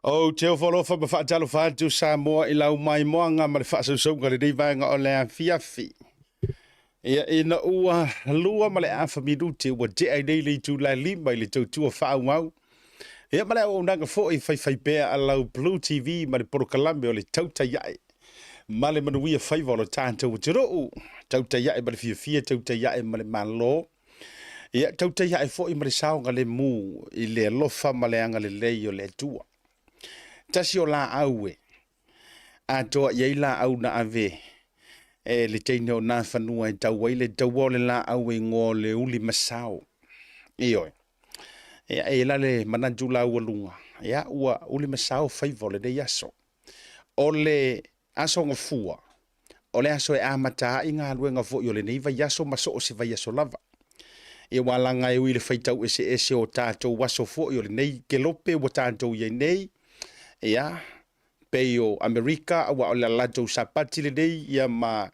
Ou te ofo alofa ma faatalofa atu Samoa i lau maimoaga ma le faasausauga i lenei vaega o le afiafi. Ia, ina ua 2:30 minute ua tea i nei le itula e 5 i le tautua faaauau. Ia ma le auaunaga foi faifaipea a lau Blue TV ma le polokalame o le Tautai Ae ma le manuia faiva o lo tatou atunuu. Tautai ae ma le fiafia, tautai ae ma le malo. Ia tautai ae foi ma le saogalemu i le alofa ma le agalelei o le Atua. Tasi o laau e atoa i ai laau na ave e le teine o Nafanua e tau ai le taua o le laau e igoa o le uli masao. Ioe. Ia e la le manatu laualuga, ia ua uli masao faiva o lenei aso. O le Aso Gafua, o le aso e amata ai galuega foi o lenei vaiaso ma so o se vaiaso lava. Ia ua laga e ui i le faitau eseese o tatou aso foi o lenei kelope ua tatou i ai nei, ia, pei o Amerika, aua o le latou Sapati lenei, ia ma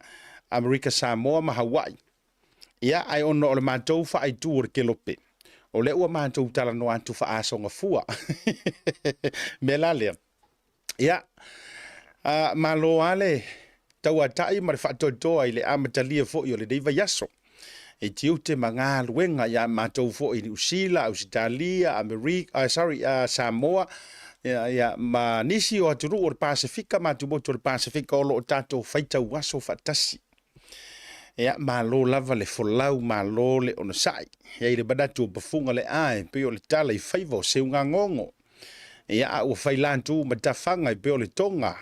Amerika Samoa ma Hawaii. Ia, ae ona o le matou faaitu o le kelope, o lea ua matou talanoa atu faa-Aso Gafua. Mea la lea, Ia, malo lava le tauatai ma le faatoatoa i le amatalia foi o lenei vaiaso i tiute ma galuega ia matou foi i Niu Sila, Ausetalia, Amerika, sorry, Samoa, ia, ia, ma nisi o atunuu o le Pasefika ma atumotu o le Pasefika o lo o tatou faitau aso faatasi. Ia, malo lava le folau, malo le onosai. E i ai le manatu o pafuga le ae, pei o le tala i faiva o seugagogo. Ia, a ua fai latu ma tafaga e pei o le toga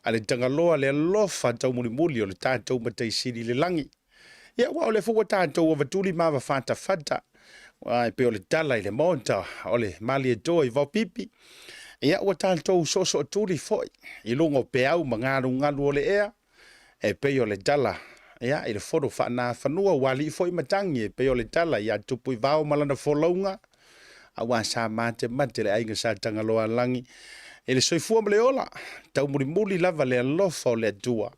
a le Tagaloa le alofa taumulimuli o le tatou Matai Sili i le lagi. Ia, aua o lea foi ua tatou avatuli ma avafatafata, e pei o le tala i le Maota o le Malietoa i Vaopipi. Ia, ua tatou soosootuli foi i luga o peau ma galugalu o le ea, e pei o le tala ia, i le fono faanafanua ua alii foi matagi e pei o le tala ia Tupuivao ma lana folauga, aua sa matemate le aiga sa Tagaloaalagi i le soifua ma le ola, taumulimuli lava le alofa o le Atua,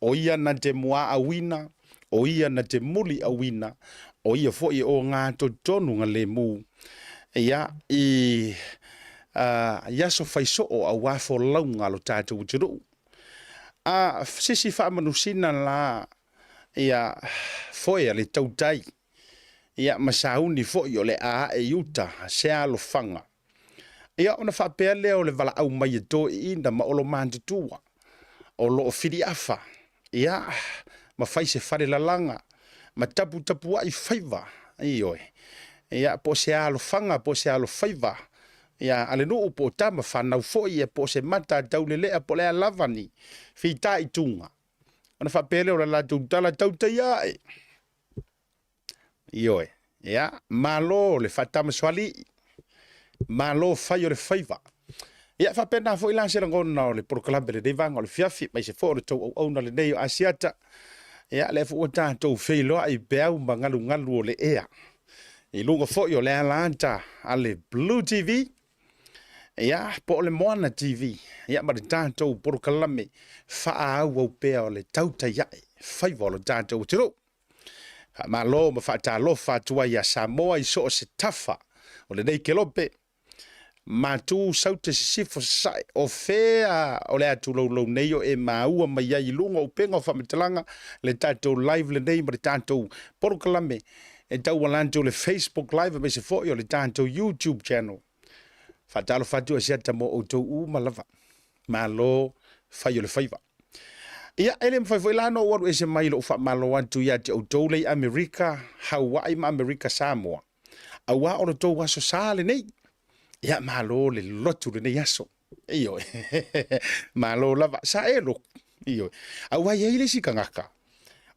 o ia na te muaauina, o ia na te muliauina, o ia foi e ogatotonu galemu ia, i, i aso faisoo aua folauga a lo tatou atunuu. A sisi faamanusina la ia foe a le tautai ia ma sauni foi o le a ae i uta se alofaga, ia ona faapea lea o le valaau mai e toeaiina ma olomatutua o lo o filiafa ia ma fai se falelalaga ma taputapuai faiva, ioe, ia po o se alofaga po o se alofaiva ia a le nuu po o tama fanau foi ia po o se mata taulelea po o le a lava ni fitaituga, ona faapea lea o le latou tala, tautai ae. Ioe, ia, malo le faatamasoalii, malo fai o le faiva. Ia faapena foi la se lagona o le polokalame lenei vaega o le fiafi, aemaise foi o le tou auauna lenei o Asiata. Ia, lea foi ua tatou feiloai i peau ma galugalu o le ea. I luga foi o le alaata a le Blue TV, ia, po o le Moana TV, ia, ma le tatou polokalame faaauau pea o le tautai ae faiva o le tatou atunuu. Faamalo ma faatalofa atu ai ia Samoa i so o se tafa o lenei kelope, Matu, Saute, Sisifo, Sasae, o fea o le atuloulou nei o e maua mai ai i luga o upega o faamatalaga le tatou live lenei ma le tatou polokalame e tauala atu le Facebook Live aemaise foi o le tatou YouTube channel. Faatalofa atu Asiata mo outou uma lava. Malo fai o le faiva. Ia, e le mafai foi la ona ou alu ese mai lou faamalo atu ia te outou le i Amerika, Hawaii ma Amerika Samoa. Aua o lo tou aso sa lenei. Ia, malo le lotu lenei aso. Ioe. Malo lava. Sa e loku. Ioe. Aua e i ai le isi tagata,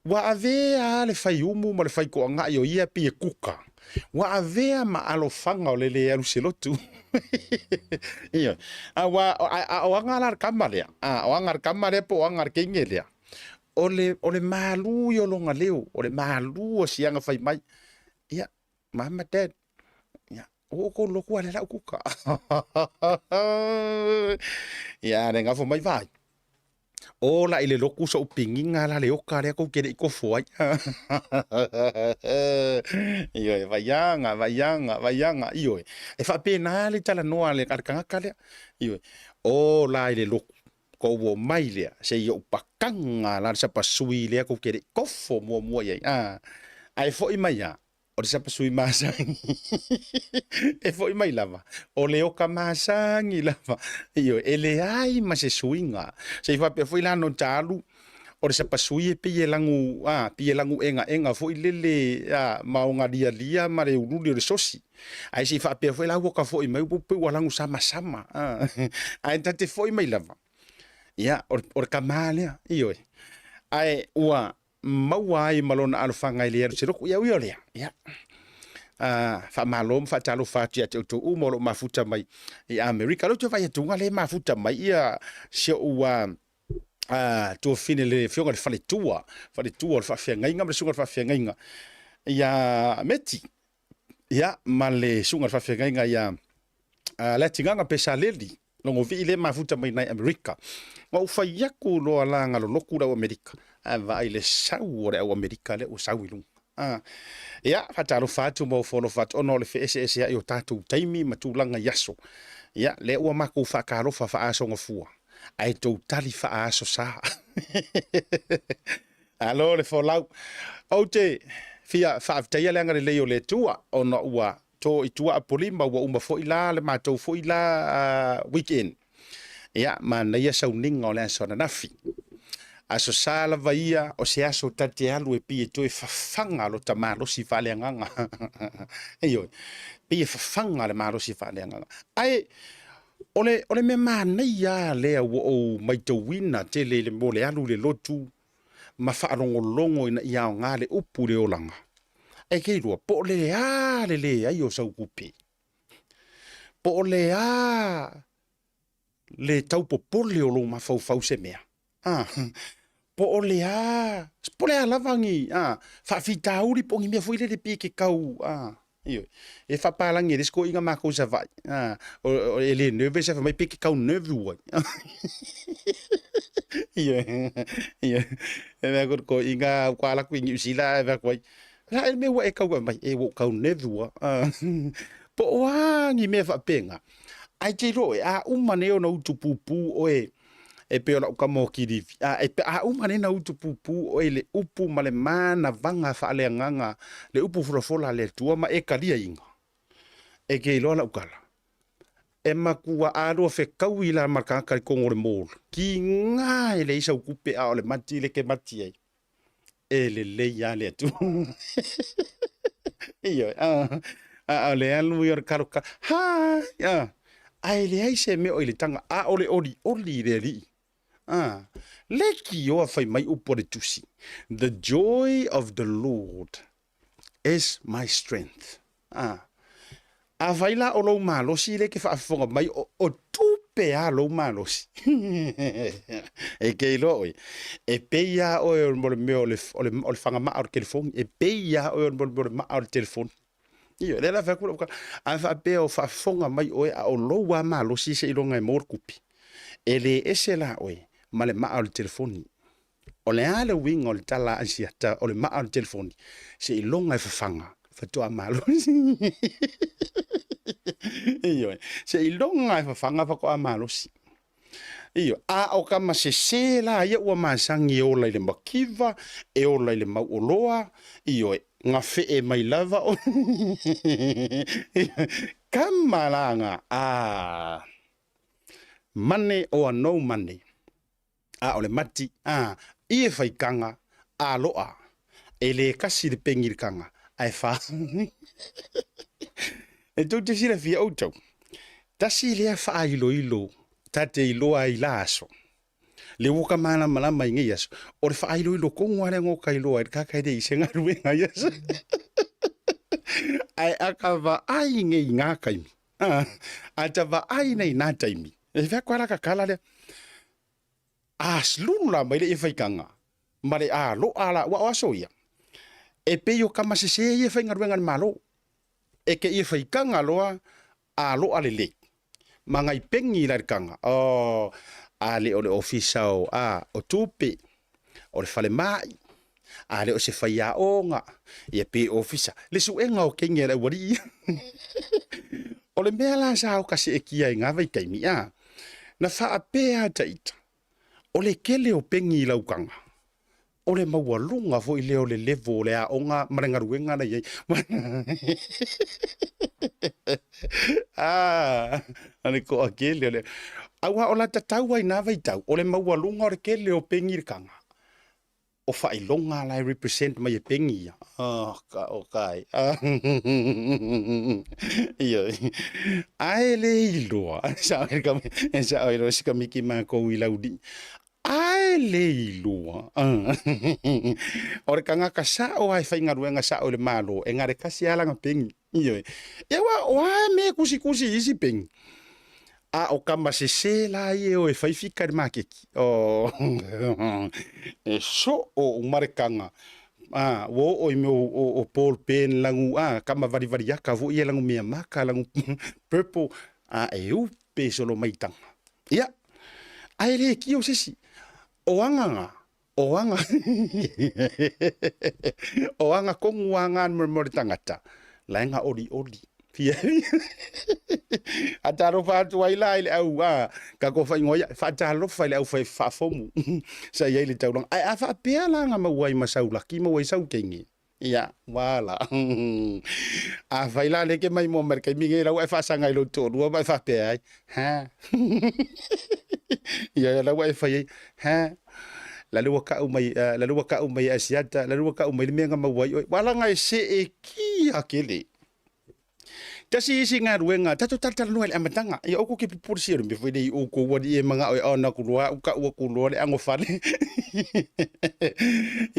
ua avea le faiumu ma le faitoagai o ia pei e kuka. Ua avea ma alofaga o le le alu se lotu. Ioe. Aua, a o aga la le kama lea, a o aga le kama lea po o aga le teine lea, o le, o le malu ia o lona leo, o le malu o siaga fai mai. Ia, mama, dad, ia, ua outou lotu a le lau kuka. Ia, le gafo mai vai. Ola i le loku soʻu pigiga la le oka lea kou te le i kofo ai. Ioe, vaiaga, vaiaga, vaiaga, ioe. E faapena le talanoa a le tagata lea. Ioe, ola i le loku, kou oo mai lea, se i ou pakaga la le sapasui lea kou te le i kofo muamua i ai. Ae foi mai lava, o le sapasui masani e foi mai lava, o le oka masani lava. Ioe, e leai ma se suiga. Se i faapea foi la ona ota alu, o le sapasui e pei e lagu, a, pei e lagu egaega foi lele, a, ma ona lialia ma le uliuli o le sosi. Ae se i faapea foi la ua ota foi mai ua pei ua lagu samasama, a, ae ta te foi mai lava, ia, o le kamā lea, ioe. Ae ua maua ai ma lona alofaga e le alu se lotu. Ia ui o lea, ia, faamalo ma faatalofa atu ia te outou uma o lo o mafuta mai i Amerika. Lea ou te vaai atu lea e mafuta mai ia si ou tuafafine le afioga i le faletua, faletua o le faafeagaiga ma le susuga i le faafeagaiga ia Meti. Ia, ma le susuga i le faafeagaiga ia Leatigaga Pesaleli, Logovii lea e mafuta mai nai Amerika. Na ou fai atu loa la na lolotu le au Amerika, ae vaai le sau o le au Amerika lea ua sau i luga. Ia, faatalofa atu ma ofo alofa atu ona o le feeseeseai o tatou taimi ma tulaga i aso. Ia, lea ua matou faatalofa faa-aso Gafua, ae tou tali faa-aso Sa. Alo le folau. Ou te fia faafetaia le agalelei o le Atua ona ua to i tua Apolima, ua uma foi la le matou foi la weekend. Ia, manaia sauniga o le aso ananafi. Aso Sa lava ia o se aso ta te alu e pei e toe fafaga lota malosi faaleagaga. Ioe, pei e fafaga le malosi faaleagaga. Ae o le, o le mea manaia lava lea ua ou maitauina tele i le mo le alu i le lotu ma faalogologo ina ia aoga le upu i le olaga. E te iloa, po o le a le leai o sau tupe, po o le a le tau popole o lou mafaufau se mea, a, po o le a, po o le a lava ni a, faafitauli po o ni mea foi lele pei e te tau, a, ioe, e faapalagi e le isi toeaina matou i Savaii, a, e le nervous ae fai mai pei e te tau nerve ai. Ioe, ioe, e mea atu le toeaina ua alu atu i Niu Sila ae fai atu ai, o le a ea le mea ua e tau mai? E ua ou tau nerve ua. Po o a ni mea faapena, ae te iloa ʻoe, a uma nei ona utu pupū ʻoe e pei o lau tama o Kilivi, a, e, a uma nei ona utu pupū ʻoe i le upu ma le manavaga faaleagaga, le upu folafola a le Atua ma e taliaina, e te iloa lau tala, e matua alua fetaui la ma le tagata i totonu o le mall, tiga e leai sau tupe a o le mati lea e te mati ai. E lelei lava le Atua. Ioe, a, a o le alu ia o le kalokalo, hai, a, ae leai se mea o i le taga, a o le olioli i le Alii. A, leitioa fai mai upu a le Tusi, The joy of the Lord is my strength. A, afai la o lou malosi lea e te faafofoga mai, o, o tupe a lou malosi. E ke iloa oe, e pei lava oe o le mea o le, o le, o le fagamaa o le telefoni, e pei lava oe o le mea o le maa o le telefoni. Ioe, lea la fai atu lau tala, a faapea o faafofoga mai oe a o lou lava malosi seiloga e maua le tupe, e le ese la oe ma le maa o le telefoni. O le a le uiga o le tala a Asiata o le maa o le telefoni? Seiloga e fafaga faatoa malosi. Ioe, seiloga e fafaga faatoa malosi. Ioe, a o tama sese la ia ua masani e ola i le mativa, e ola i le mauoloa, ioe, gafee mai lava o tama la na, a money or no money. A o le mati, a, i e faikaga, a loa, e le kasi le pegi i le kaga, ae fa. E tou te silafia outou, tasi lea faailoilo ta te iloa ai i la aso, le ua ka malamalama i nei aso, o le faailoilo tonu lava lea na ota iloa ai le tagata e leai se galuega i aso. Ae a ka vaai nei i na taimi, a, a ta vaai nei i na taimi, e fai atu lava la ta tala lea, A lulu la mai le ia faikaga ma le aloa la, ua o aso ia, e pei o tama sese ia e faigaluega i le Malo. E ke ia faikaga loa aloa lelei, ma nai pegi la i le kaga, oh, A le o le ofisa o, a, o tupe, o le falemai, a le o se faiaoga, ia pe ofisa, le suega o kenge a le aualii ia. O le mea la sa o ka seetia i ngā vaitaimi, a, na faapea ta ita, o le kele o pengi i laukaga, o le maualuga foi lea o le level o le aoga ma le galuega na i ai. Ah, le toatele o le... Aua o la tatau ai na vaitau, o le maualuga o le kele o pengi le kaga. O faailoga la e represent mai e pengi ia. Oh, ka, o kai. Ah. Ia. Ae le iloa. Sa o sa o si kamiki mākou i lauli. Ae le iloa. O le tagata sao lava e faigaluega sao i le Malo, e gale tasi lava lana peni. Ioe. Ia aua o a mea e tusitusi i isi peni? A o tama sese la ia e o e fai fika i le maketi. Oh, e soo uma le taga. A, ua oo i mea o ball pen lagu, a, tama valivaliaka foi ia lagu mea maka, lagu purple, a e upe solo mai taga. Ia, ae le kio se isi. O aga nga, o aga, o aga tonu a nga mo le tagata, la e ga olioli. Fia Atalofa atu ai la i le au a tatou faaigoa ia, faatalofa i le au fai faafomu sa i ai le taulaga. Ae a faapea la na maua ai ma sau laki, maua ai sau kenge, Ia, ua ala. Afai la lea e ke maimoa mai le taimi nei, la ua e faasaga i lou toalua ma e faapea ai, Ha. Ia, la ua e fai ai, Ha. La le ua kau mai, la le ua kau mai e Asiata, la le ua kau mai le mea na maua ai oe. Ua ala na e seetia tele. Tasi isi galuega, tatou talatalanoa i le amataga. Ia outou ke pupulu sia le mea foi lea i outou alii e manao e ona atu loa au kau atu loa le agofale.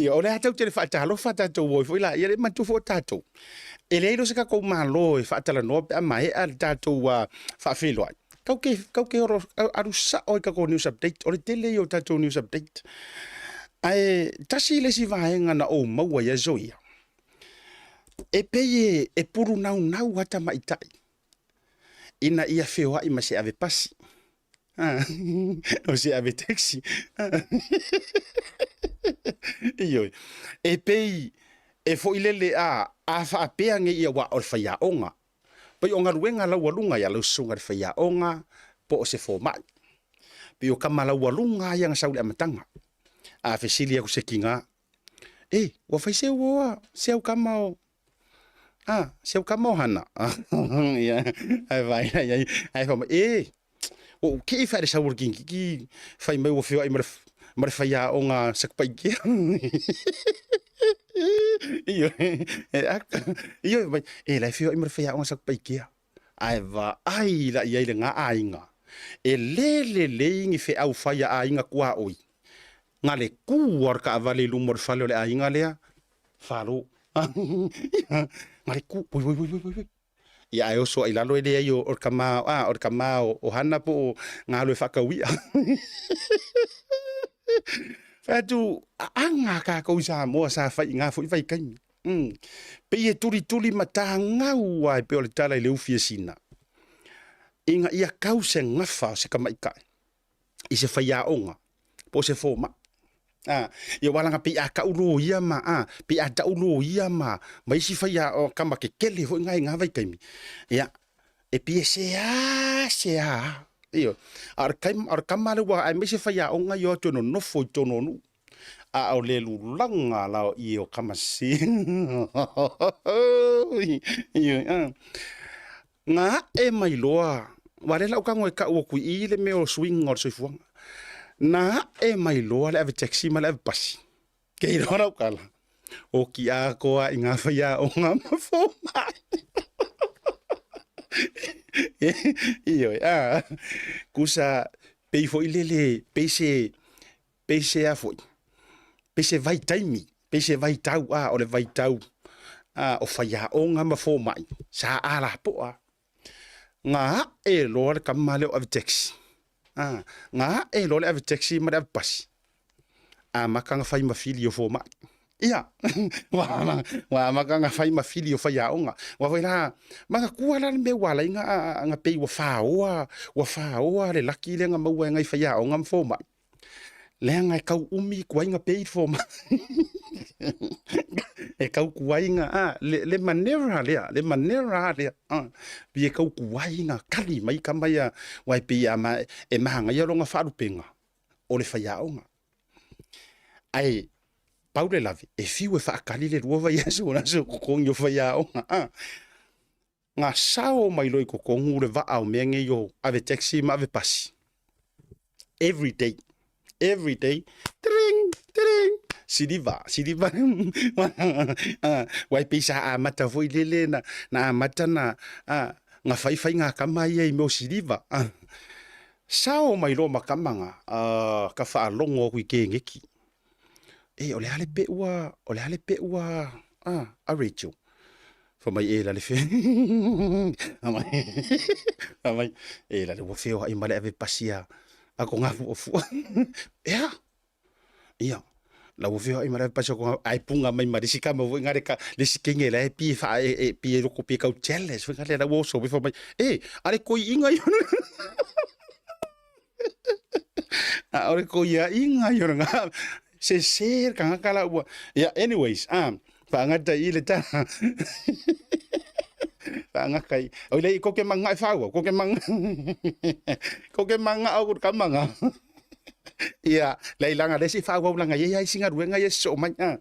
Ia o le a tatou te le faatalofa tatou o ai foi la, ia le manatua foi o tatou. E leai loa se tatou Malo e faatalanoa pe a maea le tatou faafeiloai. Tatou te, tatou te olo, alu sao i tatou news update. O le tele ia o tatou news update. Ae tasi le isi vaega na ou maua i aso ia, E pei e pulunaunau lava tamaitai ina ia feoai ma se ave pasi, o se ave taxi. Ioe. E pei e foi lele a, a faapea nei ia aua o le faiaoga. Pei o galuega laualuga ia lau susuga i le faiaoga po o se fomai. Pei o tama laualuga ia na sau i le amataga. A fesili atu se tiga, E, ua fai se uoa, se au kama o, a, se au kama o hana. Ia, ae vaai la i ai, ae fai mai, e, ua ou kii fae le sau o le kikiki, fai mai ua feoai ma le, ma le faiaoga Satupaitea. Ioe, e aka, ioe, fai mai, e la e feoai ma le faiaoga Satupaitea. Ae vaai la i ai le ga aiga, e le lelei ni feau fai a aiga tuaoi, Na le kū a o le taavale i luma o le fale o le aiga lea, falo. Na le kū, oi, oi, oi, oi, oi. Ia ae oso ai i lalo e leai o le tama, a, o le tama o Hana po o Galo e faatau i'a. Fai atu, aga kākou i Samoa sa fai i ngā foi vaitaimi. Pei e tulituli matagau lava e pei o le tala i le ufi e sina. Ina ia kau se gafa o se tamaitai i se faiaoga po o se fomai. A, ia aua leaga pei a tau loia ma, a, pei a tau loia ma, ma isi faiaoga tama tetele foi na i na vaitaimi, ia, e pei e seasea lava. Ioe. A o le taimi, a o le tama lea ua aemaise faiaoga ia o atu e nonofo i totonu o nuu, a o le lulaga la o ie o tama sese. Ioe, a. Na ae mai loa, aua o lea la ou tago e tau atu i i le mea o suiga o le soifuaga. Na ae mai loa le ave taxi ma le ave pasi, ke iloa lau tala, oti atoa i ngā faiaoga ma fomai. Ioe, a, kusa, pei foi lele, pei se, pei se a foi, pei se vaitaimi, pei se vaitau, a, o le vaitau a, o faiaoga ma fomai, sa alapoa. Na ae loa le tama lea o ave taxi, a, na ae loa le ave taxi ma le ave pasi, amata ona fai ma fili o fomai. Ia, ua amata ona fai ma fili o faiaoga. Ua foi la, manatua la le mea ua ala ai ona pei ua faoa, ua faoa le laki lea na maua e nai faiaoga ma fomai, leaga e tau umi tuai ona pay le fomai. E tau tuai ona, a, le manera lea, le manera lea, a, pei e tau tuai ona tali mai tama ia, aua e pei a e manaia lona faalupega o le faiaoga. Ae pau le lave, e fiu e faatali le 2 vaiaso o le aso totogi o faiaoga. A, na sao mai loa i totonu le vaa o mea nei o ave taxi ma ave pasi. Every day, every day, tring, tring, siliva, siliva. Ua e pei sa amata foi lele na, na amata na, a, na fai fai ngā kama ia i mea o siliva. A, sao mai loa ma kama nga, a, ka faalogo aku i keneki. E, o le a le peʻu a, o le a le peʻu a, a, a Rachel. Fai mai, e la le fe, fai mai, e la le ua feoai ma le ave pasi a, a ko ngā fuafua. Ea, ia, la ua feoai ma le ave pasi a ko ngā, ai punga mai ma le isi kama foi ngā le ka, le isi kenge la e pi e wha, e, e, pi e roko pi e kau jealous, foi ngā le la ua oso, fai mai, e, a le koi inga i ona. A o le koiaʻiga ia o le ga sese le kanaka la ua ia anyways a faagata i le tala faagata i o le ko ke manga e whaua ko ke manga ko ke manga o ka manga ia le ilanga le si whaua ulanga ia ia singa ruenga ia so mai a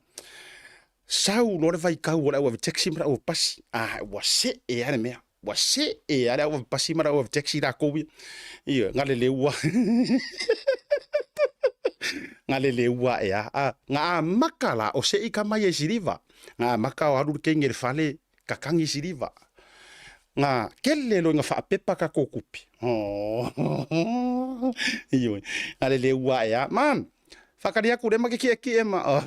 sau lo le vai kau o le au taxi ma au pasi a ua se e ale mea Ua see a le au pasi ma le au taxi lakou ia. Ioe, galeleua. Galeleua aʻe a. A, na amaka la, o seʻi kama ia i siliva. Na amaka o alu le kenge i le fale, kakagi siliva. Na kele loa ina faapepa takou kupi. Oh, ioe, galeleua aʻe a. Ma, Whakari aku, le ma ke kiʻekiʻe ma, oh,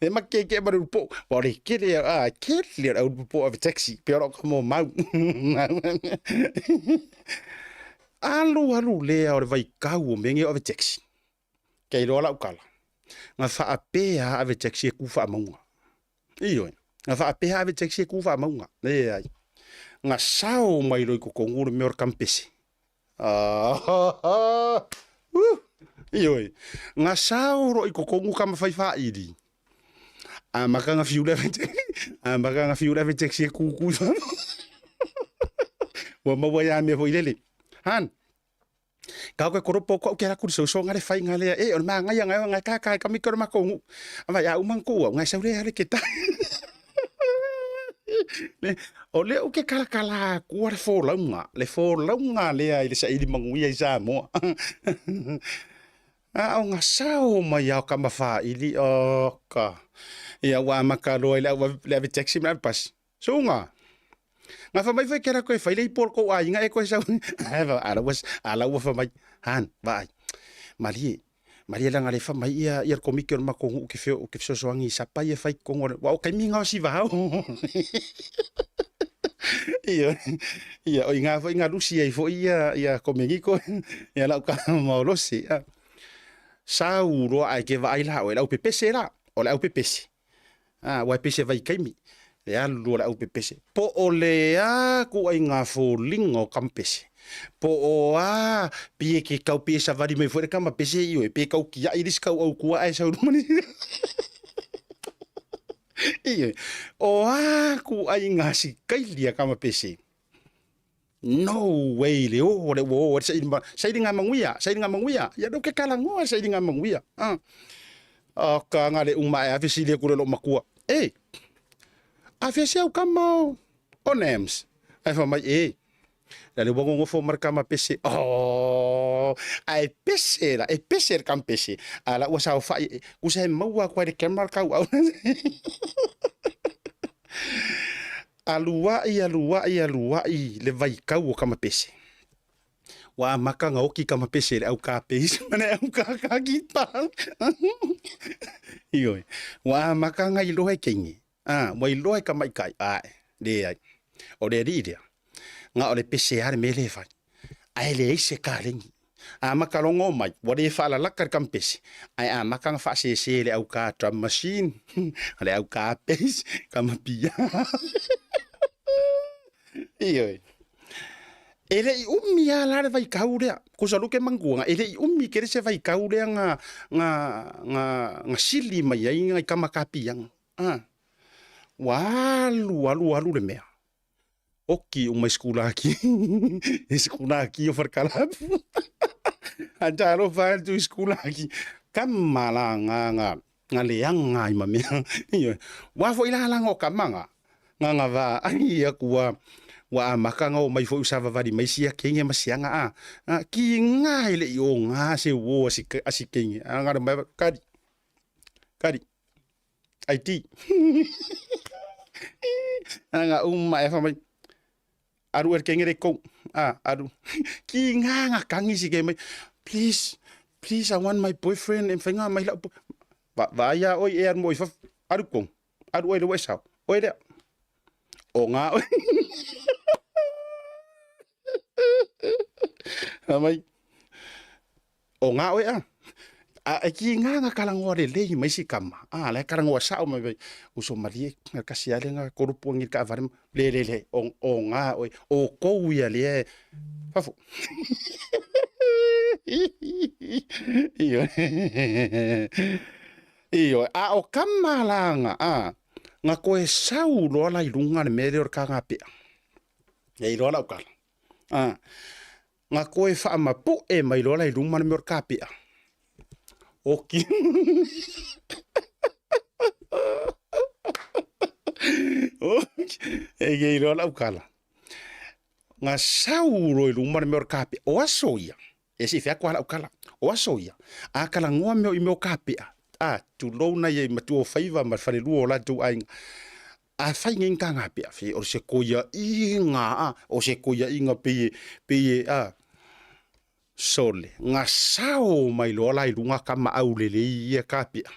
le ma ke kiʻekiʻe ma le ulupoʻo. Wa o le kele, a, kele o le ulupoʻo ave taxi, pe ora o ka mo mau. Alu, alu lea o le vaikau o mea nei o ave taxi. Kei loa lau kala. Na whaapea ave taxi e ku whaamauga. Ioe, na whaapea ave taxi e ku whaamauga. Leai. Na sao mai loa i kokongu le mea o le kampese. Ah, ioe, nga sao ro i kokongu ka mawhai whairi. A maka nga fiu le a maka nga fiu le taxi e kuku. Ua maua ia mea foi lele. Han, ka koe koropo ko ke raku so so ngare whai ngale e o ma ngai ngai ngai ka ka ka mi ko ma kongu. A vai a umang ku ngai sau le ale ke ta. Le, o lea ou ke kalakala akua le folauga, le folauga lea i le saili manuia i Samoa. A o nga sao mai ao kama whaili, o ka. Ia ua amata loa i le au le ave taxi ma le ave pasi. Suga. Nga wha mai whai kera koe whai le i pol kou ainga e koe sau. Ala ua, ala ua wha mai. Han, vaai. Malie, Malie langa le wha mai ia, ia le komiti o le makou nuu ke feo, ke fesoasoani i sapa ia whai kongo. Wa o kaimi ngā o siva hao. Ia, ia, o i ngā foi ngā lusi ai foi ia, ia komengiko, ia lau ka maolosi. Ia. Sau loa ai ke vaai la oe, lau pepese la, o le au pepese. A, ua e pese vaikaimi, le alu o le au pepese. Po o le a ku ai ngā foliga o kampese. Po o a pie ke kau pie savali mai foi le kama pese i oe, pe kau kiaʻi le isi kau au kua ae sau luma ni. Ioe, o a ku ai ngā sikaili a kama pese. No way le o le ua o saili ma saili ngā manuia, saili ngā manuia. Ia no ke kalangoa saili ngā manuia. Ah. O ka ngā le uma e awhesi le kure lo makua. E, awhesi au kama o, o NAMS. Ai wha mai, e, la le wango ngofo mar kama pese. Oh, ai pese la, e pese le kam pese. A la ua sao whai, kusa he maua koe le camera kau au. Aluaʻi, aluaʻi, aluaʻi le waikau o Kamapese. Ua amaka nga oki Kamapese le au kāpeisi ma le au kākākita. Ioe. Ua amaka nga iloa e keingi. A, ua iloa e kamaikai. Ae, leai. O le alii lea. Nga o le pese a le mea le whai. Ae leai se kālengi. Amaka logo mai, ua le faalalaka le kampesi, ae amaka ona faasese e le au ka drum machine, le au ka bass, kamapia. Ioe. E le i umi lava la le vaitau lea, kusa luke manguaga, e le i umi tele se vaitau lea na, na, na, na sili mai ai nai tama kapiaga. Ah. Ua alu, alu, alu le mea. Oki uma i sikulaki, i sikulaki o Falekalapu. A talofa atu i sikulaki, kama la nga, nga, nga leaga ai ma mea. Ioe. Ua foi la laga o kama nga, nga nga vaai aku ua, ua amata ona oo mai foi ua savavali mai sia kenge ma siaga a. A, kiga e le i oga se uo a si, a si kenge. A nga le mai, kali, kali, ID. Nga uma e fa mai, alu e le kenge le kou. A, alu. Ki ngā ngā kangi si ke mai, please, please, I want my boyfriend, e whainga mai lau. Va, va ia oi e alu mo i faf, alu kong, alu oi le wesau, oi lea. O ngā oi. A mai, O ngā oe a. A e ki ngā ngā kalangoa lelei mai si kama. A, le kalangoa sao mai vai. Uso malie, ngā kasi ale ngā korupu ngi ka avare. Le le le, o, o ngā oe, o kou ia le e. Fafo. Io. Io, a o kama la ngā, a, ngā koe sau loa la i lunga le mea le o le ka ngā pea. E i loa lau kala. A, Nga koe whaamapuʻe mai loa la i luma le mea o le kapea. Oki. Oki. E kei loa lau kala. Nga sau loa i luma le mea o le kapea. O aso ia. E si whea koa lau kala. O aso ia. A kala ngoa mea o i mea o kapea. A, tulou na ia i matua o whaiva ma wharelua o latou aiga. A fai ngei ka ngā pea whe o se koia inga a o se koia inga pei e pei e a sole nga sao mai loa la i lunga ka maau lelei ia ka pea.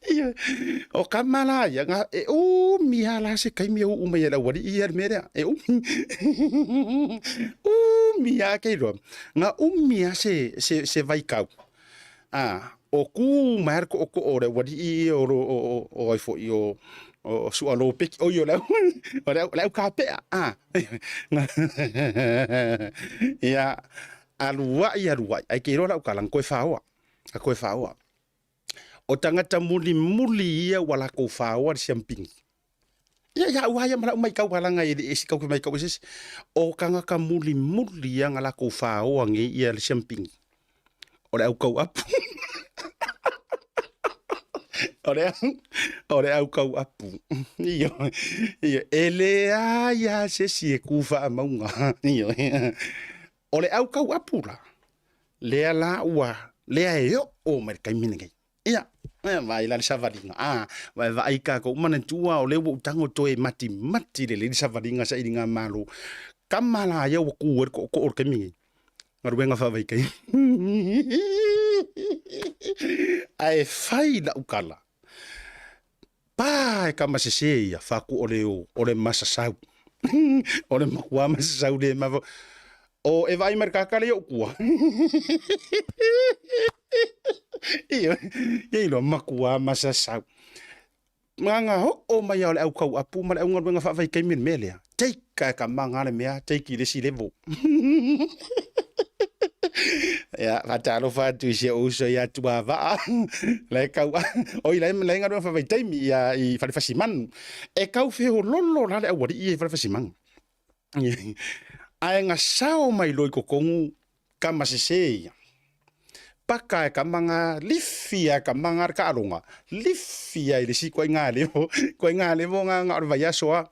Ia, o ka mala ia nga e umi a la se kaimi o uma ia la wali ia le mea lea e umi umi a kei roa nga umi a se se se vaikau A, o kū mai a le koʻokoʻo o le aualiʻi ia o, o, o, o ai foi o, o Sualopeki, oi o le au, o le au, le au kapea, a. Ia, aluaʻi, aluaʻi, ae ke iloa lau kala, na koe whaoa, na koe whaoa. O tagata mulimuli ia ua lakou whaoa le siampingi. Ia, ia au ia ma lau maitau alanga e le esi kau ke maitau e sesi. O kangaka mulimuli ia nga lakou whaoa nge ia le siampingi. O le au kau apu. O le au, o le au kau apu. Io, io, e le a ia sesi e ku whaamaunga. Io, o le au kau apu la. Lea la ua, lea e o mai le kaimi nei. Ia, e vaai la le savaliga, a, vae vaai kākou manatua o lea ua ou tago toe matimati lelei le savaliga sailiga malo. Kama la ia ua kū ai le koʻokoʻo o le taimi nei. Galuega faavaitaimi. Ae fai lau tala, pa e kama sesē ia, faaku o le o, o le masasau. O le makuā masasau le mafa. O e vaai mai le kākā le i ou kua. Ioe, ia iloa makuā masasau. Nganga oo mai a o le au kauapu ma le au galuega faavaitaimi le mea lea. Take a e ka manga le mea, take i le isi level. Ia, faatalofa atu i si ou uso ia Tuavaa, la e kau, oi la e la e galuega faavaitaimi ia i Falefasimanu. E kau feololo la le aualii ia i Falefasimanu. Ae gasao mai loa i totonu kama sesē ia. Paka e ka manga, lifi a e ka manga le taaloga, lifi a i le isi ituaiga levo, ituaiga levo na na o le vaiaso lava.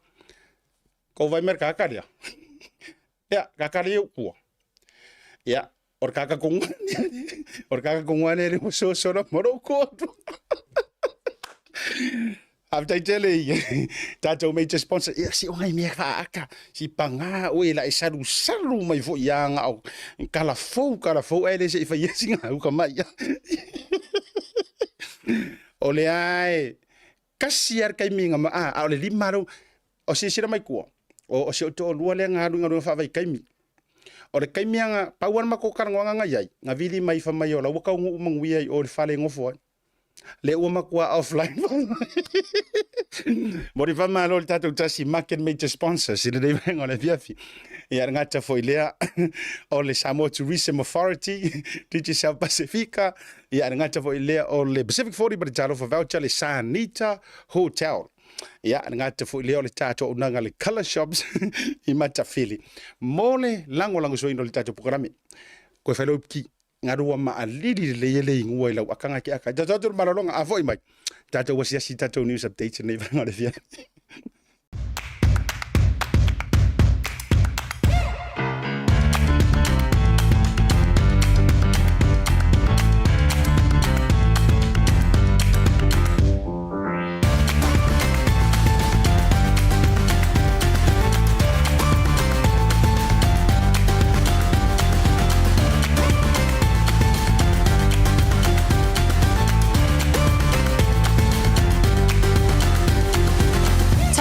Kou vaai mai le tagata lea, ia, tagata lea e ou tua. Ia, o le tagata tonu o le tagata tonu lava lea e le sosola ma lou toa. Faafetai tele i tatou major sponsor. Ia, si o ngai mea faaata, si pagā oe la e salusalu mai foi ia nga o kala fou, kala fou, ae le se i fai ai sina uka mai. O lea e kasi lava le taimi na ma, a o le lima lou, o silasila mai tua. O, o si ou toalua lea na alu i galuega faavaitaimi. O le taimi lava na, pau lava le matou talanoaga na i ai, na vili mai fai mai o la ua taunuu manuia i o i le fale e nofo ai. Lea ua matua offline. Momoli faamalo i le tatou tasi market major sponsors i lenei vaega o le afiafi. Ia le gata foi lea o le Samoa Tourism Authority, Digicel Pasifika, ia le gata foi lea o le Pacific 40 ma le Talofa Voucher, le Sanita Hotel. Ia le gata foi lea o le tatou auaunaga le Colour Shops i Matafili mo le lagolagosoaina o le tatou polokalame. Koe fai lau ki galua maalili lelei e le igua i lau akaga ke aka. Tatou atu le malologa a foi mai. Tatou asiasi tatou news updates nei vaega o le afiafi.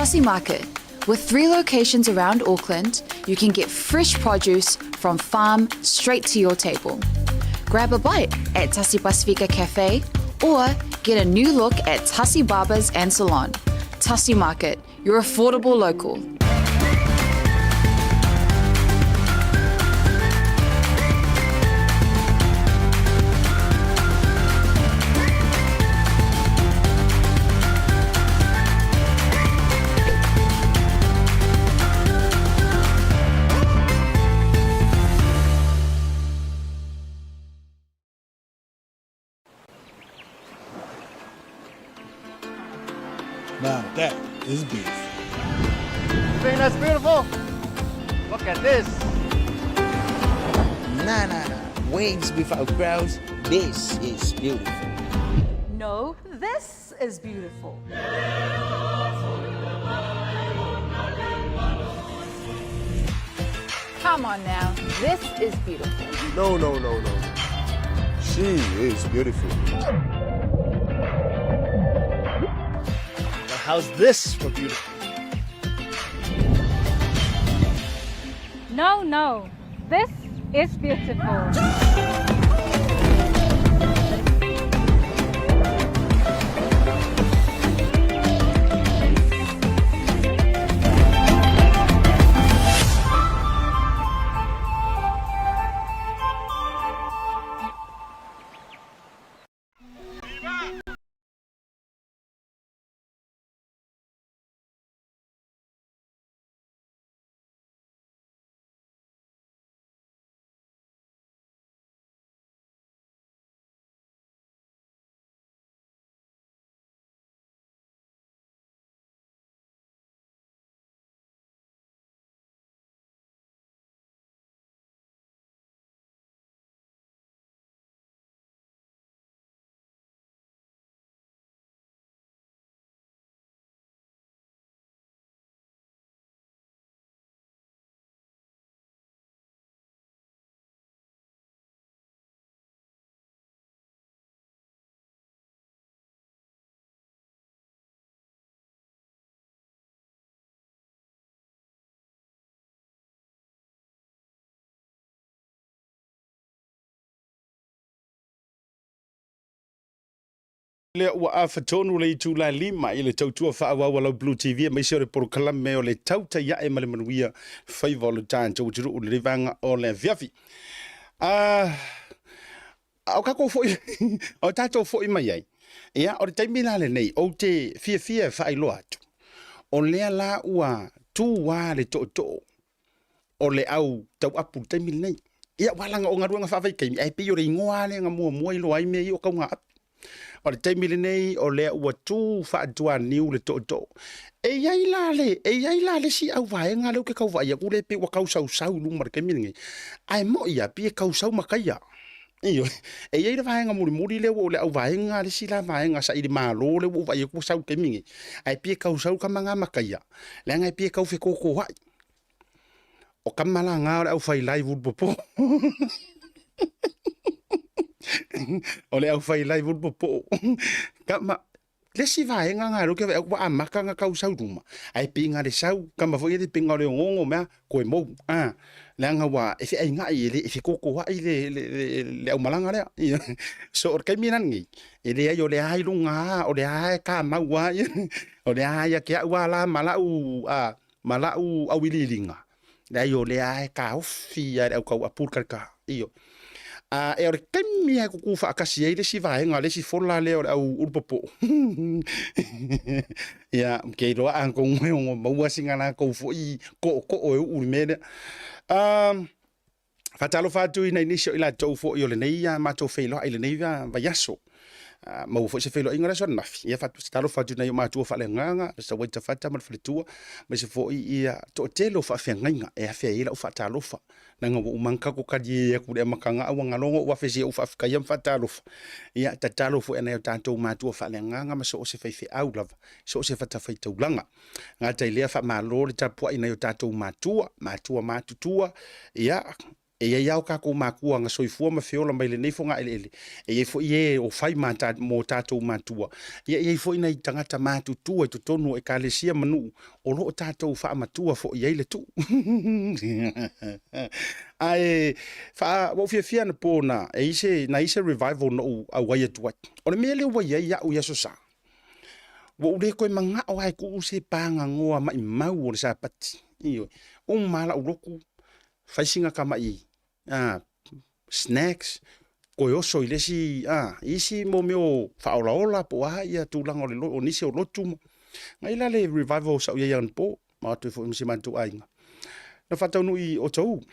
Tassie Market. With three locations around Auckland, you can get fresh produce from farm straight to your table. Grab a bite at Tassie Pasifika Cafe or get a new look at Tassie Barbers and Salon. Tassie Market, your affordable local. Now that is beef. You think that's beautiful? Look at this. Nah, nah, nah. Waves without crowds. This is beautiful. No, this is beautiful. Come on now, this is beautiful. No, no, no, no. She is beautiful. Now how's this for beautiful? No, no, this is beautiful. Lea ua afa tonu le itula e lima i le tautua faaauau a lau Blue TV aemaise o le polokalame o le Tautai Ae ma le Manuia Faiva o le tatou atunuu i lenei vaega o le afiafi. A o tatou foi, o tatou foi mai ai, ia, o le taimi la lenei ou te fiafia e faailoa atu, o lea la ua tu lava le tootoo o le au tauapu i le taimi lenei. Ia, aua leaga o galuega faavaitaimi, ae pei o le igoa lava lea na muamua iloa ai mea ia o taugaapu. O le taimi lenei, o lea ua tu faatuaniu le tootoo. E i ai la le, e i ai la le isi auvaega lea ou te tau vaai atu lea e pei ua tau sausau i luma i le taimi lenei, ae moi lava, pei e tausau mataia. Ioe, e i ai le vaega mulimuli lea ua o le auvaega le isi la vaega saili malo lea ua ou vaai atu ua sau i le taimi lenei, ae pei e tausau tama na mataia, leaga e pei e tau fetotoai. O tama la na o le aufai live ulupopo. O le aufai live ulupopo. Tama. Le isi vaega na lea ou te vaai atu ua amata ona tau sau i luma, ae pei na o le sau, tama foi ia le pei na o le onoono mea toe mou, a, leaga ua e feainai e le e fetotoai le le le aumalaga lea. So o le taimi la lenei, e leai o lea lava e i luga lava, o lea lava e tamau lava, o lea lava ia te au lava la ma lau ma lau auiliiliga, leai o lea lava e taofi lava e le au tauapu le talita. Ioe. A e o le taimi lava e tutu faatasi ai le isi vaega, le isi fola lea o le au ulu popoo, ia, ou te iloa atonu e ono maua sina latou foi tootoo e uu i le mea lea. Faatalofa atu i nai nisi o i latou foi o lenei matou feiloai i lenei vaiaso. Maua foi se feiloaiga i le aso ananafi. Ia faatalofa atu i nai ou matua faaleagaga, Mister Waita Fata ma le faletua, aemaise foi ia toatele o faafeagaiga e afea ai lau faatalofa. Leaga ua uma ona tatou talie atu i le amataga a ua galo ona ou afe se i ou faafetaia ma faatalofa. Ia tatalo foi i nai o tatou matua faaleagaga ma so o se faifeau lava, so o se fatafaitaulaga. Gata i lea faamalo le tapuai i nai o tatou matua, matua matutua, ia e i ai lava o tatou matua na soifua ma feola mai lenei fogaeleele, e i ai foi e o fai ma mo tatou matua, ia e i ai foi nai tagata matutua i totonu o ekalesia ma nuu o lo o tatou faamatua foi i ai le tuu. Ae faa, ua ou fiafia anapo na e i se, na i se revival na ou auai atu ai. O le mea lea ua i ai au i Aso Sa, ua ou le toe manao lava e tuu se pagagoa maimau o le Sapati. Ioe. Uma lava lau lotu, fai sina tamai snacks, toe oso i le isi, isi mo mea o faaolaola po o a ia tulaga o, le, o nisi o lotu. Na i la le revival sa ou i ai anapo, ma o atu ai foi ma si matou aiga. Na faataunuu i Otahuhu,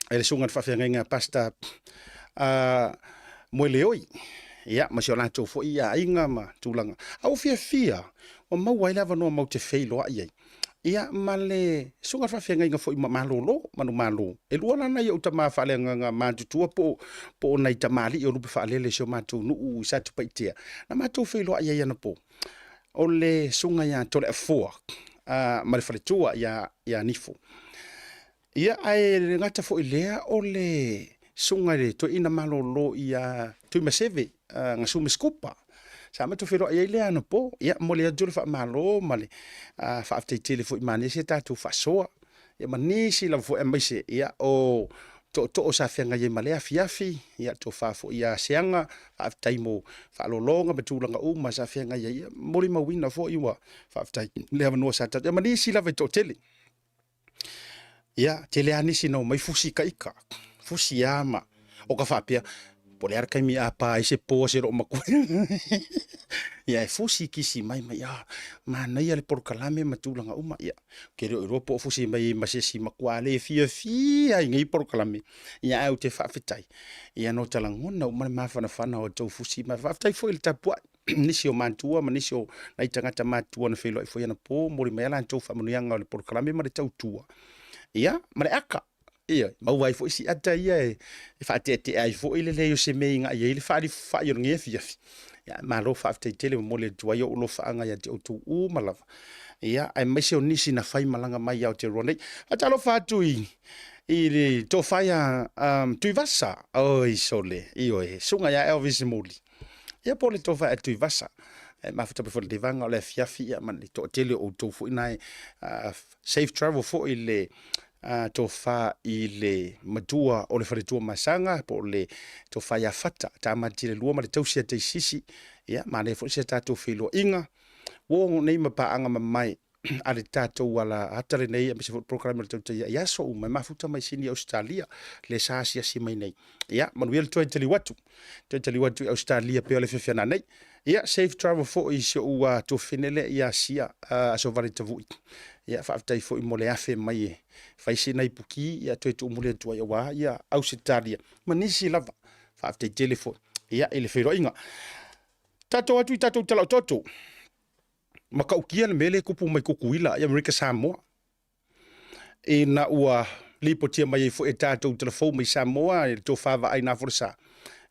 e le susuga i le faafeagaiga a Pastor Moeleoi, ia, ma si o latou foi aiga ma tulaga. A ua fiafia, ua maua ai le avanoa matou te feiloai ai, ia, ma le susuga i le faafeagaiga foi ma Malolo, Manumalo. E lua la nai ou tama faaleagaga matutua po o nai tamalii o lupe faalele i si o matou nuu i Satupaitea, na matou feiloai ai anapo. O le susuga ia Toleafoa ma le faletua ia Nifo. Ia, ae le gata foi i lea, o le susuga i le toeaina malolo ia Tuimaseve Gasume Skupa. Sa matou feiloai ai lea anapo. Ia, momoli atu le faamalo ma le faafetai tele foi, manaia si a tatou faasoa. Ia ma nisi lava foi aemaise ia o tootoo sa feagai ai ma lea afiafi, ia tofa foi ia Seaga, faafetai mo faaaloaloga ma tulaga uma sa feagai ai. Ia molimauina foi ua faafetai le avanoa sa tatou, ia ma nisi lava e toatele. Ia, tele lava nisi na omai fusi ikaika, fusi lava ma, o ka faapea, po o le a le taimi a pa ai se po a se loomatua. Ia, e fusi kisi mai mai, ah, manaia le polokalame ma tulaga uma. Ia, ou te le o iloa po o fusi mai ai ma se isi matua le fiafia i nei polokalame. Ia, ae ou te faafetai, ia na o ta lagona uma le mafanafana o tou fusi mai. Faafetai foi i le tapuai. nisi o matua ma nisi o nai tagata matutua na feiloai foi anapo, momoli mai a latou faamanuiaga o le polokalame ma le tautua, ia, ma le aka. Ia, maua ai foi si ata ia e faateatea ai foi le leai o se mea e inai ai le faalifai o lenei afiafi. Ia, malo faafetai tele, momoli atu ai ou alofaaga ia te outou uma lava. Ia, aemaise o nisi na fai malaga mai i Aotearoa nei. Faatalofa atu i i le tofa ia Tuivasa, oi sole, ioe, susuga ia Elvis Muli. Ia po o le tofa ia Tuivasa. E mafuta mai foi le vaega o le afiafi ia ma le toatele o outou foi na e safe travel foi le tofa i le matua o le faletua Masaga po o le tofa ia Fata Tamati le lua ma le tausi a Taisisi. Ia manaia foi se tatou feiloaiga ua nei ma paaga mamae a le tatou ala ata lenei aemaise foi le polokalame o le Tautai i aso uma e mafuta mai Sini Ausetalia le sa asiasi mai nei. Ia, manuia le toe taliu atu. Toe taliu atu i Ausetalia pei o le afiafi nei. Ia, safe travel foi i si ou tuafafine lea ia Sia Asovale Tavui. Ia, faafetai foi mo le afe mai e fai sina ipuki, ia toe tuumuli atu ai aua ia Ausetalia ma nisi lava. Faafetai tele foi ia i le feiloaiga. Tatou atu i tatou tala otooto. Matautia le mea lea e tupu mai Tutuila i Amerika Samoa ina ua lipotia mai ai foi e tatou talafou mai Samoa i le tofa vaai na folasa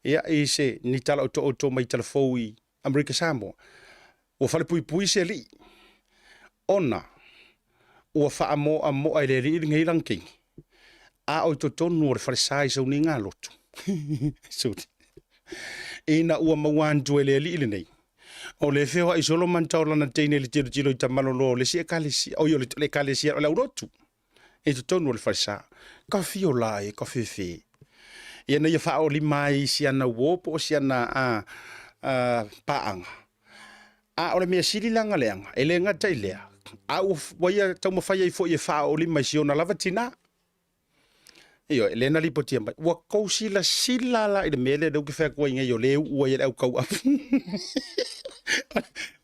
ia i se ni tala otooto mai talafou i Amerika Samoa ua falepuipui se alii ona ua faamoamoa e le alii lenei lana teine a o i totonu o le falesa i sauniga lotu ina ua maua atu e le alii lenei. O le feoai solo ma na lana teine i le tilotilo i tamaloloa o le isi ekalesia, oi o le ekalesia o le aulotu i totonu o le falesa. Ka fio la e ka fefe. Ia na ia faaolima ai i si ana uo po o si ana a, a, paaga. A o le mea sili la leaga, e le gata i lea, a ua, ua ia taumafai ai foi e faaolima i si ona lava tinā. Ioe, lea na lipotia mai. Ua tou silasila la i le mea lea lea ou te fai atu ai nei o lea e uu ai e le au tauapu.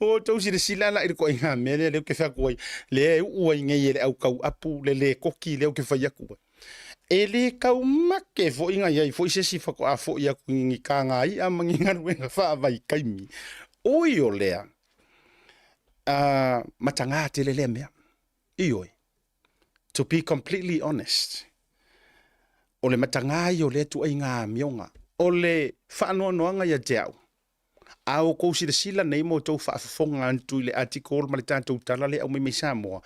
Ua outou silasila la i le ituaiga mea lea lea ou te fai atu ai, lea e uu ai nei e le au tauapu le lekoti lea ou te fai atu ai. E le taumate foi na i ai foi se isi faatoa foi atu i ni taga i'a ma ni galuega faavaitaimi. Ui o lea, mataga tele lea mea. Ioe. To be completely honest, o le mataga ia o lea ituaiga amioga. O le faanoanoaga ia te au, a outou silasila nei ma outou faafofoga atu i le article ma le tatou tala lea e aumai mai Samoa,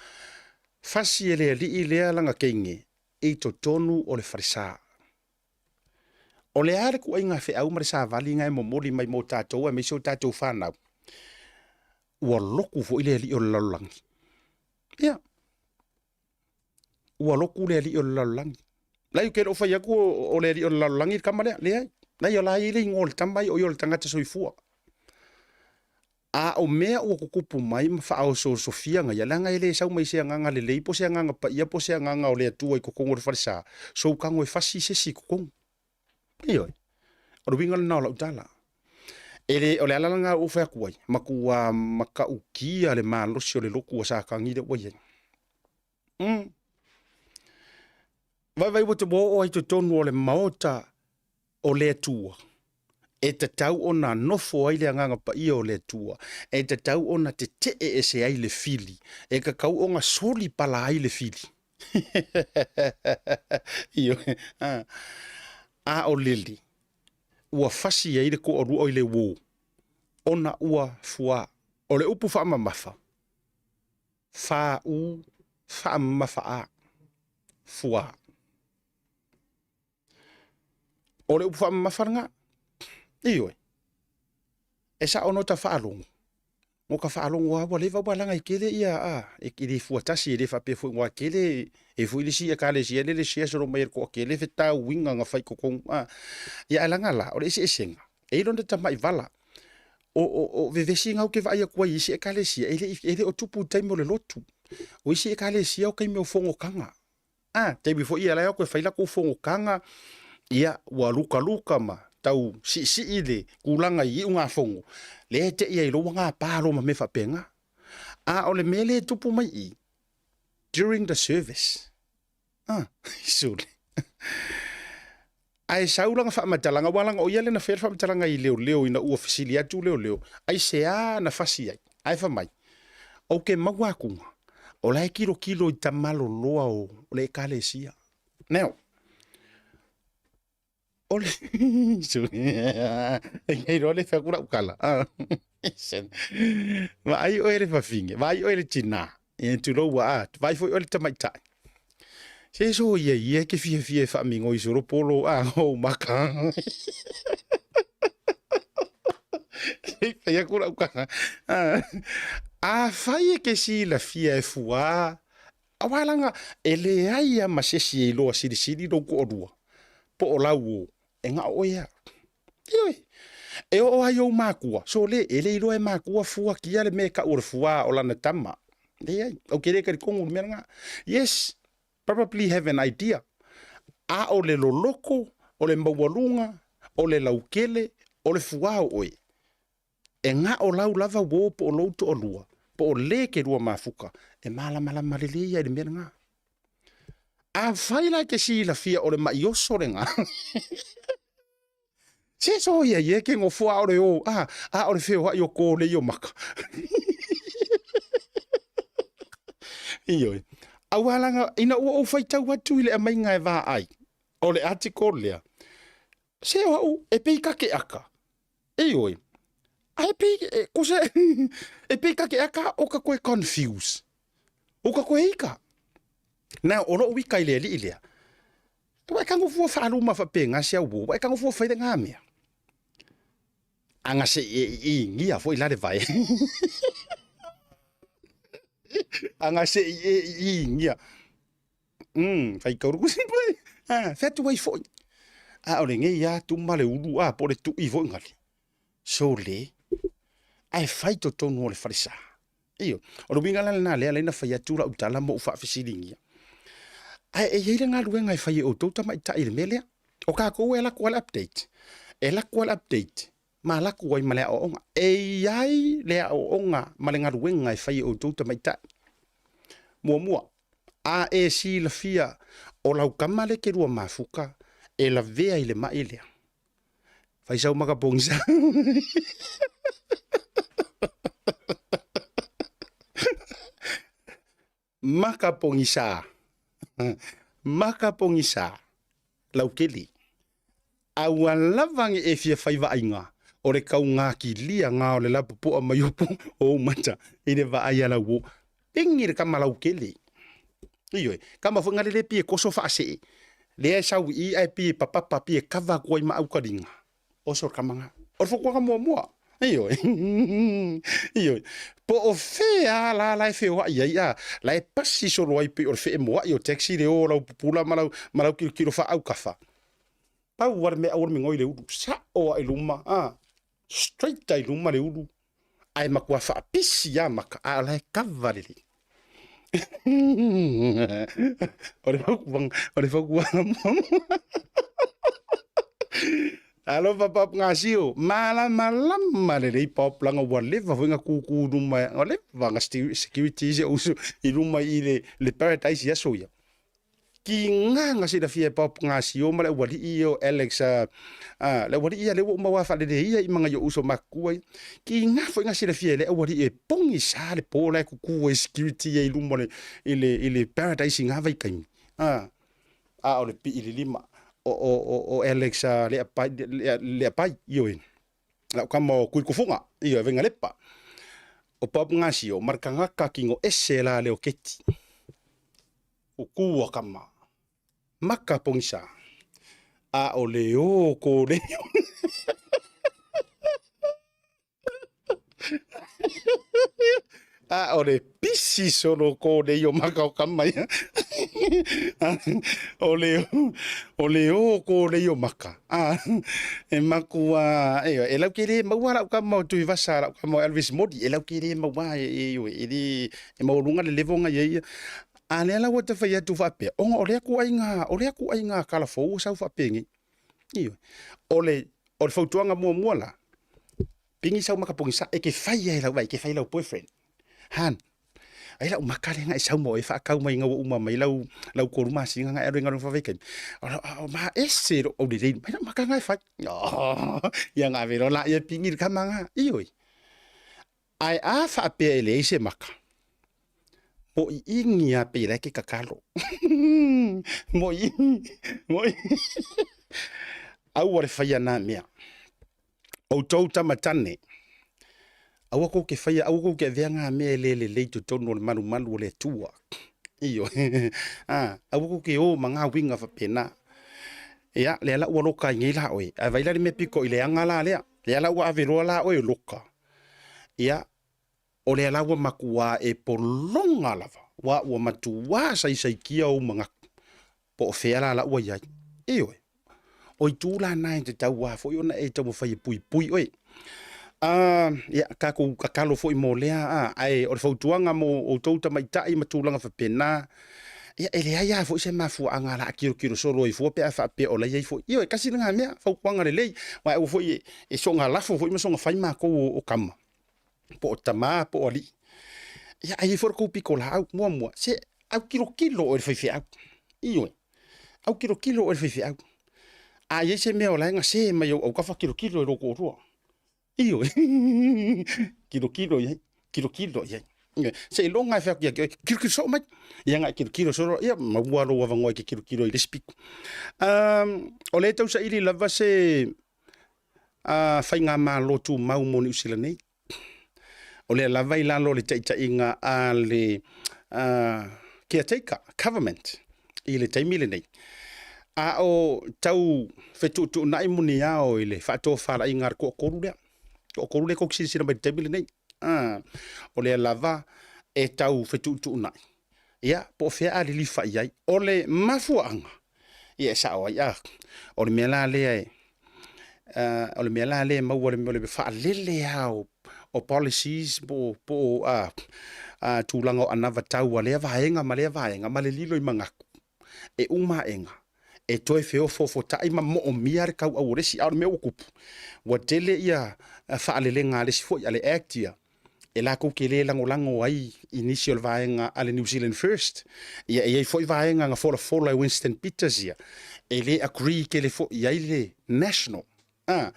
fasi e le alii lea lana teine i totonu o le falesa. O le a le ituaiga feau ma le savali na e momoli mai mo tatou aemaise o tatou fanau? Ua lotu foi le alii o le lalolagi. Ia, ua lotu le alii o le lalolagi. Lai ou te le o fai atu o le alii o le lalolagi le tama lea, leai. Lai o la e i ai le igoa o le tama ia o ia o le tagata soifua. A o mea ua tutupu mai ma faaosoosofiaga ia, leaga e le sau mai se agaga lelei po o se agaga paia po o se agaga o le Atua i totonu o le falesa, sou tago e fasi se isi i totonu. Ioe. O le uiga lena o lau tala. E le, o le ala lena ua ou fai atu ai, matua matautia le malosi o le lotu a Satani lea ua i ai. Vaivai ua ua oo ai totonu o le maota o le Atua, e tatau ona nofo ai le Agaga Paia o le Atua, e tatau ona tetee ese ai le fili, e tatau ona soli pala ai le fili. Ioe. A o Lili, ua fasi ai le toalua oi le uo, ona ua fuā. O le upu faamamafa, fa u faamamafa a, fuā. O le upu faamamafa lena. Ioe. E sao no ta faalogo. No ka faalogo lava ua leva ua laga e tele ia a e le fua tasi e le faapea foi ua tele e foi le isi ekalesia le le share solo mai e le toatele fetauiga na fai totonu a. Ia ae laga la o le eseesega e i ai lona tamai vala o, o, o vevesi na ou te vaai atu ai i isi ekalesia e le, e le o tupu i taimi o le lotu. O isi ekalesia o taimi o fonotaga. A, taimi foi ia la e o atu e fai latou fonotaga, ia, ua lukaluka ma tau siisii le tulaga i iugafono, lea e tei ai loa ua gapa loa ma mea faapena. A o le mea lea e tupu mai i i, during the service, a, sole. Ae sau lana faamatalaga, aua leaga o ia lea na faia le faamatalaga i leoleo ina ua fesili atu leoleo, aisea na fasi ai? Ae fai mai, Ou te maua atuga, o la e tilotilo i tamaloloa o le Ekalesia. Now, o le... E iloa le fai atu lau tala. Vaai oe le fafine, vaai oe le tinā, ia tulou ua a, vaai foi oe le tamaitai. Se soia ia e te fiafia e faamigoi solo polo a ou maka. Sei fai atu lau tala. Afai e te silafia e fuā, aua leaga e leai lava ma se isi e iloa silisili lou toalua, po o lau uo, e na o oe lava. Ioe. E oo lava i ou matua, sole, e le iloa e matua fua kia le mea e tau o le fuā o lana tama. Leai, ou te le talitonu i le mea lena. Yes, probably have an idea. A o le loloto, o le maualuga, o le laukele, o le fuā o oe. E na o lau lava uo po o lou toalua, po o le ke lua mafuka, e malamalama lelei ia i le mea lena. Afai la e te silafia o le maʻi oso lena, se soia ia e ke nofo a o le o, a, a o le feoai o kōlei o maka. Ioe. Aua leaga ina ua ou faitau atu i le aumaiga e vaai, o le article lea, se o au e pei ka ke aka. Ioe. Ae pei, e, ko se, e pei ka ke aka o ka koe confuse. O ka koe ika. Now, o lou ika i le alii lea, ua e kagofua faaluma faapena si au uo, ua e kagofua fai le ngā mea. Aga se i e iigia foi la le vae. Aga se i e iigia. Fai kauru kusi pai. Ah, fea tu ai foi. A o le ngei a tu ma le ulu a po le tui foi ngali. So le. Ae fai totonu o le falesa. Io, o le uiga la lena lea lena fai atu lau tala mo u faafesiligia. Ae e i ai le galuega e fai e outou tamaitai i le mea lea. O kākou e lako ai le update. E lako ai le update ma lako ai ma le aoaoga. E i ai le aoaoga ma le galuega e fai e outou tamaitai. Muamua, a e silafia o lau tama lea e te lua mafuta e lavea i le mai lea, fai sau maka pogisa. Maka pogisa. Maka pogisa. Laukele. A ua lava nge e fia fai vaaiga, o le kaugakilia ga o le lapopoa mai o ou mata i le vaai a lau uo. Pigi le tama laukele. Ioe, tama foi gale le pie koso faasee, lea e sau i i ae pie papapa pie kava atu ai ma aukaliga. Oso le tama ga. O le fautuaga muamua. Ioe. Ioe. Po o fea la la e feoai ai a, la e pasi solo ai pei o le feemoai o taxi le o lau pupula ma lau, ma lau kilokilo faaukafa. Pau lava le mea aua le migoi le ulu, sao lava i luma, a, straight lava i luma le ulu, ae matua faapisi lava maka, a o la e kava lelei. O le fautuaga, o le fautuaga muamua. Alofa Pop Gasio, malamalama lelei Pop laga ua leva foi na tutu i luma, ua leva na security si ou uso i luma i le, le paradise i aso ia. Tiga na silafia e Pop Gasio ma le aualii ia o Alex, a, le aualii ia lea ua uma ua faaleleia i maga i ou uso matutua ia. Tiga foi na silafia e le aualii e pogisa le po la e tutu ai security ia i luma o le, i le, i le paradise i na vaitaimi. A, a o le pii lilima o, o, o, o Alex Leapai, Leapai, ioe, lau tama o Tuikufuga, ioe, Vainalepa. O Bob Gasio, ma le tagata kino ese la leo keti. Kuku a kama. Maka pogisa. A o le o ko le. A o le pisi solo ko nei o maka o kama ia. O le, o le o ko nei o maka. A, e makua, e, e lau ke le maua lau kama o Tuivasa, lau kama o Elvis Modi, e lau ke le maua e, e, e, e, le, e maualuga le level nga ia ia. A lea la ua ta fai atu faapea, ona o lea kuaiga, o lea kuaiga kalafou ua sau faapenei. Ioe. O le, o le fautuaga muamua la, pigi sau maka pogisa, e ke fai ai lau vai, ke fai lau boyfriend. Han, ai lau maka lea nga e sau mo e whaakau mai ngā uma mai lau, lau koru masina nga e alu i ngā runga whawhai O, o, ma ese ro, o le rei, mai lau maka nga e whai. Oh, ia ngā vero la ia pingi le kama nga, ioe. Ae a faapea e leai se maka, moʻiʻini a pei la e ke kakalo. Moʻiʻini, moʻiʻini. Aua le faia nā mea. Outou tama tane, aua kou ke faia, aua kou ke avea ngā mea e le lelei totonu o le malumalu o le Atua. Ioe. Ah, aua kou ke o ma ngā uiga faapena. Ia, lea la ua loka ai nei la oe. Ae vaai la le mea piko i leaga la lea. Lea la ua ave loa la oe o loka. Ia, o lea la ua makuā e pologa lava, ua ua matuā saisaikia ou manatu, po o fea la la ua i ai. Ioe, o itu la na e tatau lava foi ona e taumafai e puipui oe. A, ia, tatou tatalo foi mo lea, a, ae o le fautuaga mo outou tamaitai ma tulaga faapena, ia, e leai lava foi se mafuaaga o le a tilotilo solo ai fua pe a faapea o la e i ai foi. Ioe, tasi lena mea, fautuaga lelei, aua aua foi e soona lafo foi ma soona fai matou o tama, po o tama po o alii. Ia, ae i ai foi le tou pitolaau, muamua, se autilotilo oe i le faifeau. Ioe, autilotilo oe i le faifeau. A i ai se mea o la e gase mai ou autafa, tilotilo i lou toalua. Ioe, tilotilo i ai, tilotilo i ai. Seiloga e fai atu ia te oe, tilotilo soo mai. Ia na e tilotilo solo, ia maua lou avanoa e te tilotilo i le isi pito. O lea e tausaili lava se faigamalo tumau mo Niu Sila nei. O lea lava i lalo o le taitaiga a le caretaker government i le taimi lenei. A o tau fetuutuunai muniao i le faatofalaiga a le toatolu lea. Toatolu lea tou te silasila mai i le taimi lenei. O lea lava e tau fetuutuunai, ia, po o fea a lilifa i ai. O le mafuaaga, ia e sao ai, a, o le mea la lea e, o le mea la lea e maua i le mea o le faalele lava o policies po o tulaga o anavatau a lea vaega ma lea vaega ma le lilo i manatu, e uma aega e toe feofoofotai ma moomia le tauau o le isi. A o le mea ua tupu, ua tele ia faalelega a le isi foi, a le Act ia, e latou te le lagolago ai i nisi o le vaega a le New Zealand First. Ia e i ai foi vaega na folafola e Winston Peters ia, e le agree tele foi i ai le National. A,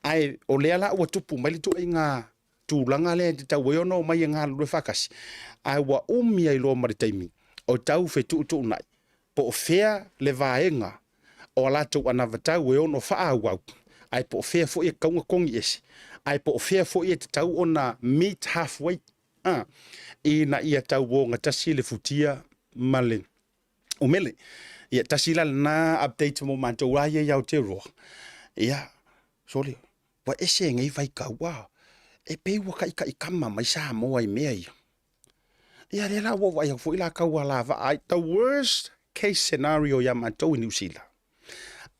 ae o lea la ua tupu mai le ituaiga tulaga lea e tatau ai ona omai e galulue faatasi, ae ua umi ai loa ma le taimi o tau fetuutuunai po o fea le vaega o a latou anavatau e ono faaauau, ae po o fea foi e tatau ona togi ese, ae po o fea foi e tatau ona meet halfway, a, ina ia tau ogatasi le futia ma le umele. Ia, tasi la lena update mo matou lava ia i Aotearoa. Ia, sole, ua ese nei vaitau, a, e pei ua taitaikama mai Samoa i mea ia. Ia, lea la ua ou vaai atu foi la tau alavaa ai. The worst case scenario ia matou i Niu Sila,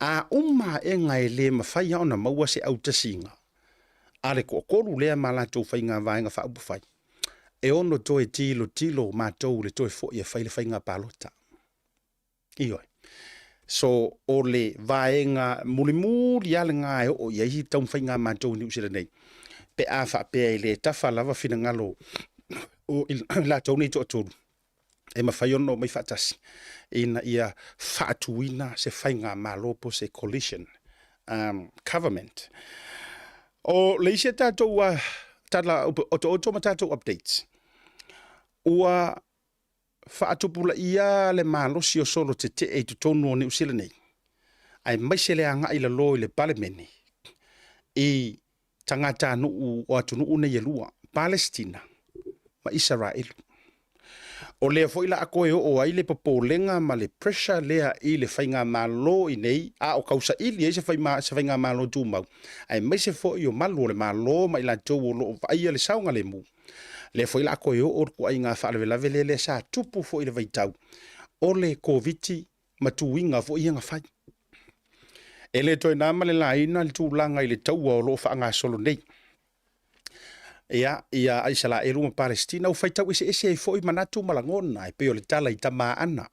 a uma aega e le mafai lava ona maua se autasiga a le toatolu lea ma latou faiga vaega faaupufai, e ono toe tilotilo matou i le toe foi e fai le faiga palota. Ioe. So, o le vaega mulimuli lava lena e oo i ai taumafaiga a matou i Niu Sila nei, pe a faapea e le tafa lava finagalo o i latou nei toatolu, e mafai ona omai faatasi ina ia faatuina se faigamalo po o se coalition government. O le isi a tatou tala otooto ma tatou updates, ua faatupulaia le malosi o solo tetee i totonu o Niu Sila nei, aemaise le agai i lalo i le Palemene i tagatanuu o atunuu nei e lua, Palesitina ma Isaraelu. O lea foi la a toe oo ai le popolega ma le pressure lea i le faigamalo i nei, a o tausaili ai se faigamalo tumau, aemaise foi o malu o le Malo ma i latou o lo o vaaia le saogalemu. Lea foi la a toe oo le ituaiga faalavelave lea, lea sa tupu foi i le vaitau o le Koviti ma tuiga foi ia na fai. E le toe na ma le laina le tulaga i le taua o lo o faagasolo nei ia, ia Isaraelu ma Palesitina, ua faitau eseese ai foi manatu ma lagona, e pei o le tala i tama Aana,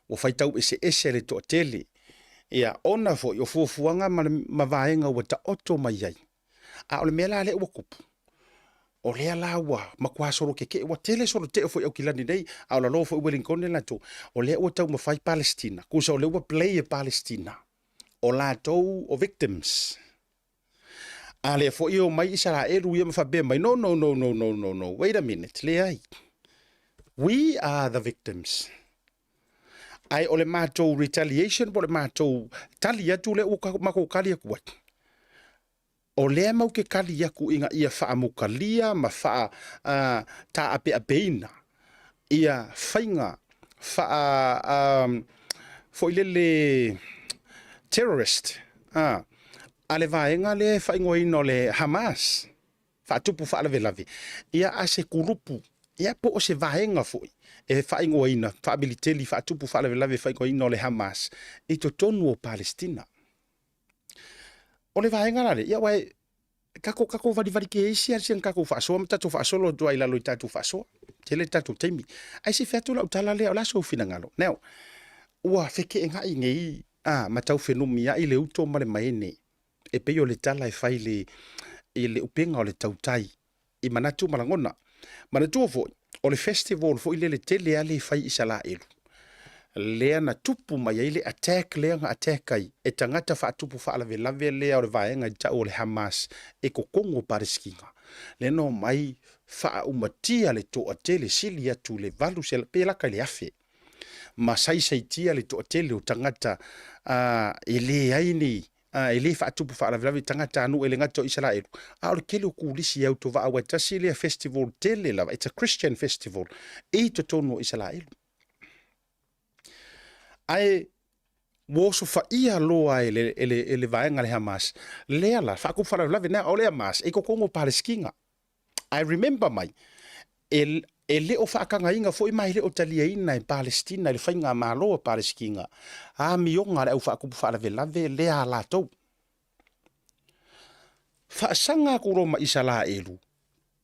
ua faitau eseese le toatele, ia, ona foi o fuafuaga ma, ma vaega ua taoto mai ai. A o le mea la lea ua tupu, o lea la ua matua solo tetee, ua tele solo tetee foi Aukilani nei, a o lalo foi Ueligitone latou, o lea ua taumafai Palesitina, tusa o lea ua play e Palesitina, o latou o victims. A lea foi e omai Isaraelu ia ma faapea mai, no, no, no, no, no, no, no, wait a minute, leai. We are the victims. Ae o le matou retaliation po o le matou tali atu lea ua matou tali atu ai, o lea matou te tali atu ina ia faamukalia ma faa taapeapeina ia faiga faa foi lele terrorist a le vaega lea e faaigoaina o le Hamas, faatupu faalavelave ia a se kulupu ia po o se vaega foi e faaigoaina faamiliteli faatupu faalavelave e faaigoaina o le Hamas i totonu o Palestina. O le vaega la lea, ia aua e tatou tatou valivali keisi lava si ana tatou faasoa ma tatou faasolo atu ai i lalo i tatou faasoa. Tele le tatou taimi. Ae se i fai atu lau tala lea, o le a sou finagalo? Now, ua feteenai nei a, ma tau fenumiai le uto ma le maene e pei o le tala e fai i le, i le upega o le tautai i manatu ma lagona. Manatua foi, o le festival foi lele tele lava lea e fai i Isalaelu, lea na tupu mai ai le attack lea na attack ai e tagata faatupu faalavelave lea o le vaega i tau o le Hamas i totonu o Palesitina, lea na omai faaumatia le toatele sili atu i le 800 pe lata i le 1000 ma saisaitia le toatele o tagata e leai ni e le faatupu faalavelave i tagatanuu e le gata o Isaraelu, a o le tele o turisi e autovaa aua e tasi lea festival tele lava, it's a Christian festival i totonu o Isaraelu. Ae Ua osofaia loa e le, e le, e le vaega a le Hamas, lea la, faatupu faalavelave na, o le Hamas, e i totonu o Palesitina. Ae remember mai, e, e le o faatagaina foi ma e le o taliaina e Palesitina i le faigamalo a Palesitina amioga a le au faatupu faalavelave lea a latou. Faasaga atu loa ma Isalaelu,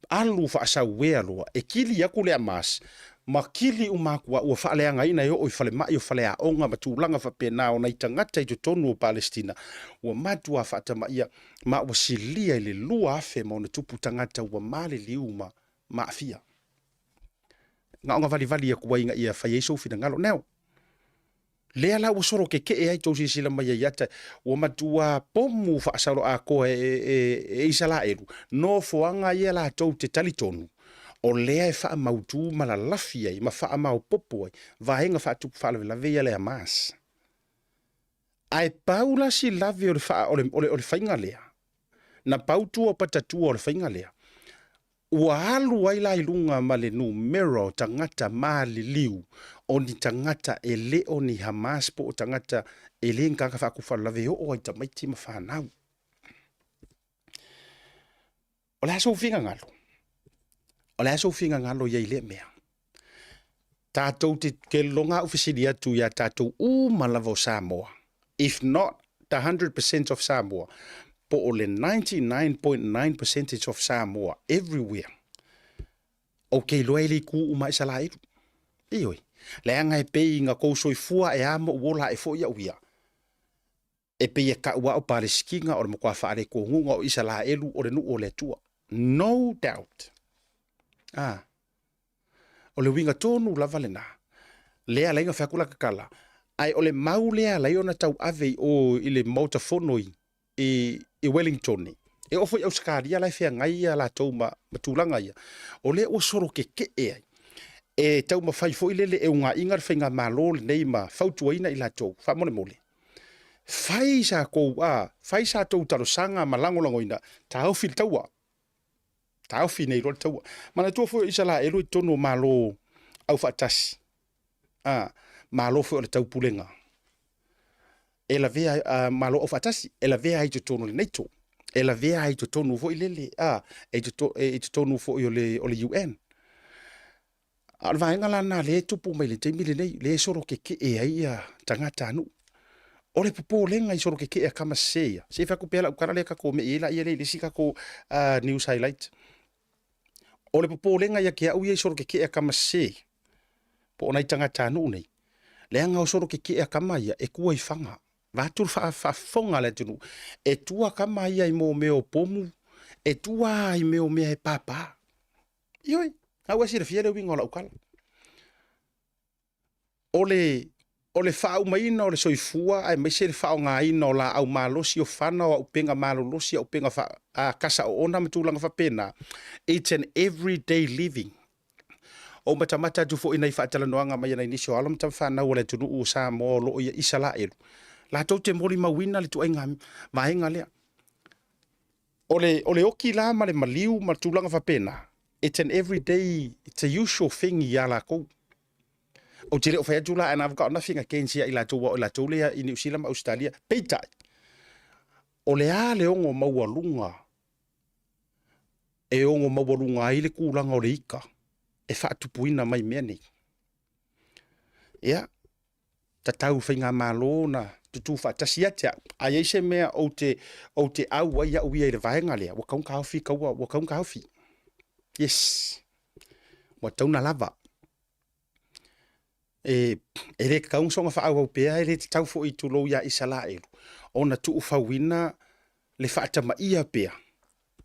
alu faasauea loa, e kili atu le Hamas, ma kili uma atu a ua faaleagaina e oo i falemai o faleaoga ma tulaga faapena o nai tagata i totonu o Palesitina, ua matuā faatamaia ma ua silia i le 2,000 ma ona tupu tagata ua maliliu ma aafia. Na ona valivali atu ai ina ia fai ai sou finagalo. Now, lea la ua solo kekee ai tou silasila mai ai ata, ua matua pomu faasaloakoa e, e, e Isalaelu, nofoaga ia latou te talitonu, o lea e faamautu ma lalafi ai ma faamaopopo ai vaega faatupu faalavelave ia le Hamas. Ae pau la si lave o le, faa, o le, o le, o le faiga lea, na pau tua o patatua o le faiga lea, ua alu ai la i luga ma le numera o tagata maliliu o ni tagata e le o ni Hamas po o tagata e le ni tagata faatufalelave e oo ai i tamaiti ma fanau. O le a sou finagalo? O le a sou finagalo i ai i lea mea? Tatou te keloga au fesili atu iā tatou uma lava o Samoa, if not the 100% of Samoa, po o le 99.9 percentage of Samoa everywhere, ou te iloa e le i kū uma Isalaelu. Ioe, leaga e pei na tou soifua e a ma ou ola ae foi au ia. E pei e kau a o Palesitina o le matua faaletonuga o Isalaelu o le nuu o le Atua. No doubt. Ah. O le uiga tonu lava lena. Lea alai na fai atu la tatala. Ae o le mau lea alai ona tauave i o i le Maota Fono i, i, i Wellington. E oo foi i Ausetalia la e feagai ia latou ma, ma tulaga ia. O lea ua solo kekee ai. E taumafai foi lele e unaiga le faigamalo lenei ma fautuaina i latou. Faamolemole. Fai sa kou, a, fai sa tou talosaga ma lagolagoina, taofi le taua. Taofi nei loa le taua. Manatua foi o Isalaelu i totonu o Malo Aufaatasi, a, Malo foi o le Taupulega, e lavea, a, Malo Aufaatasi, e lavea ai i totonu o le NATO, e lavea ai i totonu foi lele, a, e i totonu foi o le, o le UN. A o le vaega la lena lea e tupu mai le taimi lenei, lea e solo kekee ai ia tagatanuu. O le popolega i solo kekee a kama sese ia, se i fai atu pea lau tala lea tatou mei ai laia lea i le isi tatou news highlight. O le popolega ia te au ia i solo kekee a kama sese, po o nai tagatanuu nei, leaga o solo kekee a kama ia e tua i faga. Vaeatu le faafofoga a le atunuu, e tua kama ia i mea o pomu, e tua i mea o mea e pāpā. Ioe, a ua silafia le uiga o lau tala. O le, o le faaaumaina o le soifua aemaise le faaaogaina o laau malosi o fana o auupega malolosi, auupega fa, a, kasa oona ma tulaga faapena, it's an everyday living. Ou matamata atu foi i nai faatalanoaga mai a nai nisi o alo ma tamafanau a le atunuu o Samoa o lo o i Isalaelu, latou te molimauina le tuaiga vaega lea. O le, o le oki la ma le maliu ma tulaga faapena, it's an everyday, it's a usual thing iā lakou. Ou te le o fai atu la, and I've got nothing against ia i latou, aua o i latou lea i Niu Sila ma Ausetalia. Peitai, o le a le ono maualuga e ono maualuga ai le tulaga o le ika e faatupuina mai mea nei? Ia, tatau i faigamalo ona tutū faatasi ia te au. A i ai se mea ou te, ou te au ai au ia i le vaega lea, ua tatau ona taofi taua, ua tatau ona taofi. Yes. Ua tatau ona lava. E, e le tatau ona soona faaauau pea, e le tatau foi tulou ia Isalaelu ona tuufauina le faatamaia pea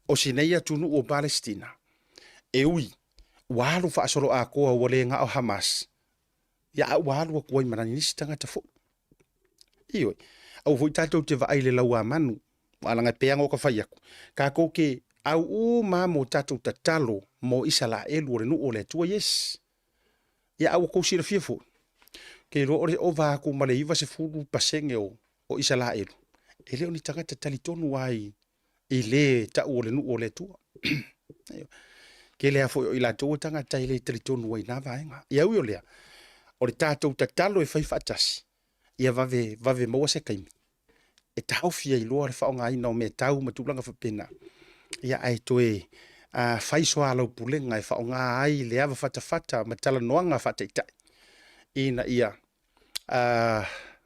o si nei atunuu o Palesitina, e ui ua alu faasoloatoa ua le na o Hamas, ia a ua alu atu ai ma nai nisi tagata foi. Ioe, aua foi tatou te vaai i le lauamanu, aua leaga e pei lava ona fai atu, tatou te au uma lava mo tatou tatalo mo Isalaelu o le nuu o le Atua. Yes. Ia a ua tou silafia foi, ou te iloa o le ova atu ma le 90% o Isalaelu, e le o ni tagata talitonu lava i i le tau o le nuu o le Atua. Tele lava foi o i latou o tagata e le talitonu ai i na vaega. Ia ui o lea, o le tatou tatalo e fai faatasi, Ia vave, vave maua se taimi e taofi ai loa le faaaogaina o mea tau ma tulaga faapena, ia ae toe fai soalaupulega e faaaoga ai le ava fatafata ma talanoaga faataitai ina ia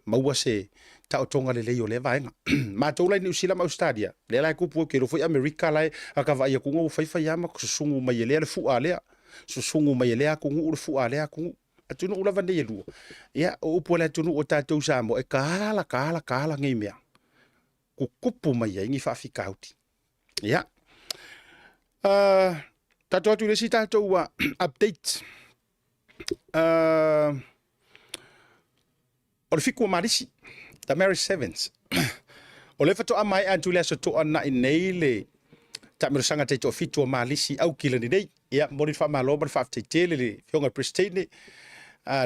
maua se taotoga lelei o lea vaega. Matou la i Niu Sila ma Ausetalia, lea la e tupu, ou te iloa foi Amerika la e a ta vaai atu ua fai fai lava ma susugu mai e lea le fua a lea, susugu mai e lea atunuu le fua a lea atunuu. Atunuu lava nei e lua, ia o upu a le atunuu o tatou i Samoa, e tala tala tala nei mea, tutupu mai ai ni faafitauli. Ia, tatou atu i le isi tatou update. O le fitu o Malisi, the Marist Sevens. O lea faatoa maea atu i le Aso Toonai nei le taamilosaga taitoafitu o Malisi Aukilani nei. Ia, momoli le faamalo ma le faafetai tele le Afioga i le Peresetene,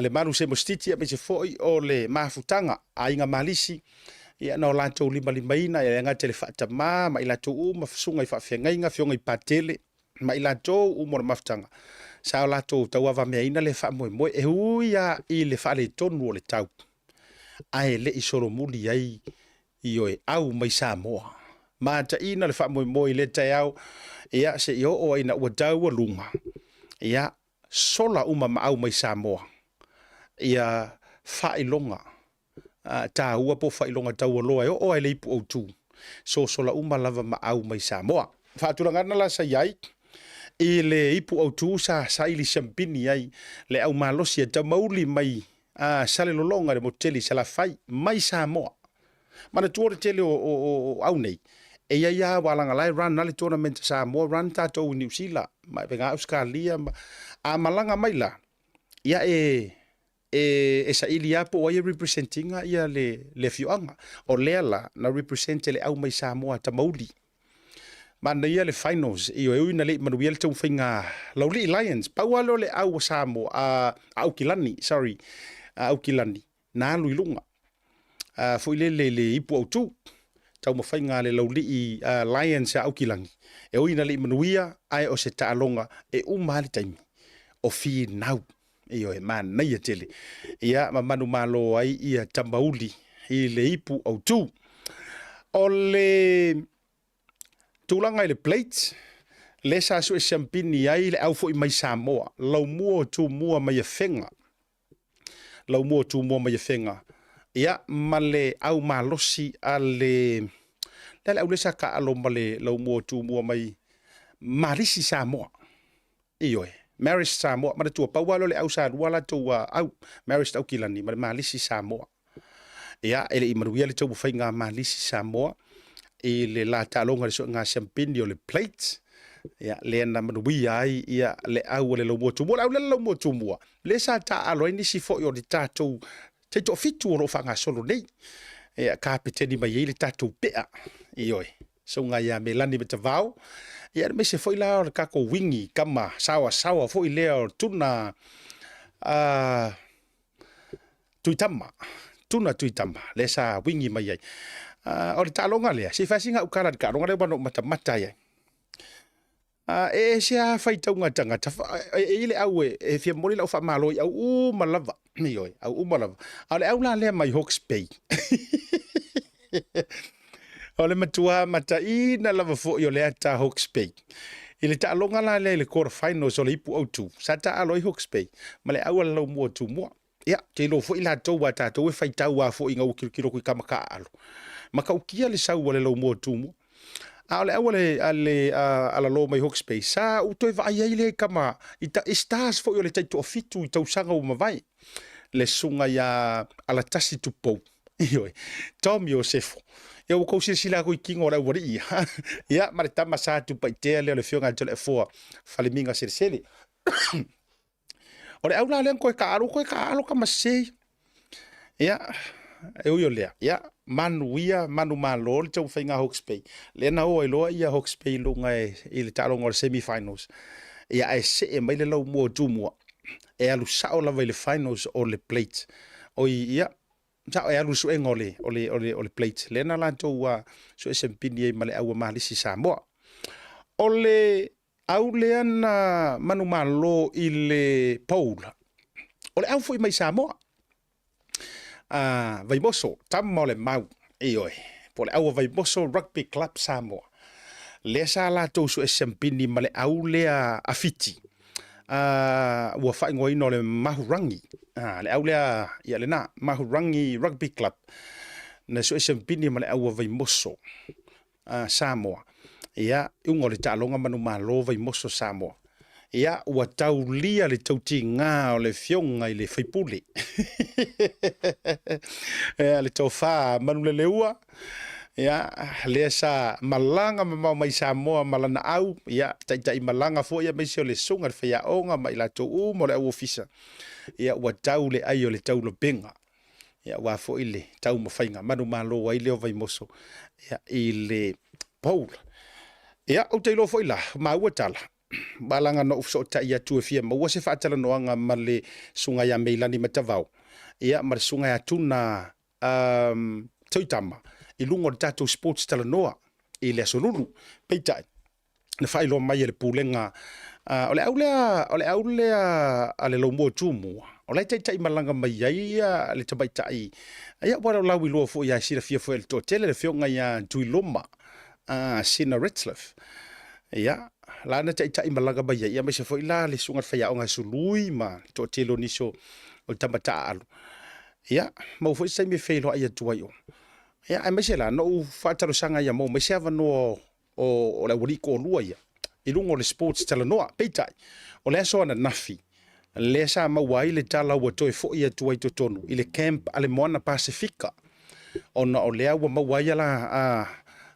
le Malu Semosititi, aemaise foi o le mafutaga a Aiga Malisi, ia na o latou limalimaina, e le gata i le faatamā ma i latou uma, susuga i faafeagaiga, afioga i patele, ma i latou uma o le mafutaga, sa o latou tauavameaina le faamoemoe, e ui lava i le faaletonu o le tau, ae le i solomuli ai ioe, au mai Samoa. Mataina le faamoemoe i lea taeao, ia se i oo ai ina ua taualuga, ia sola uma ma au mai Samoa, ia faailoga taua po o faailoga taualoa e oo lava i le ipu autu, sosola uma lava ma au mai Samoa. Faatulagaga la sa i ai i le ipu autu sa saili siampini ai le au malosi e tamauli mai a Salelologa i le motu tele i Salafai mai Samoa. Manatua le tele o au nei, e i ai lava aua leaga la e run lava le tournament a Samoa, run tatou i Niu Sila ma vega Ausetalia ma a malaga mai la, ia e saili lava po o ai e represent ina ia le afioaga. O lea la na represent e le au mai Samoa Tamauli. Manaia le finals, ioe, e ui ina le i manuia le taumafaiga a Laulii Lions, pau lava lea o le au a Samoa, a Aukilani, sorry, a Aukilani, na alu i luga, foi lele i le ipu autu, taumafaiga a le Laulii Lions a Aukilani, e ui ina le i manuia, ae o se taaloga e uma lava le taimi o finau. Ioe, manaia tele. Ia, ma manumalo ai ia Tamauli i le ipu autu. O le tulaga i le plate, lea sa sue siampini ai le au foi mai Samoa, laumua o Tumua mai Afega, laumua o Tumua mai Afega, ia, ma le au malosi a le, le au lea sa taalo ma le laumua o Tumua mai Malisi Samoa. Ioe, Marist Samoa, manatua, pau lava lea o le au sa lua latou au, Marist Aukilani ma le Malisi Samoa. Ia, e le i manuia le taumafaiga a Malisi Samoa i le la taaloga i le suega siampini o le plate, ia, lea na manuia ai ia, le au a le Laumua Tumua. O le au lea le Laumua Tumua, lea sa taaalo ai nisi foi o le tatou taitoafitu o lo o faagasolo nei. Ia, kapeteni mai ai le tatou pea, ioe. Susuga ia Melani Matavao, ia aemaise foi la o le tatou wingi kama saoasaoa foi lea o Tuna Tuitama, Tuna Tuitama, lea sa wingi mai ai. O le taaloga lea, se i fai sina au tala i le taaloga lea ua na ou matamata ai. E ese lava faitauga a tagata, e i ai le au e fia momoli lau faamalo i au uma lava, ioe, au uma lava. A o le au la lea mai Hawke's Bay, o le matua mataina lava foi o le ata Hawke's Bay. I le taaloga la lea i le quarter finals o le ipu autu, sa taaalo ai Hawke's Bay ma le au a le Laumua o Tumua. Ia, ou te iloa foi latou a tatou e faitau lava foi ina ua tilotilo atu i tama taaalo. Matautia le sau a le laumua o Tumua. A o le au a le, a le a, Alalo mai Hawke's Bay, sa ou toe vaai ai lea i tama, i, ta, i stars foi o le taitoafitu i tausaga ua mavae. Le susuga ia Alatasi Tupou. Ioe, Tom Iosefo. Ia ua tou silasila atu i tino o le aualii ia. Ia, ma le tama sa Tupaitea lea o le afioga ia Toleafoa Falemiga Selesele. O le au la lea na toe taaalo, toe taaalo tama sese ia. Ia, e ui o lea, ia, manuia, manumalo le taumafaiga a Hawke's Bay. Lea na o ai loa ia Hawke's Bay i luga e, i le taaloga o le semi-finals. Ia, ae see mai le laumua o Tumua. E alu sao lava i le finals o le plate. Oi, ia, sao e alu i le suega o le, o le, o le, o le plate. Lea na latou sue sempini ai ma le au a Malisi Samoa. O le au lea na manumalo i le pole, o le au foi mai Samoa. Vaimoso, tama o le mau, ioe, po o le au a Vaimoso Rugby Club Samoa. Lea sa latou sue siampini ma le au lea a Fiti, ua faaigoaina o le Mahurangi, le au lea, ia lena, Mahurangi Rugby Club, na sue siampini ma le au a Vaimoso Samoa. Ia, iuga o le taaloga manumalo Vaimoso Samoa. Ia, ua taulia le tautiga o le Afioga i le Faipule. Ia, le tofa Manuleleua, ia, lea sa malaga mamao mai Samoa ma lana au, ia, taitai malaga foi aemaise o le susuga i le faiaoga ma i latou uma o le au ofisa. Ia, ua tau le ai o le taulapega. Ia, aua foi le taumafaiga manumalo ai lea o Vaimoso, ia, i le bowl. Ia, ou te iloa foi la, maua tala, malaga na ou fesootai atu e fia maua se faatalanoaga ma le susuga ia Meilani Matavao, ia, ma le susuga ia Tuna Tuitama i luga o le tatou sports talanoa i le Aso Lulu. Peitai, na faailoa mai e le Pulega, o le au lea, o le au lea a le Laumua Tumua, o la e taitai malaga mai ai le tamaitai, ia ua lauiloa foi ia silafia foi e le toatele le afioga ia Tuiloma Sina Retzlaff. Ia, la na taitai malaga mai ai, aemaise foi la le susuga i le faiaoga Sului ma le toatele o nisi o tama taaalo. Ia, maua foi se taimi e feiloai atu ai o. Ia, aemaise la, na ou faatalosaga ia maua mai se avanoa o le aualii toalua ia i luga o le sports talanoa. Peitai, o le aso ananafi, lea sa maua ai le tala ua toe foi atu ai totonu i le camp a le Moana Pasefika, ona o lea ua maua ai ala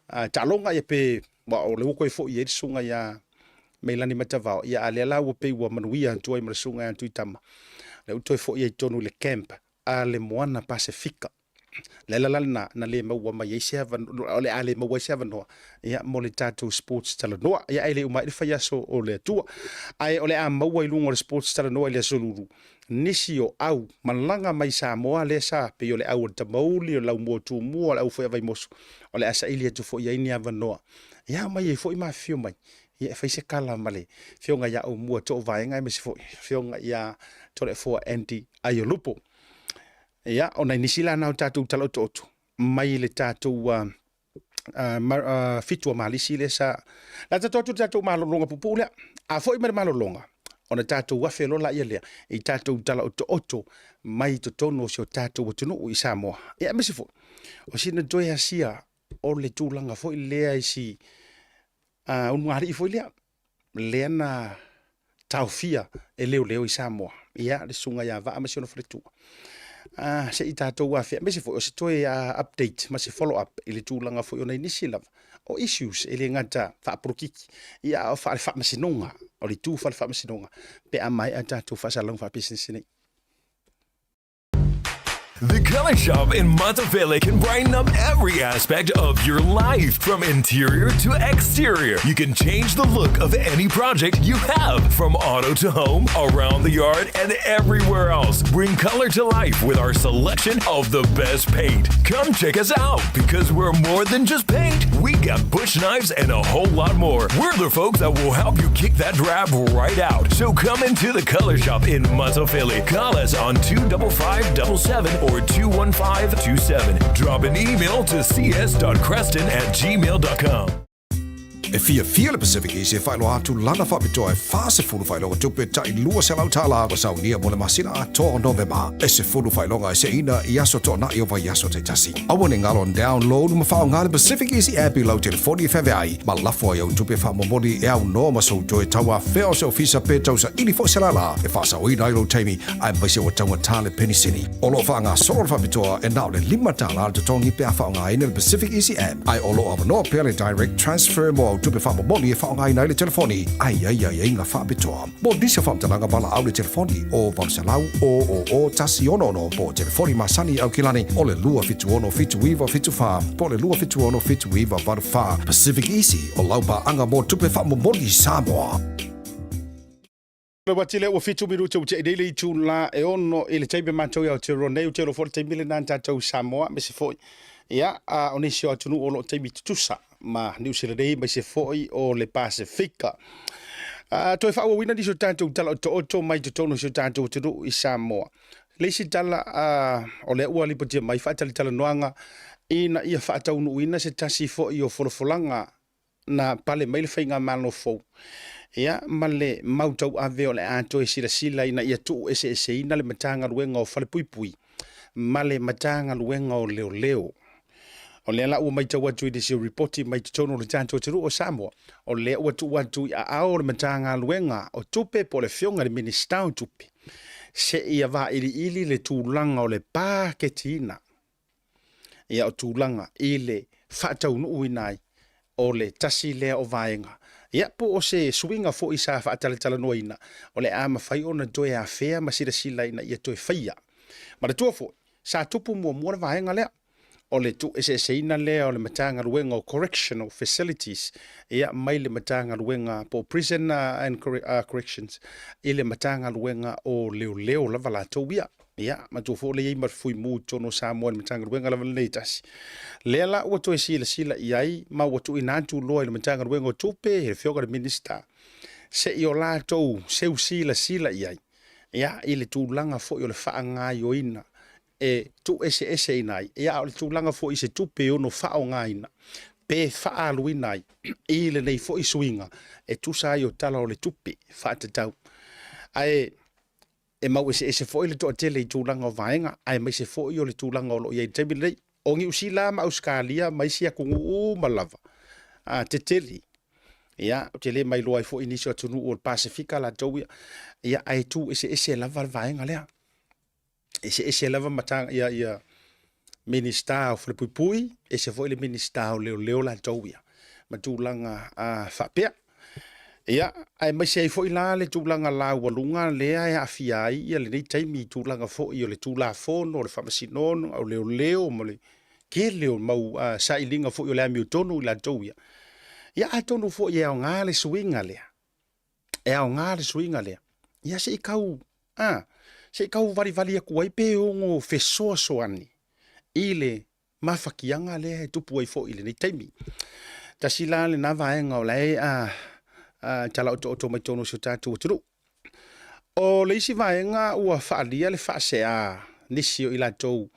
a, taaloga ia pe ua o lea ua toe foi ai le susuga ia Meilani Matavao, ia a lea la ua pei ua manuia atu ai ma le susuga ia Tuitama, lea ua toe foi ai totonu i le camp a le Moana Pasefika. Le ala la lena na le maua mai ai se avanoa, o le a le maua ai se avanoa ia mo le tatou sports talanoa. Ia ae le uma ai le faiaso o le Atua. Ae o le a maua i luga o le sports talanoa i le Aso Lulu nisi o au malaga mai Samoa lea sa pei o le au o le Tamauli, o le Laumua Tumua, o le au foi a Vaimoso, o le a saili atu foi i ai ni avanoa. Ia aumai ai foi ma afifio mai ia e fai se tala ma le Afioga ia Aumua Toovaega aemaise foi Afioga ia Toleafoa Andy Aiolupo. Ia, o nai nisi la na o tatou tala otooto mai le tatou fitu a Malisi lea sa la tatou atu le tatou malologa pupuu lea. A foi mai le malologa, ona tatou afe loa laia lea i tatou tala otooto mai totonu o si o tatou atunuu i Samoa. Ia, aemaise foi, o sina toe asia o le tulaga foi lea i si ulugalii foi lea, lea na taofia e leoleo i Samoa, ia le susuga ia Vaa ma si ona faletua. Se i tatou afea, aemaise foi o se toe update ma se follow up i le tulaga foi o nai nisi lava o issues e le gata faapolokiki, ia a o faale-faamasinoga, o le itu faale-faamasinoga pe a maea tatou faasalalauga faapisinisi nei. The Color Shop in Matafele can brighten up every aspect of your life, from interior to exterior. You can change the look of any project you have, from auto to home, around the yard, and everywhere else. Bring color to life with our selection of the best paint. Come check us out because we're more than just paint. We got bush knives and a whole lot more. We're the folks that will help you kick that drab right out. So come into the Color Shop in Matafele. Call us on 25577 or 21527. Drop an email to cs.creston@gmail.com. E fiafia le Pacific Easy e faailoa atu lana faapitoa e 40 faailoga tupe tai $200 ua saunia mo le masina atoa o Novema. E 10 faailoga e seina i aso toanai o vaiaso taitasi. Aua ne galo download ma faaaoga le Pacific Easy app i lau telefoni e feaveai ma lafo ai au tupe faamomoli e aunoa ma sou toe tauafea o se ofisa pe tausaili foi se lala e faasaoina ai lou taimi aemaise ua taugata le penisini. O lo o faagasolo le faapitoa e na o le $5 le totogi pe a faaaogaina le Pacific Easy App, ae o lo o avanoa pea le Direct Transfer mo au tupe faamomoli e faaaogaina ai le telefoni ae i ai aiaiga faapitoa. Mo nisi o faamatalaga valaau le telefoni o 800 000 166 po o telefoni masani Aukilani o le 276 7974 po o le 276 7984. Pacific Easy o lau paaga mo tupe faamomoli i Samoa. Le uati lea ua fitu minute ua tea nei le itula e ono i le taimi matou i Aotearoa nei, ou te iloa foi le taimi lena na tatou i Samoa aemaise foi ia o nisi o atunuu o lo o taimi tutusa ma Niu Sila nei aemaise foi o le Pasefika. Toe faaauauina nisi o tatou tala otooto mai totonu o si o tatou atunuu i Samoa. Le isi tala o lea ua lipotia mai faatalatalanoaga ina ia faataunuuina se tasi foi o folafolaga na pale mai le faigamalo fou, ia ma le mau tauave o le a toe silasila ina ia tuueseeseina le Matagaluega o Falepuipui ma le Matagaluega o Leoleo. O lea la ua matau atu i nisi o ripoti mai totonu o le tatou atunuu o Samoa, o lea ua tuu atu i aao o le Matagaluega o Tupe po o le Afioga i le Minisita o Tupe seia vailiili le tulaga o le paketiina ia o tulaga i le faataunuuina ai o le tasi lea o vaega. Ia po o se suiga foi sa faatalatalanoaina o le a mafai ona toe afea ma silasila ina ia toe faia. Manatua foi, sa tupu muamua le vaega lea o le tuueseeseina lea o le Matagaluega o Correctional Facilities ia mai le Matagaluega po o Prison and Corrections i le Matagaluega o Leoleo lava latou ia. Ia, manatua foi o lea e i ai ma le Fuimu i totonu o Samoa i le Matagaluega lava lenei e tasi. Lea la ua toe silasila i ai ma ua tuuina atu loa i le Matagaluega o Tupe, le Afioga i le Minisita, se i o latou seu silasila i ai, ia, i le tulaga foi o le faagaoioiga e tuueseeseina ai, ia, a o le tulaga foi i se tupe e ono faaaogaina pe faaaluina ai i lenei foi suiga e tusa ai o Tala o le Tupe faatatau. Ae e mau eseese foi le toatele i tulaga o vaega, aemaise foi o le tulaga o lo o i ai i le taimi lenei. O Niu Sila ma Ausetalia ma isi atunuu uma lava a tetele, ia, ou te le mailoa ai foi nisi o atunuu o le Pasefika latou ia, ia ae tu eseese lava le vaega lea. Eseese lava mata, ia, ia Minisita o Falepuipui, ese foi le Minisita o Leoleo latou ia, ma tulaga faapea. Ia, aemaise ai foi la le tulaga laualuga lea e aafia ai ia lenei taimi i tulaga foi o le Tulafono, o le Faamasinoga, o Leoleo ma le tele o mau sailiga foi o le amiotonu i latou ia. Ia, atonu foi e aoga le suiga lea. E aoga le suiga lea. Ia se i tau, a, se i tau valivali atu ai pe ono fesoasoani i le mafatiaga lea e tupu ai foi i lenei taimi. Tasi la lena vaega o la e talaotooto mai totonu o si o tatou atunuu. O le isi vaega ua faaalia le faasea nisi o i latou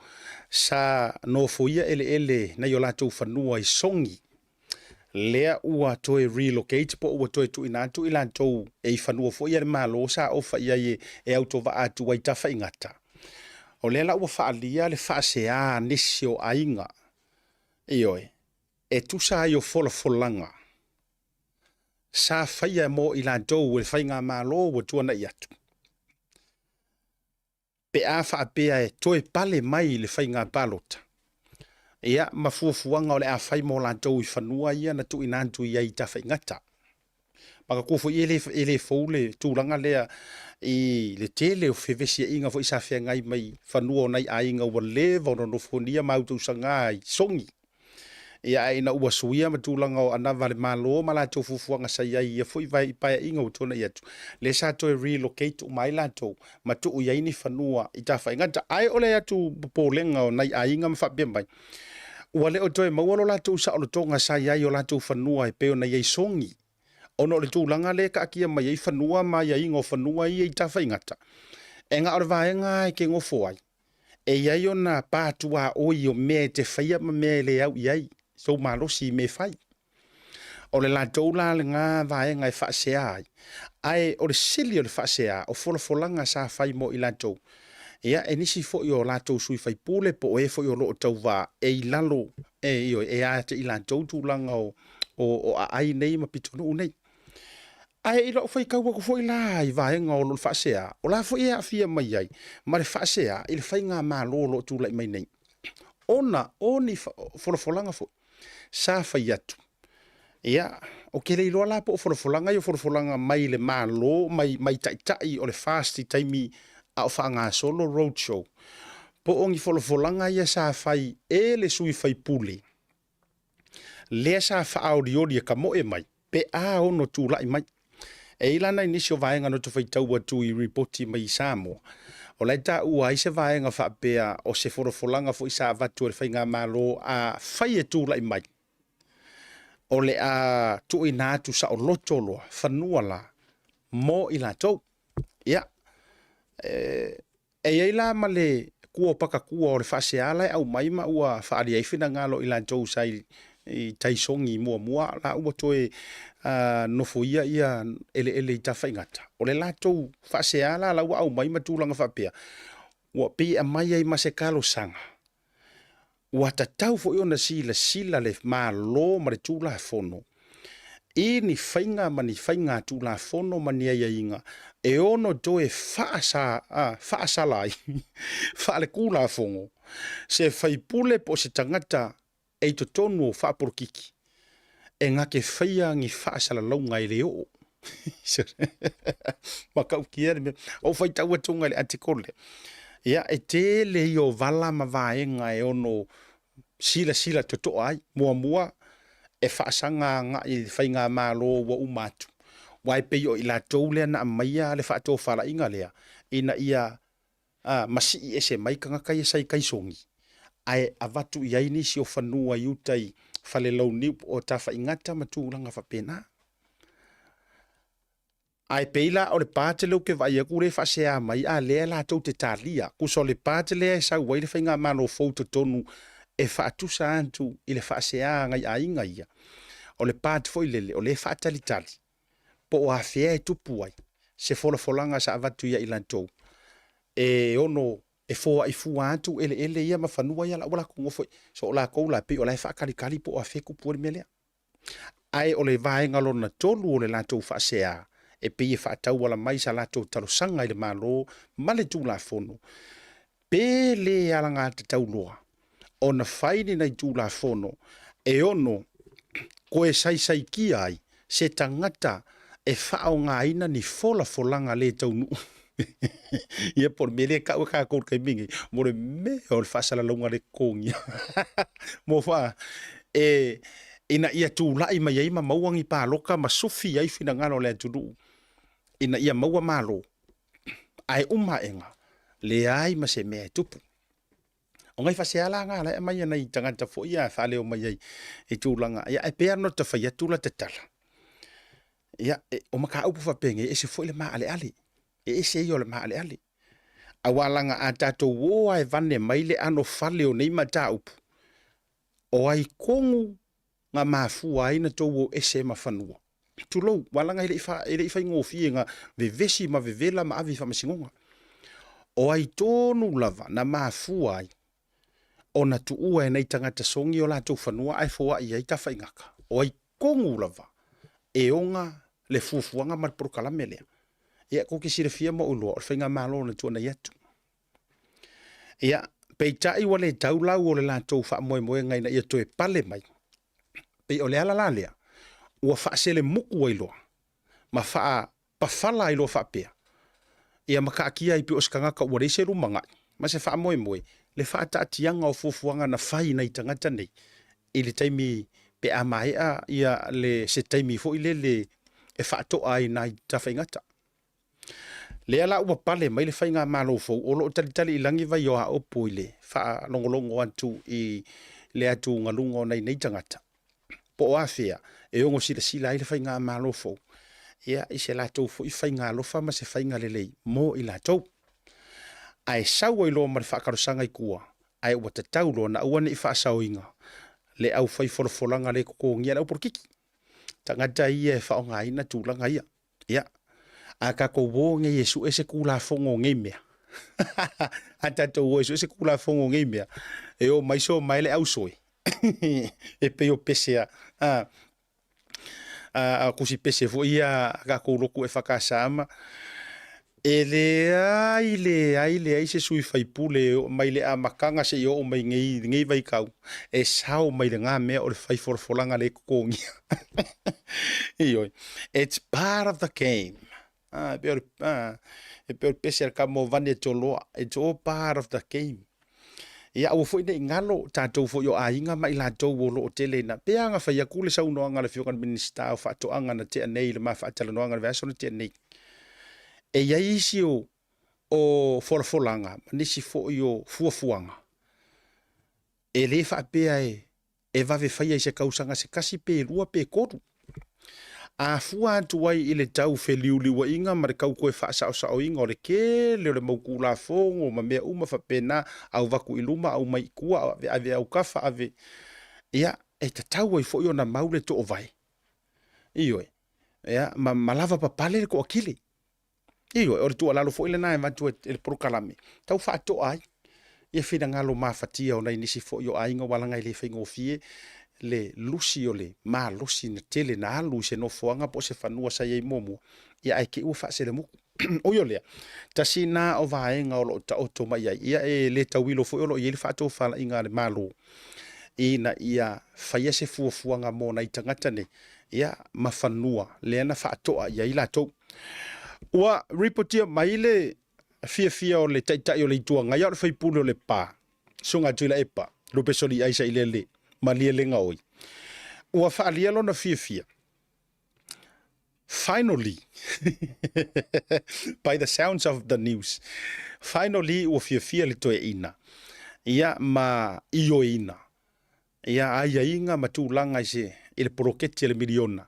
sa nofoia eleele nai o latou fanua i Sogi, lea ua toe relocate po ua toe tuuina atu i latou e i fanua foi a le Malo sa ofa i ai e autovaa atu ai i Tafaigata. O lea la ua faaalia le faasea a nisi o aiga, ioe, e tusa ai o folafolaga sa faia mo i latou e le faigamalo ua tuanai atu, pe a faapea e toe pale mai i le faiga palota, ia, ma fuafuaga o le a fai mo latou i fanua ia na tuuina atu i ai i Tafaigata. Manatua foi e le, e le fou le tulaga lea i le tele o fevesiaiga foi sa feagai mai fanua o nai aiga ua leva ona nofonia ma autausaga i Sogi. Ia, ae ina ua suia ma tulaga o anava a le Malo ma latou fuafuaga sa i ai i ia foi paeaiga ua tuanai atu, lea sa toe relocate uma ai latou ma tuu i ai ni fanua i Tafaigata. Ae o le atu popolega o nai aiga ma faapea mai, ua le o toe maua lo latou saolotoga sa i ai i o latou fanua e pei ona i ai Sogi, ona o le tulaga lea e taatia mai ai fanua ma aiaiga o fanua ia i Tafaigata, e na o le vaega lava e te nofo ai, e i ai ona pa tuaoi o mea e te faia ma mea e le au i ai sou malosi i mea e fai. O le latou la lena vaega e faasea ai, ae o le sili o le faasea, o folafolaga sa fai mo i latou, ia, e nisi foi o latou sui faipule po o e foi o lo o tauva e i lalo, e, ioe, e ia te i latou tulaga o, o, o aai nei ma pitonuu nei. Ae i lau faitau atu foi la i vaega o lo o faasea, o la foi e aafia mai ai ma le faasea i le faigamalo o lo o tulai mai nei, ona o ni folafolaga foi sa fai atu. Ia, ou te le iloa la po o folafolaga ia o folafolaga mai le Malo, mai, mai taitai o le FAST i taimi a o faagasolo road show, po o ni folafolaga ia sa fai e le sui faipule lea sa faaolioli e tamoe mai pe a ono tulai mai. E i ai la nai nisi o vaega na ou faitau atu i ripoti mai i Samoa, o la e taua ai se vaega faapea o se folafolaga foi sa avatu e le faigamalo a fai e tulai mai, o le a tuuina atu saoloto loa fanua la mo i latou. Ia, e E i ai la ma le kua o pakakua o le faasea la e aumai ma ua faaalia ai finagalo o i latou sa i tai sogi muamua la ua toe nofoia ia eleele i Tafaigata. O le latou faasea la la ua aumai ma tulaga faapea, ua pei e aumai ai ma se talosaga, ua tatau foi ona silasila le Malo ma le Tulafono i ni faiga ma ni faiga Tulafono ma ni aiaiga e ono toe faasala ai faaletulafono se faipule po o se tagata e i totonu o faapolokiki e na te faia ni faasalalauga e le oo. Matautia le mea. Ou faitau atu i le article lea. Ia, e tele ia o vala ma vaega e ono silasila totoa ai. Muamua, e faasaga agai i le faigamalo ua uma atu, aua e pei o i latou lea na aumaia le faatofalaiga lea ina ia masii ese mai tagata ia sa i tai sogi, ae avatu i ai nisi o fanua i uta i Falelauniu po o Tafaigata ma tulaga faapena. Ae pei la o le part lea ou te vaai atu lea e faasea mai, a lea latou te talia. Tusa o le part lea e sau ai le faigamalo fou i totonu e faatusa atu i le faasea a nai aiga ia, o le part foi lele o lea e faatalitali po o afea e tupu ai se folafolaga sa avatu ia i latou e ono e foai fua atu eleele ia ma fanua ia la ua latou nofo ai. So o latou la pei o la e faatalitali po o afea e tupu ai le mea lea. Ae o le vaega lona tolu o le latou faasea, e pei e faatauala mai sa latou talosaga i le Malo ma le Tulafono, pe le alagatatau loa ona fai ni nai Tulafono e ono toe saisaitia ai se tagata e faaaogaina ni folafolaga le taunuu. Ia po o le mea lea e tau e tatou i le taimi lenei, mo le mea o le faasalalauga le totogia. Mo fa, e, ina ia tulai mai ai ma maua ni palota ma sufi ai finagalo o le atunuu ina ia maua malo, ae uma aega, leai ma se mea e tupu. O nai faasea la na la e aumai e nai tagata foi ia e faaleo mai ai i tulaga, ia ae pei lava ona ta fai atu la ta tala, ia, o mataupu faapenei, e ese foi le maaleale, e ese ia o le maaleale. Aua laga a tatou o lava e vane mai le anofale o nei mataupu, o ai tonu na mafua ai na tou o ese ma fanua? Tulou, aua laga e le i fa, e le i faigofie na vevesi ma vevela ma ave i faamasinoga. O ai tonu lava na mafua ai ona tuua e nai tagata sogi o latou fanua ae foai ai Tafaigata? O ai tonu lava e ona le fuafuaga ma le polokalame lea? Ia, tou te silafia ma ou iloa, o le faigamalo na tuanai atu. Ia, peitai ua le tau lau o le latou faamoemoega ina ia toe pale mai. Pei o le ala la lea, ua faaselemutu ai loa ma faapafala ai loa faapea, ia ma taatia ai pei o se tagata ua leai se lumanai ma se faamoemoe, le faataatiaga o fuafuaga na fai nai tagata nei i le taimi pe a maea ia le se taimi foi lele e faatoa ai nai Tafaigata. Lea la ua pale mai le faigamalo fou o lo o talitali i lagi Vaioaopo i le faalogologo atu i le atugaluga o nai nei tagata, po o afea e ono silasila ai le faigamalo fou ia i se latou foi faiga alofa ma se faiga lelei mo i latou. Ae sau ai loa ma le faatalosaga i tua, ae ua tatau loa ona aua ne i faasaoina le aufai folafolaga le totogia e le aupolokiki. Tagata ia e faaaogaina tulaga ia. Ia, a tatou o nei e sue se Tulafono o nei mea, a tatou o e sue se Tulafono o nei mea, e o mai somae le ausoe, e pei o pese a, a, a, a tusi pese foi ia a tatou lotu EFKS ma, e leai, leai, leai se sui faipule e oo mai le amataga seia oo mai nei, lenei vaitau, e sao mai lena mea o le fai folafolaga le totogia. Ioe, it's part of the game. Ah, e pei o le, ah, e pei o le pese a le tama o Vane Toloa, it's all part of the game. Ia aua foi ne i galo tatou foi o aiga ma i latou o lo o tele ina. Pei lava ona fai atu le saunoaga a le Afioga i le Minisita o Faatoaga na tea nei i le ma faatalanoaga i le vaiaso na tea nei. E i ai isi o, o folafolaga ma nisi foi o fuafuaga e le faapea e, e vave faia i se tausaga se tasi pe lua pe tolu. A fua atu ai i le tau feliuliuaiga ma le tau toe faasaosaoina o le tele o le mau Tulafono ma mea uma faapena, auvaku i luma, aumai i tua, ave ave autafa, ave, ia, e tatau ai foi ona mau le toovae. Ioe, ia, ma, ma lavapapale le toatele. Ioe, o le tuualalo foi lena e avatu e le polokalame, tau faatoa ai ia finagalo mafatia o nai nisi foi o aiga aua leaga e le faigofie le lusi o le malosi na tele na alu i se nofoaga po o se fanua sa i ai muamua, ia ae te i ua faaselemutu. Ui o lea, tasi na o vaega o lo o taoto mai ai, ia e le tauilo foi o lo o i ai le faatofalaiga a le Malo ina ia faia se fuafuaga mo nai tagata nei, ia ma fanua lea na faatoa i ai latou. Ua ripotia mai le fiafia o le Taitai o le Itu Agai a o le sui usufono o Lepa, Susuga Tuilaepa Lupesoliai Sailele Malielegaoi, ua faaalia lona fiafia. Finally, by the sounds of the news, finally ua fiafia le toeaina ia ma ioeina ia aiaiga ma tulaga i se i le poloketi a le miliona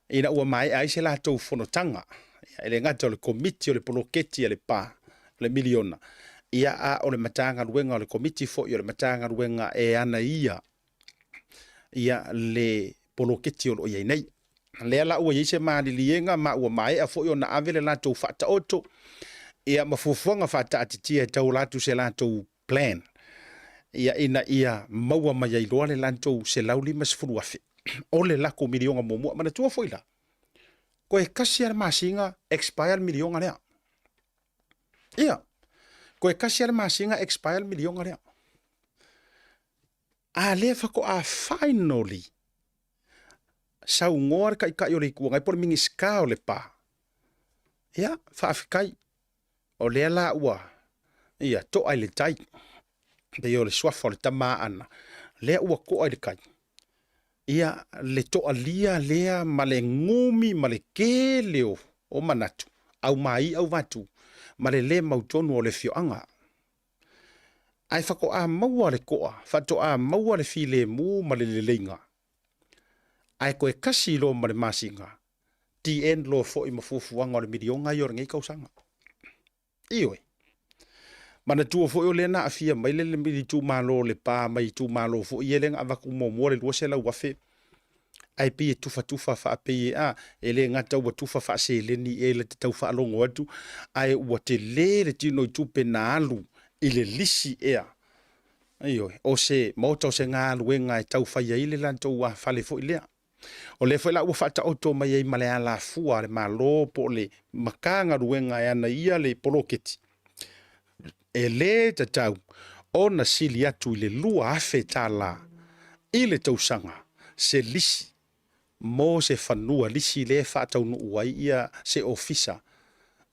ina ua maea ai se latou fonotaga. Ia, e le gata o le komiti o le poloketi a le pa o le miliona, ia a o le Matagaluega o le komiti foi o le Matagaluega e ana ia ia le poloketi o lo o i ai nei. Lea la ua i ai se maliliega ma ua maea foi ona ave le latou faataoto ia ma fuafuaga faataatitia e tauala atu se latou plan ia ina ia maua mai ai loa le latou $150,000 o le latou miliona muamua. Manatua foi la, toe tasi lava le masina expire le miliona lea. Ia, toe tasi lava le masina expire le miliona lea. A lea faatoa finally saunoa le Taitai o le Itu Agai po o le Minisita o le Pa, ia, faafetai, o lea la ua ia to'a i le tai, pei o le suafa o le tama Aana, lea ua to'a i le tai, ia le to'alia lea ma le gumi ma le tele o, o manatu, aumai auvatu, ma le lē mautonu o le afioaga. Ae faatoa maua le to'a, faatoa maua le filemu ma le leleiga, ae toe tasi loa ma le masina, TN loa foi ma fuafuaga o le miliona ia o lenei tausaga. Ioe. Manatua foi o lea na aafia mai le le itumalo o Lepa mai itumalo foi ia lea na avatu muamua le 200,000 ae pei e tufatufa faapei e a e le gata ua tufa faaseleni i ai la te tau faalogo atu ae ua tele le tino i tupe na alu i le lisi ea ioe o se maota o se galuega e tau fai ai le latou fale foi lea. O lea foi la ua faataoto mai ai ma le alafua a le Malo po o le Matagaluega e ana ia le poloketi, e le tatau ona sili atu i le $2,000 i le tausaga se lisi mo se fanua lisi lea e faataunuu ai ia se ofisa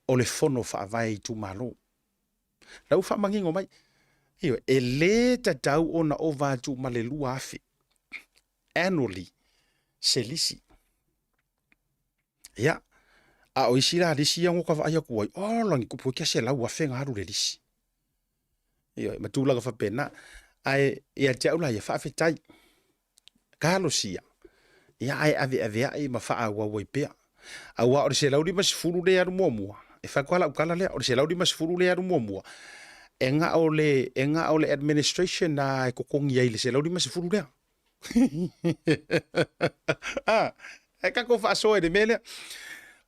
o le Fono Faavae Itumalo. La ua faamanino mai, ioe, e le tatau ona ova atu ma le 2,000 annually se lisi. Ia, a o isi la lisi ia ka vaai atu ai, oh, lagi kupu kia 100,000 na alu le lisi. Ioe, ma tulaga faapena. Ae ia te au la ia, faafetai. Talosia, ia ae aveaveai ma faaauau ai pea. Aua o le 150 lea e alu muamua, e fai atu lava lau tala lea, o le 150 lea e alu muamua, e na o le, e na o le administration lava e totogi ai i le 150 lea. Ah, e tatou faasoa i le mea lea.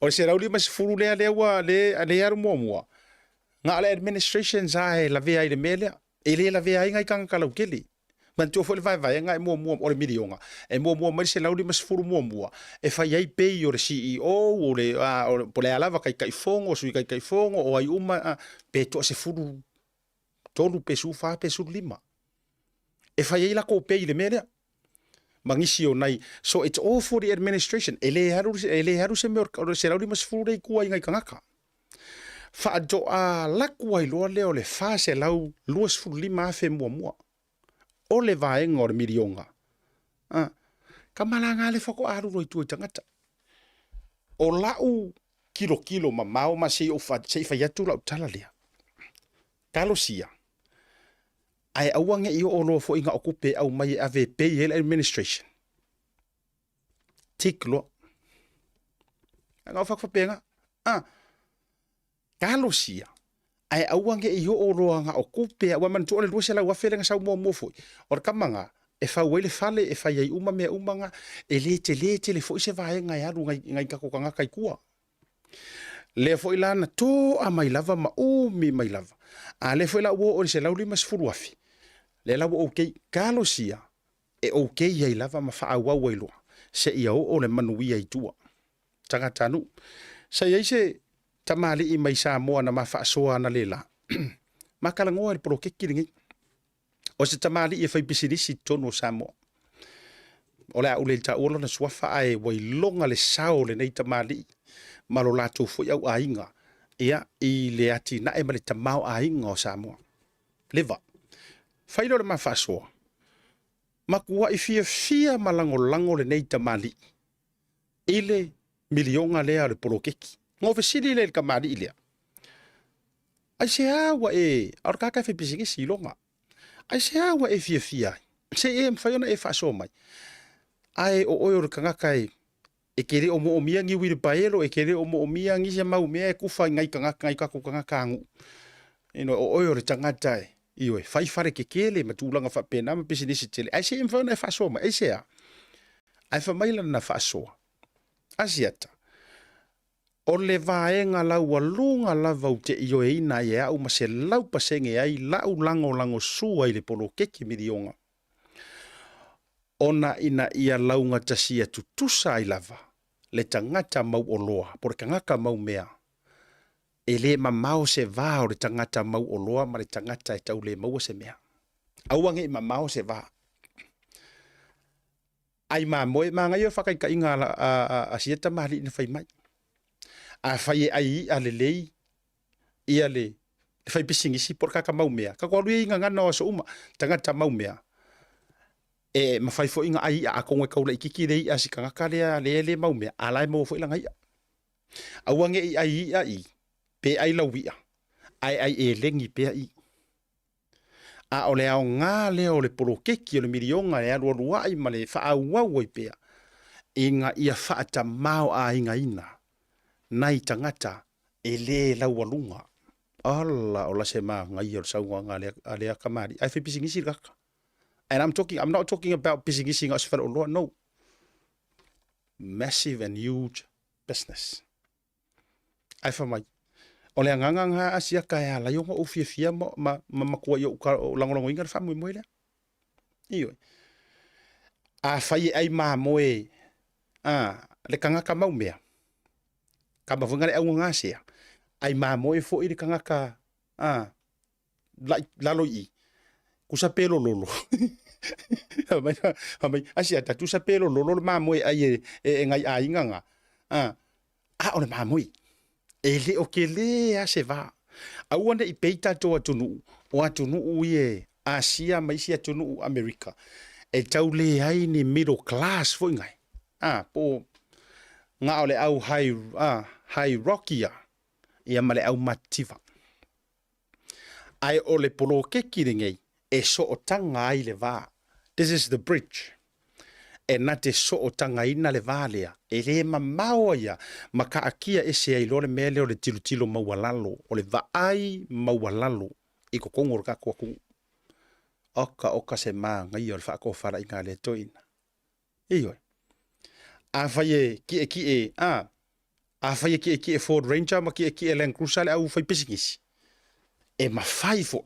O le 150 lea lea ua lea, lea e alu muamua, na o le administration sa e lavea ai i le mea lea. E le lavea ai nai tagata lautele. Manatua foi le vaevaega e muamua, o le miliona, e muamua mai le 150 muamua, e fai ai pay o le CEO, o le, a, o, po o le a lava, Taitaifono, Sui Taitaifono, o ai uma, a, pe toa 13 pe 14 pe 15. E fai ai lakou pay i le mea lea. Ma nisi o nai, so it's all for the administration. E le alu, e le alu se mea o le 150 lea i tua i nai tagata. Faatoa laku ai loa lea o le 425,000 muamua o le vaega o le miliona. A, ka malaga le faatoa alu loa i tua i tagata. O lau tilotilo mamao ma se i se i fai atu lau tala lea. Talosia, ae aua ne i oo loa foi na o tupe e aumai e ave e pay ai le administration. Tick loa. Na o faapena. Ah, talosia ae aua ne i oo loa na o tupe aua manatua o le 200,000 lea na sau muamua foi o le tama na e fau ai le fale e fai ai uma mea uma na e le tele tele foi se vaega e alu nai nai tatou tagata i tua. Lea foi la na to'a mai lava ma umi mai lava a lea foi la ua oo i le 150,000 lea la ua okay. Talosia e okay ai lava ma faaauau ai loa seia oo le manuia i tua. Tagatanuu. Sa i ai se tamalii mai Samoa na ma faasoa analeila, ma talanoa i le poloketi lenei. O se tamalii e fai pisinisi i totonu o Samoa. O le a ou le taua lona suafa ae ua iloga le sao o lenei tamalii ma lo latou foi auaiga ia, i le atinae ma le tamaoaiga o Samoa. Leva. Fai lea o le ma faasoa, matuai fiafia ma lagolago lenei tamalii i le miliona lea o le poloketi. Na ou fesili lea i le tamalii lea, aisea ua e, a o le tagata e faipisinisi iloga, aisea ua e fiafia ai, se i e mafai ona e faasoa mai, ae o oe o le tagata e e te le o moomia ni uilipaelo, e te le o moomia nisi mau mea e tufa i nai tagata, nai tatou tagata nuu. You know, o oe o le tagata e, ioe, fai fale tetele ma tulaga faapena ma pisinisi tele. Ae se i mafai ona e faasoa mai, aisea? Ae fai mai lana faasoa, Asiata, o le vaega laualuga lava ou te ioeina ai e au ma 100% ai lau lagolagosua i le poloketi miliona, ona ina ia laugatasia tutusa ai lava le tagata mauoloa po o le tagata maumea, e le mamao se va o le tagata mauoloa ma le tagata e tau le maua se mea. Aua ne i mamao se va. Ai mamoe, manaia o le faataitaiga a, a, a, a sia tamalii na fai mai. Afai e ai i'a lelei ia le, le fai pisinisi po o le tagata maumea, tatou alu ia i gagana o aso uma, tagata maumea, e mafai foi ona ai i'a atonu e tau laitiiti le i'a a si tagata lea lea e le maumea, a la e maua foi lana i'a. Aua ne i ai i'a i, pe ai lau i'a, ae ai eleni pea i. A o le aoga lea o le poloketi o le miliona e alualuai ma le faaauau ai pea ina ia faatamaoaigaina nai tagata e le laualuga. Ala, o la se manaia o le saunoaga a lea, a lea kamali'i. Ae fai pisinisi le tagata. And I'm talking, I'm not talking about pisinisi na o se faleoloa, no. Massive and huge business. Ae fai mai, o le agaga lena a Asiata e ala ai ona ou fiafia ma, ma, ma matua i ou, ou lagolagoina le faamoemoe lea. Ioe. Afai e ai mamoe a, le tagata maumea, kama foi le auga gasea, ai mamoe foi le tagata a, lalo i i, tusa pe lololo. Fai mai, fai mai, Asiata, tusa pe lololo le mamoe ai e, e, e ngai aiga nga. A, a o le mamoe. E le o tele a se va. Aua ne i pei tatou atunuu, o atunuu ia Asia ma isi atunuu Amerika, e tau leai ni middle class foi ngai. A, po o na o le au high, a, high rock ia, ia ma le au matitiva. Ae o le poloketi lenei e sootaga ai le va. This is the bridge. E na te sootagaina le va lea, e le mamao ai ia ma kaakia ese ai loa le mea lea o le tilotilo maualalo, o le vaai maualalo i totonu o le tatou atunuu. Oka oka se manaia o le faatofalaiga a le toeaina. Ioe. Afai e kiekie, a, afai e kiekie Ford Ranger ma kiekie Land Cruiser le au fai pisinisi, e mafai foi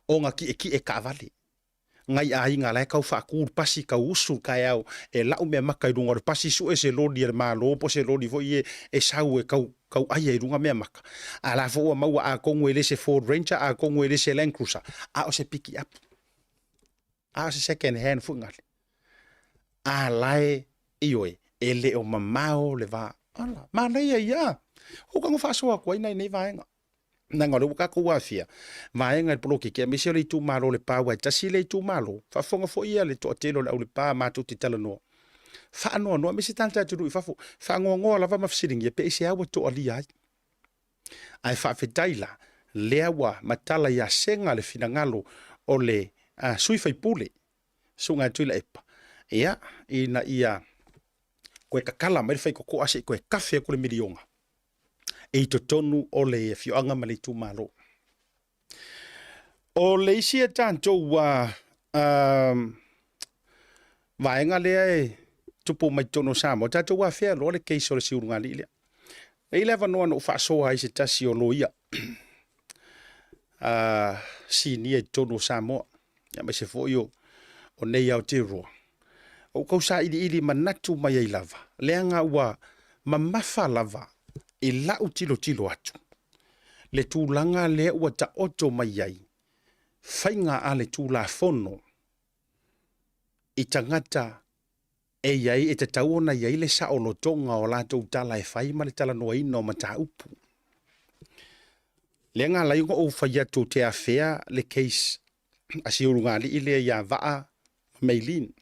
ona kiekie taavale. Ngai aiga la e kau faatu le pasi, kau usu le taeao e lau mea maka i luga o le pasi, sue se loli a le Malo po o se loli foi e, e sau e kau, kau aia i luga mea maka. A la foi ua maua atonu e le se Ford Ranger, atonu e le se Land Cruiser, a o se piki apu. A o se second hand foi ngale. A lae, ioe, e le o mamao le va. Ala, manaia ia. O ka faasoa atu ai nai nei vaega. Leaga o lea ua tatou aafia, vaega i le poloketi, aemaise o le itumalo o Lepa, aua e tasi le itumalo. Faafofoga foi ia le toatele o le au Lepa matou te talanoa. Faanoanoa, aemaise tagata atunuu i fafo, faanoanoa lava ma fesiligia pe aisea ua toalia ai. Ae faafetai la, lea ua matala ia Sega le finagalo o le sui faipule, Susuga ia Tuilaepa, ia, ina ia Koe tatala mai le faitotoa se i toe kafe atu le miliona e i totonu o le afioaga ma le itumalo. O le isi a tatou vaega lea e tupu mai totonu o Samoa, tatou afea loa le case o le siulugalii lea. E i ai le avanoa na ou faasoa ai i se tasi o loia sinia i totonu o Samoa, aemaise foi o nei Aotearoa. Ou tau sailiili manatu mai ai lava, leaga ua mamafa lava i lau tilotilo atu le tulaga lea ua taoto mai ai faiga a le Tulafono i tagata e i ai, e tatau ona i ai le saolotoga o latou tala e fai ma le talanoaina o mataupu. Lea na ala ai ona ou fai atu ou te afea le case a si ulugalii lea ia Vaa ma Maylene.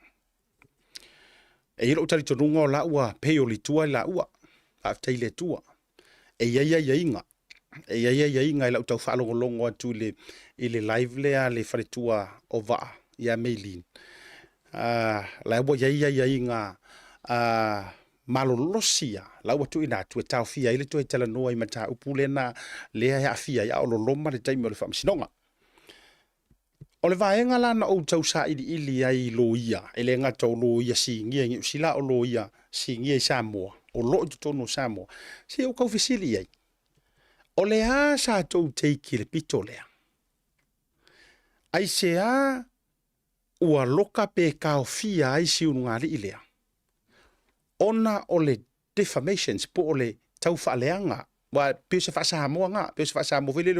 E i ai lou talitonuga o la ua pei o litua i laua. Faafetai i le Atua. E i ai aiaiga, e i ai aiaiga i lau tau faalogologo atu i le live lea a le faletua o Vaa ia Maylene. La ua i ai aiaiga malolosi lava la ua tuuina atu e taofia ai le toe talanoa i mataupu lea na lea e aafia ai a o loloma le taimi o le faamasinoga. O le vaega la na ou tau sailiili ai i loia, e le gata o loia sinia i Niu Sila, o loia sinia i Samoa, o lo o i totonu o Samoa, se i ou tau fesili i ai, o le a sa tou take i le pito lea? Aisea ua loka pe taofia ai si ulugalii lea? Ona o le defamations po o le taufaaleaga, aua e pei o se faa-Samoa na, pei o se faa-Samoa foi lele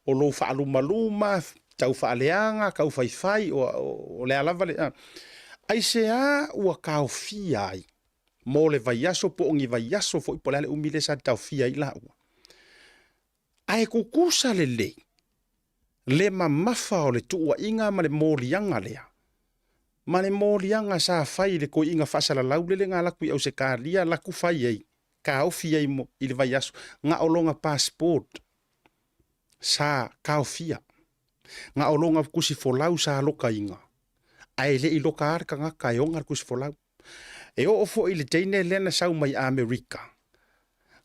o lou faalumaluma, taufaaleaga, taufaifai, o le a lava le... Aisea ua taofia ai mo le vaiaso po o ni vaiaso foi po o le a le umi lea sa taofia ai i laua? Ae tutusa lelei le mamafa o le tuuaiga ma le moliaga lea, ma le moliaga sa fai i le toeaina faasalalau lele na alu atu i Ausetalia latou fai ai, taofi ai i le vaiaso, na o lona passport sa taofia, na o lona tusi folau sa lokaina, ae le i loka lava le tagata e ona le tusi folau. E oo foi i le teine lea na sau mai Amerika,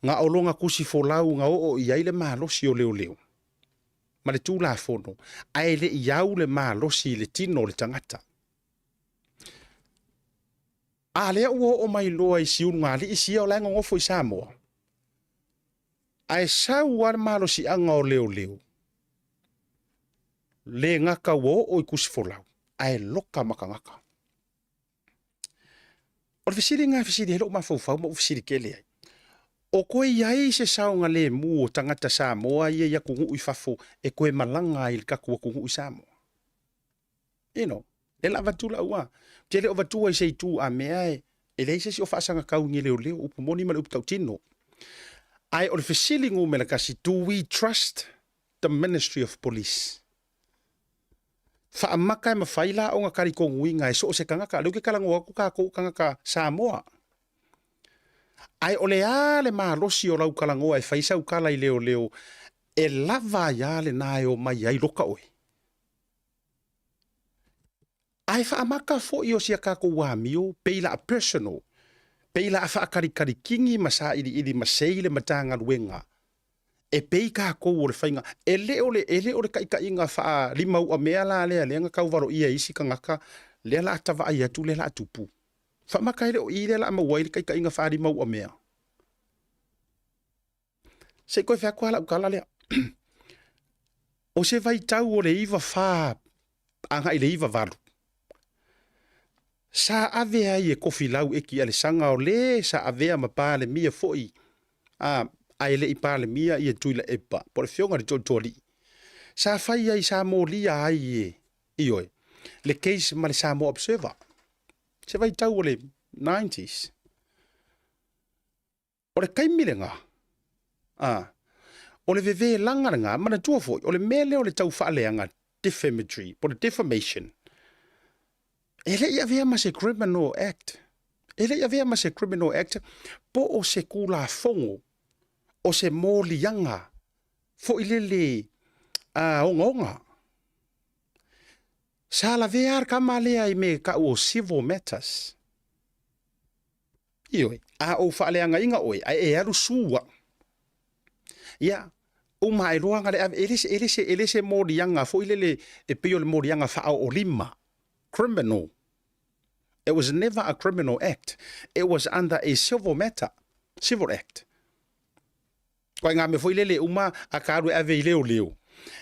na o lona tusi folau na oo i ai le malosi o leoleo ma le Tulafono, ae le i au le malosi i le tino o le tagata. A lea ua oo mai loa i siulugalii sia o la e nonofo i Samoa, ae sau lava le malosiaga o leoleo, le gata ua oo i tusi folau, ae loka ma tagata. O le fesili lena e fesili ai lou mafaufau ma ou fesili tele ai. O toe i ai se saogalemu o tagata Samoa ia i atunuu i fafo e toe malaga ai i le tatou atunuu i Samoa? You know, lea la avatu lau a. Ou te le o avatua i se itu a mea e leai se isi o faasagatau i ni leoleo, upu moni ma le upu tautino. Ae o le fesili numera tasi, do we trust the Ministry of Police? Faamata e mafai la ona talitonuina e so o se tagata, lea ou te talanoa atu tatou tagata Samoa. Ae o le a le malosi o lau talanoa e fai sau tala i leoleo e lava ai a lena e omai ai loka oe? Ae faamata foi o si a tatou amio pei la personal, pei la faatalitali ma sailiili masei le Matagaluega e pei tatou o le faiga. E le o le, e le o le taitaiga faalimauamea la lea lea na tau valoia e isi tagata lea la a vaai atu lea la a tupu. Faamata e le o i lea la a maua ai le taitaiga faalimauamea. Se i toe fai atu lava lau tala lea. O se vaitau o le 94 agai i le 98, sa ave ai e Tofilau Eki Alesana o le sa avea ma Palemia foi, a, ae le i Palemia ia Tuilaepa, po o le afioga i le Tootooalii, sa fai ai, sa molia ai e, ioe, le case ma le Samoa Observer. Se vaitau o le 90s. O le taimi lena, a, o le vevelaga lena, manatua foi, o le mea lea o le tau faaleaga, defamatory, po o le defamation, e le i avea ma se criminal act. E le i avea ma se criminal act po o se tulafono o se moliaga foi lele ogaoga. Sa lavea le kama lea i me kau o civil matters. Ioe, a ou faaleagaina oe, ae e alu sua. Ia, uma ae loa le ave, e le se, e le se, e le se moliaga foi lele e pei o le moliaga faaoolima, criminal. It was never a criminal act. It was under a civil matter, civil act. Koe ngā mea foi lele uma a ka alu e ave i leoleo.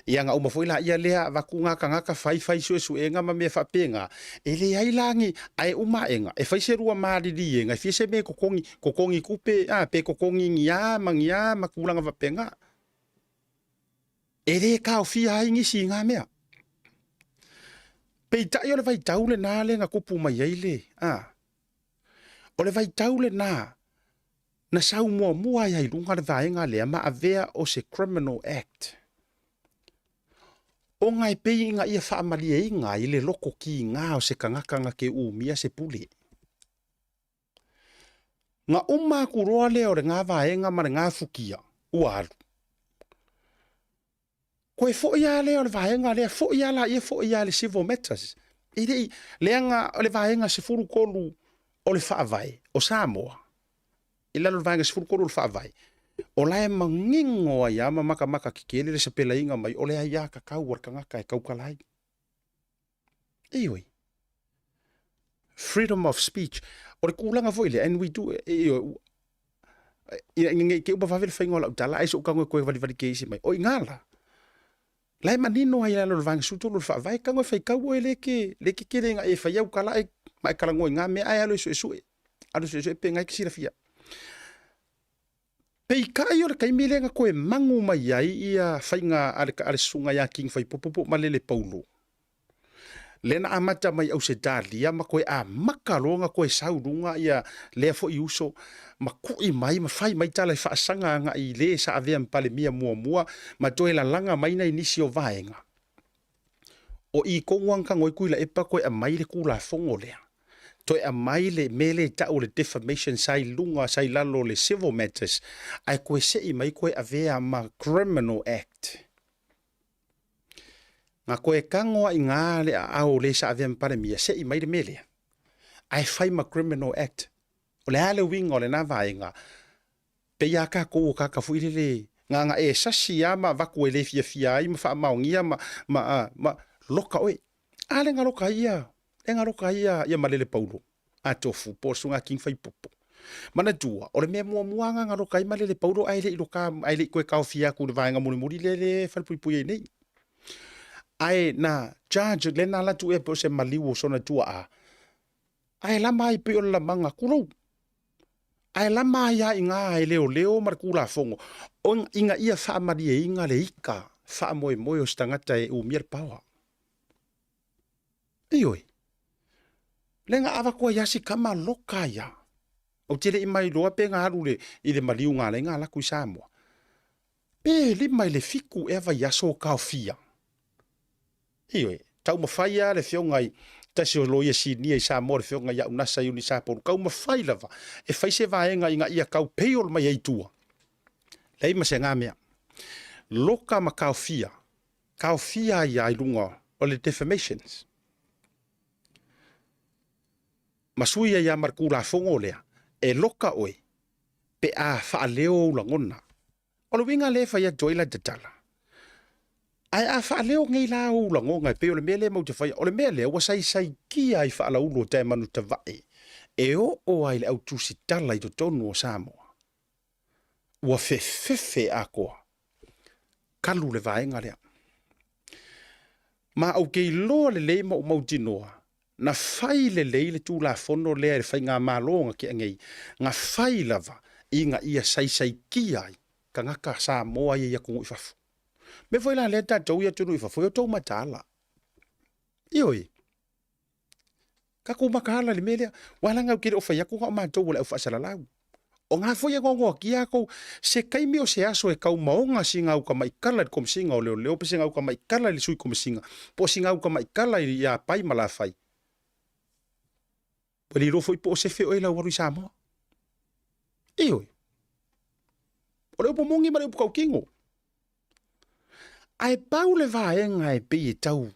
Ia nga uma foi la ia lea vaku ngā kangaka whai whai sue suenga ma mea whapenga. E le ai langi ae uma enga. E whai se rua māriri enga. E fia se me kokongi, kokongi kupe, a, pe kokongi ngia, ma ngia, ma kūlanga whapenga. E le kaofia ai nisi i ngā mea. Peitai o le vaitau lenā le nga kupu mai ai le, a. O le vaitau lenā, na sau muamua ai ai luga le vaega lea ma avea o se Criminal Act. Ona e pei ina ia faamalieina ai le loko kīgā o se kangaka na ke umia se pule. Na uma aku loa lea o lena vaega ma lena fukia, ua alu. Koe foʻi lava lea o le vaega lea, foʻi lava laia, foʻi lava i le Civil Matters. E le i, leaga o le vaega 13 o le Faavae o Samoa, i lalo o le vaega 13 o le Faavae, o la e manino ai lava ma makamaka kekele le sapelaiga mai o le aiatatau a le tagata e tautala ai. Ioe. Freedom of speech. O le tulaga foi lea, and we do, ioe, ina ina nei te upa vave le faiga o lau tala, ai so'u tago e toe valivali keisi mai. O i ngā la, la e manino ai lalo o le vaega 13 o le Faavae, tago e faitau oe le ke, le ke kele ina e fai au tala e, ma e talanoa i ngā mea, ae alu e suesue. Alu e suesue pe ngai ke silafia. Peitai o le taimi lea na toe magu mai ai ia faiga a le, a le susuga ia King Faipopo po o Malele Paulo. Lea na amata mai Ausetalia ma toe amata loa na toe sau luga ia lea foi uso ma kui mai ma fai mai tala e faasaga agai i le sa avea ma Palemia muamua ma toe lalaga mai nai nisi o vaega. O i tonu lava na tago ai Tuilaepa toe aumai le Tulafono lea. Toe aumai le mea lea e tau o le defamation sa i luga sa i lalo o le Civil Matters ae toe sei mai toe avea ma Criminal Act. Na toe tago lava i ina le aao o le sa avea ma Palemia sei mai le mea lea ae fai ma Criminal Act. O le a le uiga o lena vaega? Pei a tatou o tagata foi lele na ona e sasi a ma avatu e le fiafia ai ma faamaonia ma, ma, ma loka oe. A le na loka ai ia, le na loka ai ia, ia Malele Paulo a Tofu po o le Susuga King Faipopo. Manatua, o le mea muamua na na loka ai Malele Paulo ae le i loka, ae le i toe taofia atu i le vaega mulimuli lea le falepuipui ai nei. Ae na charge le na alu atu ea pe o se maliu o sona tuaa, ae lama ai pei o le lamaga, tulou. Ae lama ai lava i ina e leoleo ma le Tulafono ina ia faamalieina le ita faamoemoe o se tagata e umia le paoa. Ioe. Lea na avatu ai lava si tama loka ai lava. Ou te le i mailoa pe na alu i le maliu na ala ai na alu atu i Samoa. Pe 5 i le 7 ea vaiaso o taofia. Ioe, taumafai lava le Afioga i tasi o Loia Sinia i Samoa, le Afioga ia Unasa Iuni Sapolu, taumafai lava e fai se vaega ina ia tau payroll mai ai i tua. Leai ma se ga mea. Loka ma taofia, taofia ai lava i luga o le defamations. Ma sui ai lava ma le Tulafono lea, e loka oe pe a faaleo ou lagona. O le uiga lea e fai atu ai la tatala. Ae a faaleo nei la ou lagona e pei o le mea lea matou te faia, o le mea lea ua saisaitia ai faalaulu o taemanu tavae e oo ai le au tusitala i totonu o Samoa. Ua fefefe atoa. Kalu le vaega lea. Ma ou te iloa lelei ma ou mautinoa, na fai lelei le Tulafono lea e le Faigamalo na tea nei, na fai lava ina ia saisaitia ai tagata Samoa ia i atunuu i fafo. Mea foi la lea tatou i atunuu i fafo, e outou mataala. Ioe. Tatou mataala i le mea lea. Aua leaga ou te le o fai atu na o matou o le au faasalalau. O na foi e goagoatia atou se taimi o se aso e tau maoga sina uta maikala i le Komesina o Leoleo pe sina uta maikala i le Sui Komesina po o sina uta maikala i Apai ma Lafai. Ua le iloa foi po o sefe oe lau alu i Samoa. Ioe. O le upu moni ma le upu tautino. Ae pau le vaega e pei e tau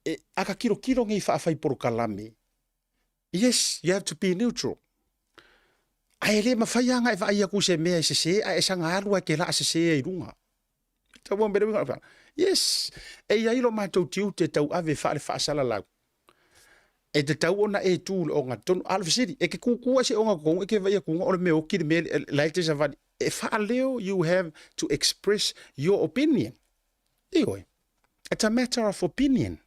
e, a ka tilotilo nei faafai polokalame. Yes, you have to be neutral. Ae le mafai lava ona e vaai atu i se mea e sese ae e saga alu lava e te laa sese ai i luga. Tau mea le uiga. Yes, e i ai lo matou tiute e tauave faale-faasalalau. E tatau ona e tu i le ogatotonu. A o le fesili, e te kukū ai se ogatotonu e te vaai atu o le mea oti le mea la e te savali. E faaleo, you have to express your opinion. Ioe. It's a matter of opinion.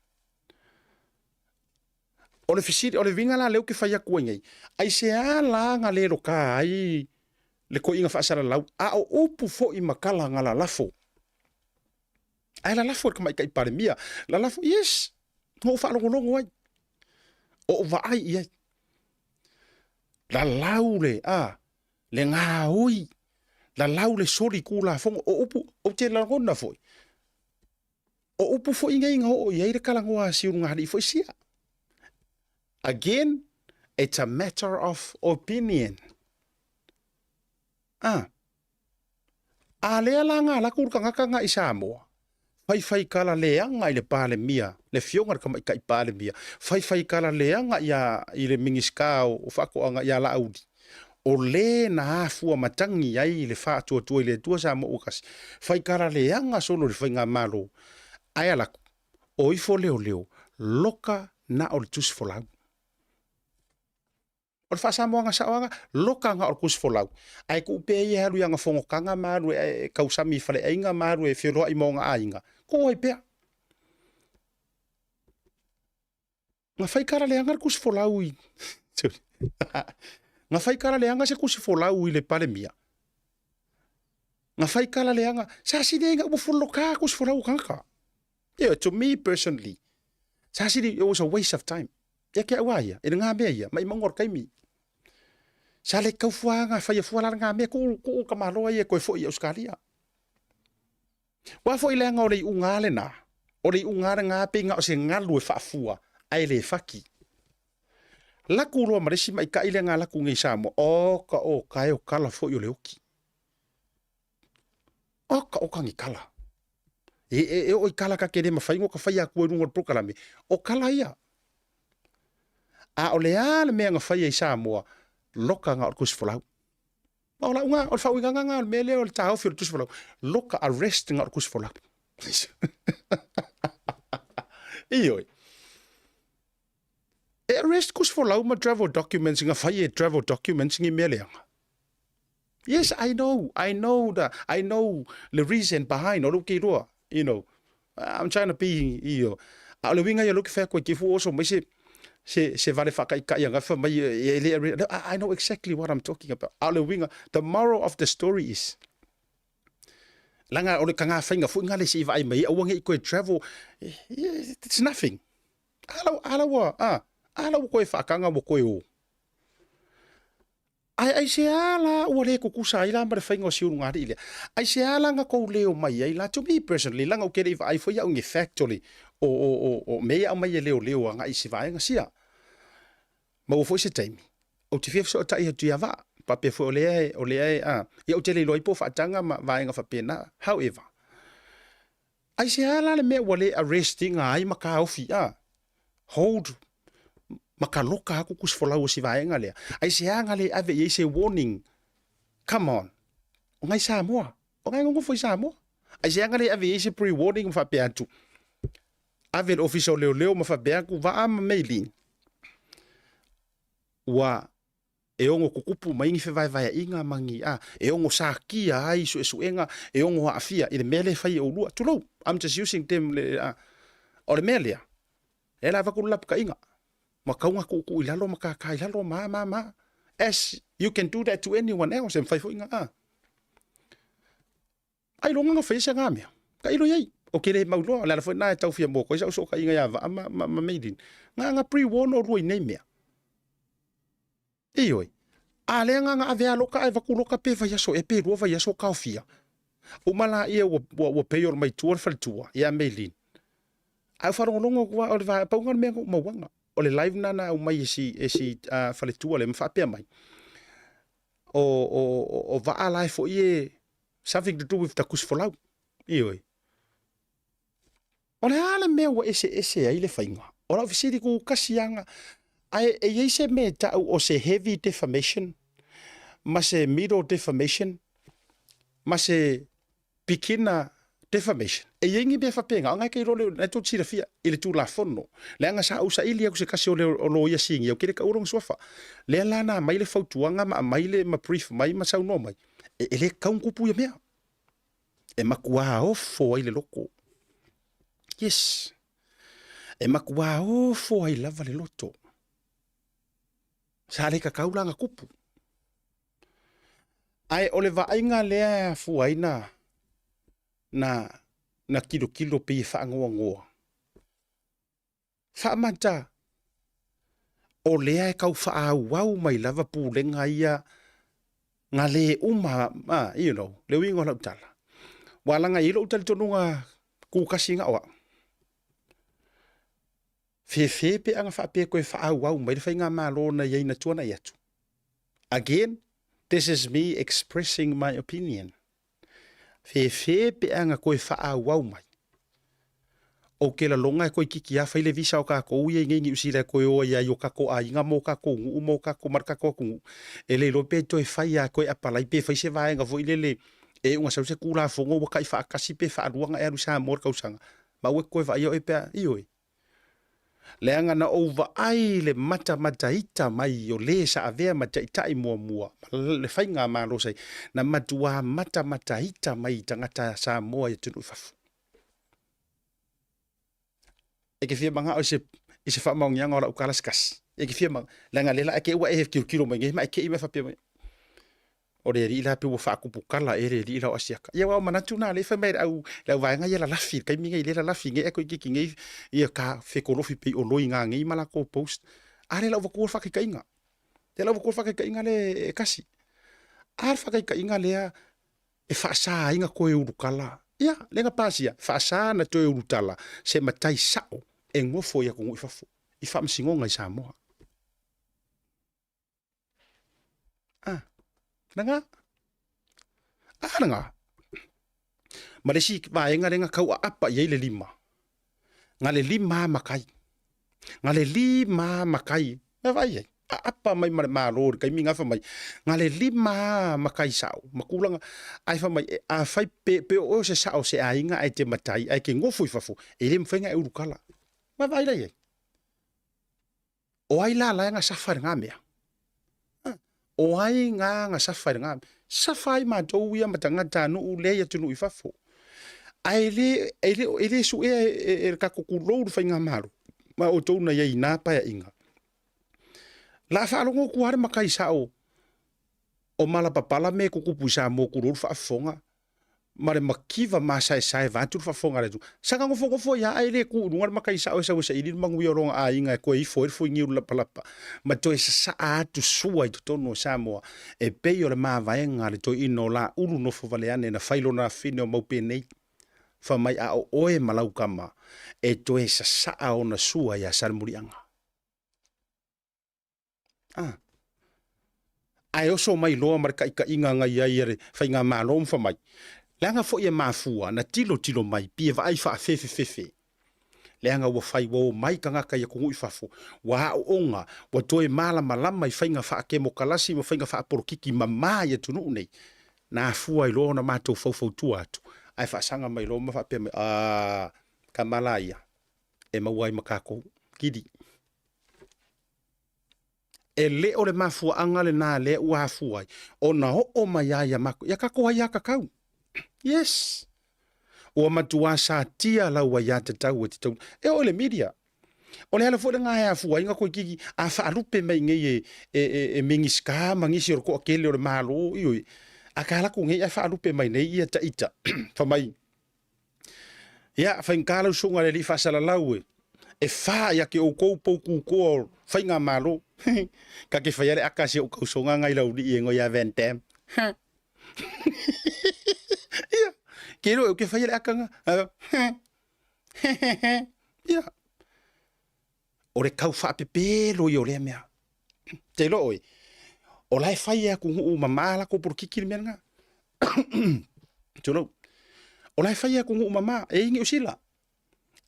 O le fesili, o le uiga la lea ou te fai atu ai nei, aisea la na le loka ai le toeaina faasalalau, a o upu foi ma tala na lalafo? Ae lalafo e le Tamaitai Palemia, lalafo, yes, na ou faalogologo ai, o ou vaai i ai. Lalau le, a, le gaoi, lalau le soli Tulafono, o upu, ou te lagona foi, O upu foi nei na oo i ai le talanoa a Siulugalii foi sia. Again, it's a matter of opinion. Ah. A lea la nga laku le tagata nga i Samoa, faifai kala leaga i le Palemia, le Afioga i le Tamaitai Palemia, faifai kala leaga ia i le Minisita o Faatoaga ia Laauli, o le na afua matagi ai le faatuatua i le Atua Samoa ua tasi, fai tala leaga solo i le faigamalo, ae ala atu, o ifo leoleo, loka na o le tusi folau. O le faasamoaga sao lava, loka na o le tusi folau, ae tuu pea ia e alu i ana fonotaga ma alu e tausami i faleaiga ma alu e feoloai ma ona aiga, tuu ai pea. Na fai kala leaga le tusi folau i Na fai kala leaga se tusi folau i le Palemia. Na fai kala leaga, sa sili ai na ua fuloka tusi folau o tagata. Yeah, to me personally, sa sili, it was a waste of time. Ia ke au a ia, e le ngā mea ia, mai maunga o le taimi. Sa le tau fua ngā whai a fua la ngā mea, ku, ku ka maloa ia koe foi i Australia. Ua foi leaga o le iuga lena, o le iuga lena pei na o se galu e faafua ae le faki. Laku loa ma le isi maita'i lea na laku nei i Samoa, oka oka e o kala foi o le oki. Oka oka ni kala. E, e, e oo i kala ka ke le mawhai ngo ka whai aku e runga o le prokalame. O kala ia. A o le a le mea na whai ai Samoa, loka nga o le kusifolau. Ma o lau ngā, o le whauinga ngā, o le mea lea o le tāofi o le tusi folau. Loka arrest ngā o le kusi folau. Ioi. E arrest kusi folau ma travel documents, ngā whai e travel documents ngi mea leanga. Yes, I know, I know the, I know the reason behind, o lou ke roa, you know. I'm trying to be, io. A o le winga ia look whea koe ki fu oso mai se, se, se vale whakaikai anga wha mai e le, I know exactly what I'm talking about. A o le winga, the moral of the story is, langa o le ka ngā whainga fo ngā le se i vaai mai, aua nge i koe travel, it's nothing. Ala, ala ua, ah, ala ua koe whaakanga ua koe o. Ae aisea la ua le kukusa ai la ma le faiga o siulugalii lea? Aisea la na kou leo mai ai la? To me personally, leaga ou ke le i vaai foi au i ni fact o le, o, o, o, o mea ia aumai e leoleo agai i si vaega sia. Maua foi se taimi, ou te fia fesootai atu ia Vaa, faapea foi o lea e, o lea e, a, ia ou te le iloa ai po o faataga ma vaega faapena. However, Aisea la le mea ua le arrest ina ai ma taofi a hold ma ka loka aku kusi folau o si vaega lea? Aisea nga le ave i ai se warning? Come on. O ngai Samoa. O ngai nonofo i Samoa. Aisea nga le ave i ai se pre warning ma faapea atu? Ave le ofisa o leoleo ma faapea atu, Vaa ma Meiling. Ua e ono tutupu mai ni fevaevaeaiga ma ni, a, e ono sakia ai suesuega e ono aafia i le mea lea e fai e oulua. Tulou, I'm just using them, le, a, o le mea lea, e la avatu le lapataiga, ma tau na tuutuu i lalo ma kākā i lalo ma, ma, ma. As you can do that to anyone else, e mafai foi na, a. Ailoga na fai ai se ngā mea. Ka ilo iai. O ke le mau loa, o le ala foi na e tau fia mua koe sa usootaiga ia Vaa ma, ma, ma Maylin. Nga nga pre-warn o rua i nei mea. Ioe. A lea nga nga ave a loka ae vaku loka pe vaiaso e pe rua vaiaso kaofia. Uma la ia ua, ua, ua peiol mai tua le faletua ia Maylin. Ae o faalogologo atu a o le va pauga o le mea na ou mauaga. O le live na na aumai e si, e si uh, faletua le ma faapea mai. O, o, o, o vaa la e foi e Something to do with the kusifolau. Ioe. O le a le mea ua eseese ai le faiga? O lau fesili ku kasi anga, ae e i ai se mea e tau o se heavy defamation? ma se middle defamation ma se beginner defamation. E i ai ni mea faapena, o na e te iloa le, na e tou te silafia i le Tulafono. Leaga sa ou saili atu se tasi o le o loia sinia, ou te le taua lona suafa. Lea la na aumai le fautuaga ma aumai le ma brief mai ma saunoa mai, e, e le tatau ona tupu ia mea. E matuā ofo ai le loto. Yes. E matuā ofo ai lava le loto. Sa le tatau la ona tupu. Ae o le vaaiga lea e afua ai na, na, na tilotilo pei e faanoanoa. Faamata, o lea e tau faaauau mai lava pulega ia na le uma, ah, you know, le uiga o lau tala. Ua laga i ai lou talitonuga kukasi na o au. Fefe pe ana faapea toe faaauau mai le faigamalo na i ai na tuanai atu. Again, this is me expressing my opinion. Fefe pe ana toe faaauau mai. Ou te lalona e toeitiiti lava fai le visa o tatou ia i nei Niu Sila e toe o ai ai o tatou aiga ma o tatou nuu ma o tatou ma le tatou atunuu. E le iloa pe toe fai lava toe apalai pe fai se vaega foi lele e iu ina sau se Tulafono ua tai faatasi pe faalua ona e alu i Samoa i le tausaga ma aua e te toe vaaia oe pe a, ioe. Leaga na ou vaai i le matamataita mai o le sa avea ma taitai muamua ma le faigamalo sa i ai, na matuā matamataita mai i tagata Samoa i atunuu i fafo. E te fia manao i se, i se faamaoniaga o lau tala se tasi. E te fia manao, leaga lea la e te ua e tilotilo mai nei ma e te i mai faapea mai, o le alii la pei ua faatuputala ea le alii la o Asiata. Ia aua o manatu na lea e fai mai e le au, le auvaega ia lalafi i le taimi nei lea e lalafi nei ae toeitiiti nei ia ka fetolofi pei o loiga nei ma latou post. A lea la ua avatua le faataitaiga. Lea la ua avatua le faataitaiga lea e tasi. A le faataitaiga lea e faasa ai na toe ulutala. Ia, lea na pasia, faasa na toe ulutala se matai sao e nofo i atunuu i fafo, i faamasinoga i Samoa. Ah, lagā. Ah, lagā. Ma le isi vaega lea na tauaapa i ai le lima, na le lima lava matai. Na le lima lava matai, na vaai ai, aapa mai ma le Malo i le taimi na fai mai, na le lima lava matai sao ma tulaga, ae fai mai, afai pe, pe o oe o se sao o se aiga ae te matai ae te nofo i fafo, e le mafai ona e ulukala. Na vaai la i ai. O ai la la e gasafa i lena mea? O ai ga gasafa i lena mea? Safa ai matou ia ma tagatanuu lea i atunuu i fafo. Ae le, e le, e le suea e, e, e le tatou tulou le faigamalo ma outou na i ai i na paeaiga. La faalogo atu lava le matai sao o malapapala mea e tutupu i Samoa tulou le faafofoga ma le mativa masaesae vaeatu le faafofoga a le atunuu. Saga nofonofo ai lava ae le tu i luga le matai sao e sau e saili le manuia o lona aiga e toe ifo ai le fuiniu i le lapalapa ma toe sasaa atu sua i totonu o Samoa e pei o le mavaega a le toeaina o Laulu Nofovaleane na fai lona afine o Maupenei fai mai a o oe ma lau tama e toe sasaa ona sua ia Salemuliaga. Ah. Ae oso mai loa ma le taitaiga na i ai a le Faigamalo ma fai mai, leaga foi e mafua na tilotilo mai pi e vaai faafefefefe, leaga ua fai ua omai tagata i atunuu i fafo, ua aooga, ua toe malamalama i faiga faakemokalasi ma faiga faapolokiki mama i atunuu nei, na afua ai loa ona matou faufautua atu, ae faasaga mai loa ma faapea mai, aa, tama la ia, e maua ai ma tatou, kili. E le o le mafuaaga lena lea ua afua ai ona oo mai ai ia matou, ia tatou aiatatau. Yes! Ua matuā satia lau aiatatau e te tau, e oo i le media. O le ala foi lena e afua ai ona toeitiiti a faalupe mai nei e, e, e, e Minisita ma nisi o le toatele o le Malo, ioe, a ta alu atu nei ae faalupe mai nei ia taita, fai mai, Ia, faigata lau susuga i le alii faasalalau e, e fa ia te outou pou kukoa o faigamalo. Ta te faia le aka a si ou tausoga ngai laulii e ngoi ia Van Damme. Ia, ke iloa e ou te faia le aka nga. Ia, o le tau faapepelo ia o lea mea. Te iloa oe, o la e fai e atunuu mama latou polokiki le mea lena. Tulou. O la e fai e atunuu mama, e i Niu Sila.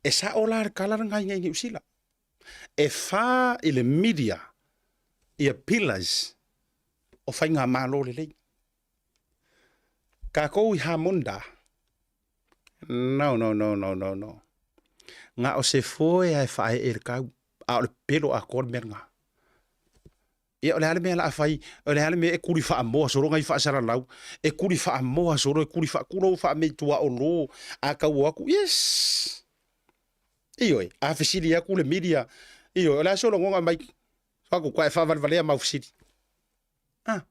E sao la le tala lena i Niu Sila. E fa i le media ia pillars. o faigamalo lelei. Takou i Hamunda, no, no, no, no, no, no. Na o se foe ae faaee i le tau, a o le pelo atoa le mea lena. Ia o le a le mea la a fai, o le a le mea e kuli faamoa solo nai faasalalau, e kuli faamoa solo, e kuli faakulou faameituaolo, a tau o atu, yes! Ioe, a fesili atu le media, ioe, o le a se lagona mai, atu ka e faavalevalea mau fesili. Ah,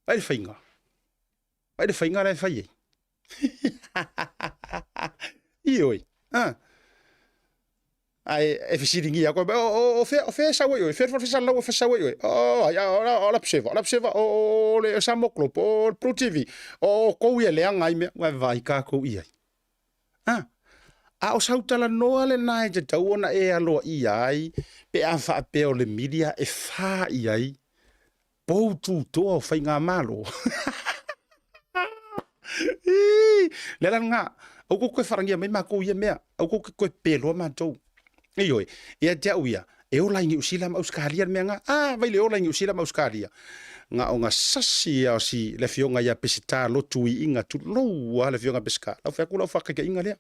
ai le faiga. Ai le faiga la e fai ai. Ioe, ah. Ae e fesiligia aku, o fea, o fea e sau ai oe, fea le faasalalau e sau ai oe. O, ai, o la Observer, o la Observer, o le Samoa Globe, o le Pro TV, o kou ia leaga ai mea, ua vaai kākou i ai. Ah, a o sau talanoa lena e tatau ona e aloaia ai pe a faapea o le media e fā i ai pou tutoa o faigamalo. Ii, le ala lena, aua kou toe faarangia mai matou ia mea, aua kou te toe peloa matou. Ioe, ia te au ia, e ola i Niu Sila ma Ausetalia le mea lena. A, vai le ola i Niu Sila ma Ausetalia. Na o na sasi lava o si, le afioga ia Peseta lotu iiga, tulou lava le afioga Peseta. Lau fai atu lau faataitaiga lea.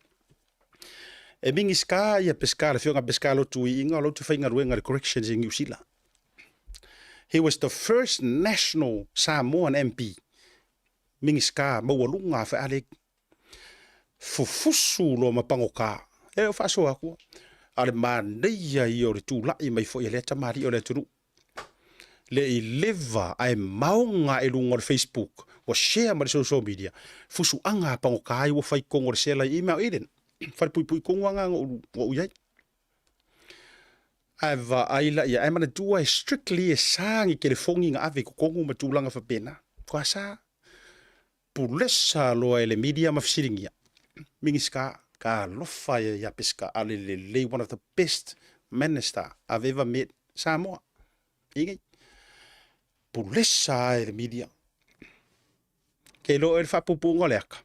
E Minisita ia Peseta, le afioga Peseta lotu iiga, o la ou te faigaluega i le Corrections i Niu Sila. He was the first national Samoan MP, Minisita maualuga a Fealeki. Fufusu loa ma pagota, e le o faasoa atua. A o le manaia ia o le tulai mai foi a lea tamalii o le atunuu. Le i leva ae maoga i luga o le Facebook, ua share ma le social media, fusuaga a pagota ai ua fai i totonu o le sela i Mount Eden. Falepuipui tonu lava na ou i ai. Ae vaai la ia, ae manatua e strictly e sa ni telefoni na ave i totonu ma tulaga faapena. Faatoa sa pulesa loa e le media ma fesiligia. Minisita, talofa ia ia Peseta, a le lelei, one of the best minister I've ever met Samoa. I nei. Pulesa e le media. Ke iloa oe le faapupuga o le aka.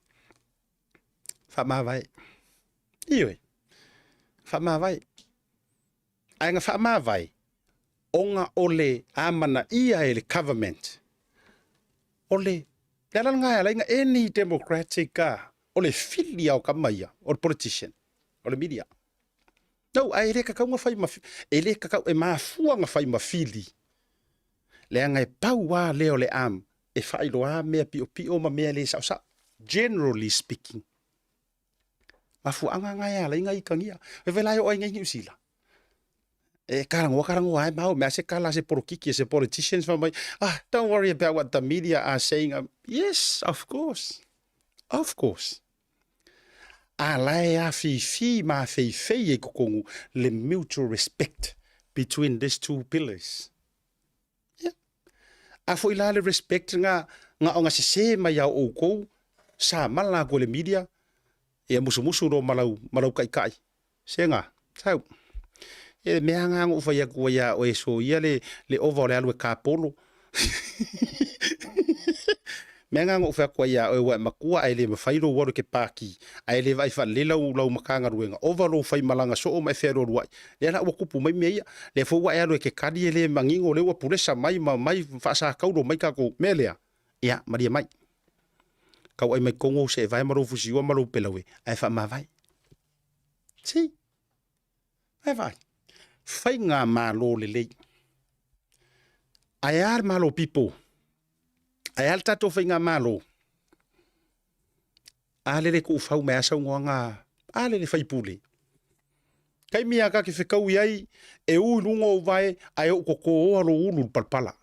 Faamavae. Ioe. Faamavae. Ae na faamavae, ona o le amanaia e le government, o le, le ala lena e ala ai na any democratic a, o le fili lava o tama ia, o le politician, o le media. No, ae le tatau na fai ma, e le tatau, e mafua na fai ma fili, leaga e pau lava lea o le arm e faailoa mea piopio ma mea le saosao, generally speaking. Mafuaaga na e ala ai na ikagia. E vela e oo ai nei Niu Sila. E talanoa talanoa ai mau mea se kala se polokiki se politicians fai mai, ah, don't worry about what the media are saying. Yes, of course. Of course. A la e afifi ma afeifei e totonu le mutual respect between these two pillars. Ia. A foi la le respect nga nga o nga sese mai ia oukou sa mala atu e le media ia musumusu lo ma lau ma lau taitai. Se nga, sau. Ia le mea nga na ou fai atu ai ia oe soia le le ova o le alu e kapolo. Mea nga na ou fai atu ai ia oe ua e matua ae le mafai lou alu e ke paki ae le vaai faalelei lau lau Matagaluega ova lou faimalaga soo ma e fealualuai. Lea la ua tupu mai mea ia. Lea foi ua e alu e ke kali e le manino lea ua pulesa mai ma mai faasakaulo mai tatou mea lea. Ia, malie mai. Tauai mai totonu ou seevae ma lou fusiua ma lou pelaue ae faamavae. See? Ae vaai. Faigamalo lelei. Ae a le Malo people? Ae a le tatou faigamalo? A lele tuufau mai a saunoaga a lele faipule. Taimi a ka ke fekau i ai e u i luga o ou vae ae ou totōa lou ulu i le palapala.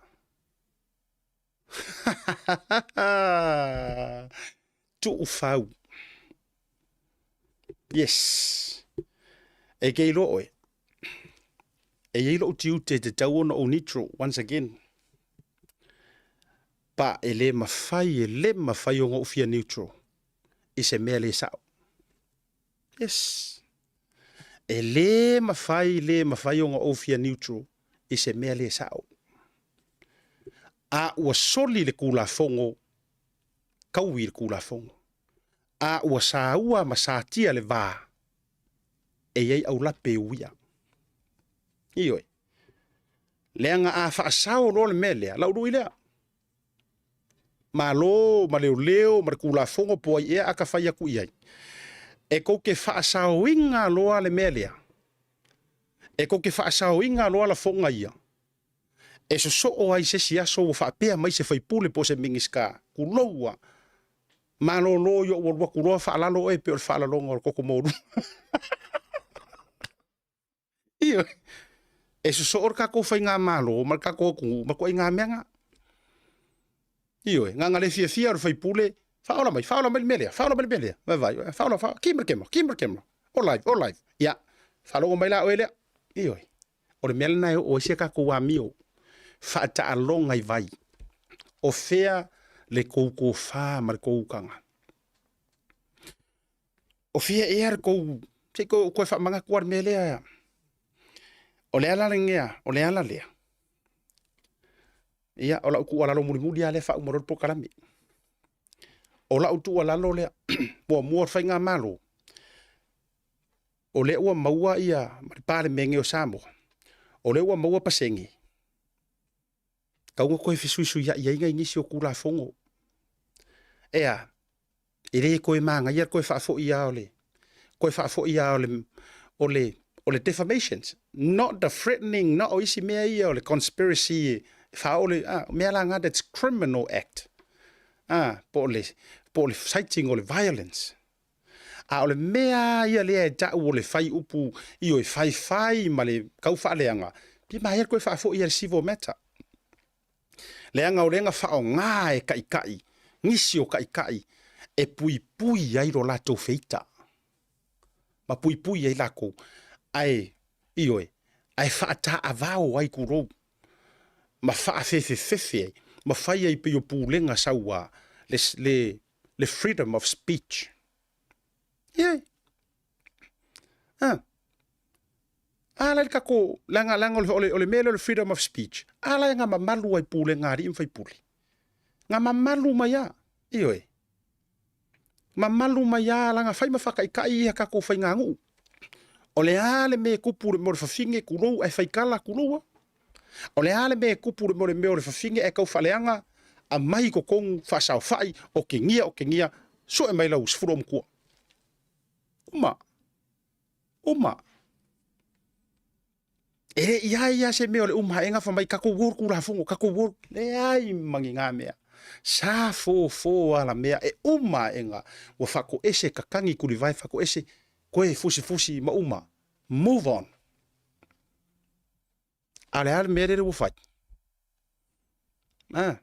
Tuufau. Yes. E ke iloa oe. E i ai lou tiute e tatau ona ou neutral once again. Pa e le mafai, e le mafai ona ou fia neutral i se mea le sao. Yes. E le mafai, le mafai ona ou fia neutral i se mea le sao. A ua soli le Tulafono, taui le Tulafono. A ua saua ma satia le va, e i ai aulape e uia. Ioe. Leaga a faasao loa le mea lea, lau lui lea. Malo ma leoleo ma le Tulafono po o ai ea a ka fai atu i ai. E tou te faasaoina loa le mea lea, e tou te faasaoina loa lafoga ia, e sosoo ai se isi aso ua faapea mai se faipule po o se Minisita, tulou lava, malolo i ou alu atu loa faalalo oe pei o le faalaloga o le toto maualuga. Ioe. E sosoo le tatou faigamalo ma le tatou atunuu ma ituaiga mea na. Ioe, na ona le fiafia o le faipule, faaola mai, faaola mai le mea lea, faaola mai le mea lea. Vaai, faaola, faaola, ki ma le kema, ki ma le kema. O live, o live. Ia, faalogo mai la oe lea. Ioe. O le mea lena e oo ai se tatou amio faataaloga i vai. O fea le tou tofa ma le tou utaga? O fea ea le tou, se i toe faamanatu lava le mea lea. O le ala lea, o le ala lea. Ia, o lau tuualalo mulimuli lava lea faauma loa le polokalame. O lau tuualalo lea, muamua o le faigamalo, o lea ua maua ia le Palemene o Samoa, o lea ua maua pasene, tatau ona toe fesuisuiai ai nai nisi o Tulafono. E a? E le toe manaia le toe faafoi lava o le toe faafoi lava o le o le o le defamations, not the threatening, not o isi mea ia o le conspiracy e faaoo le a, mea la na that's criminal act. A, po o le po o le citing o le violence. A o le mea ia lea e tau o le fai upu ioe faifai ma le tau faaleaga, pe maea le toe faafoi ia le civil matter. Leaga o lea na faaaoga e taitai, nisi o taitai e puipui ai lo latou feita ma puipui ai latou, ae, ioe, ae faataavao ai tulou ma faafefefefe ai ma fai ai pei o pulega saua le, le, le freedom of speech. Yeah. Ah. A la le tatou, leaga, leaga o le, o le, o le mea lea o le freedom of speech, a la e na mamalu ai pulega a alii ma faipule. Na mamalu mai a, ioe. Mamalu mai a, leaga fai ma faataitai ia tatou faiganuu. O le a le mea e tupu i le mea o le fafine, tulou, ae faikala, tulou a. O le a le mea e tupu i le mea o le mea o le fafine ae tau faaleaga, aumai i totonu, faasaofai, otegia, otegia, sue mai lau sefulu aumatua. Uma. Uma. E le i ai lava se mea o le uma aega fai mai tatou o le Tulafono, tatou o, leai ma ni na mea. Sa fofo lava la mea e uma aega ua faatoese tatagi tulivae faatoese toe fusifusi ma uma. Move on. A o le a le mea lea ua fai? Ah.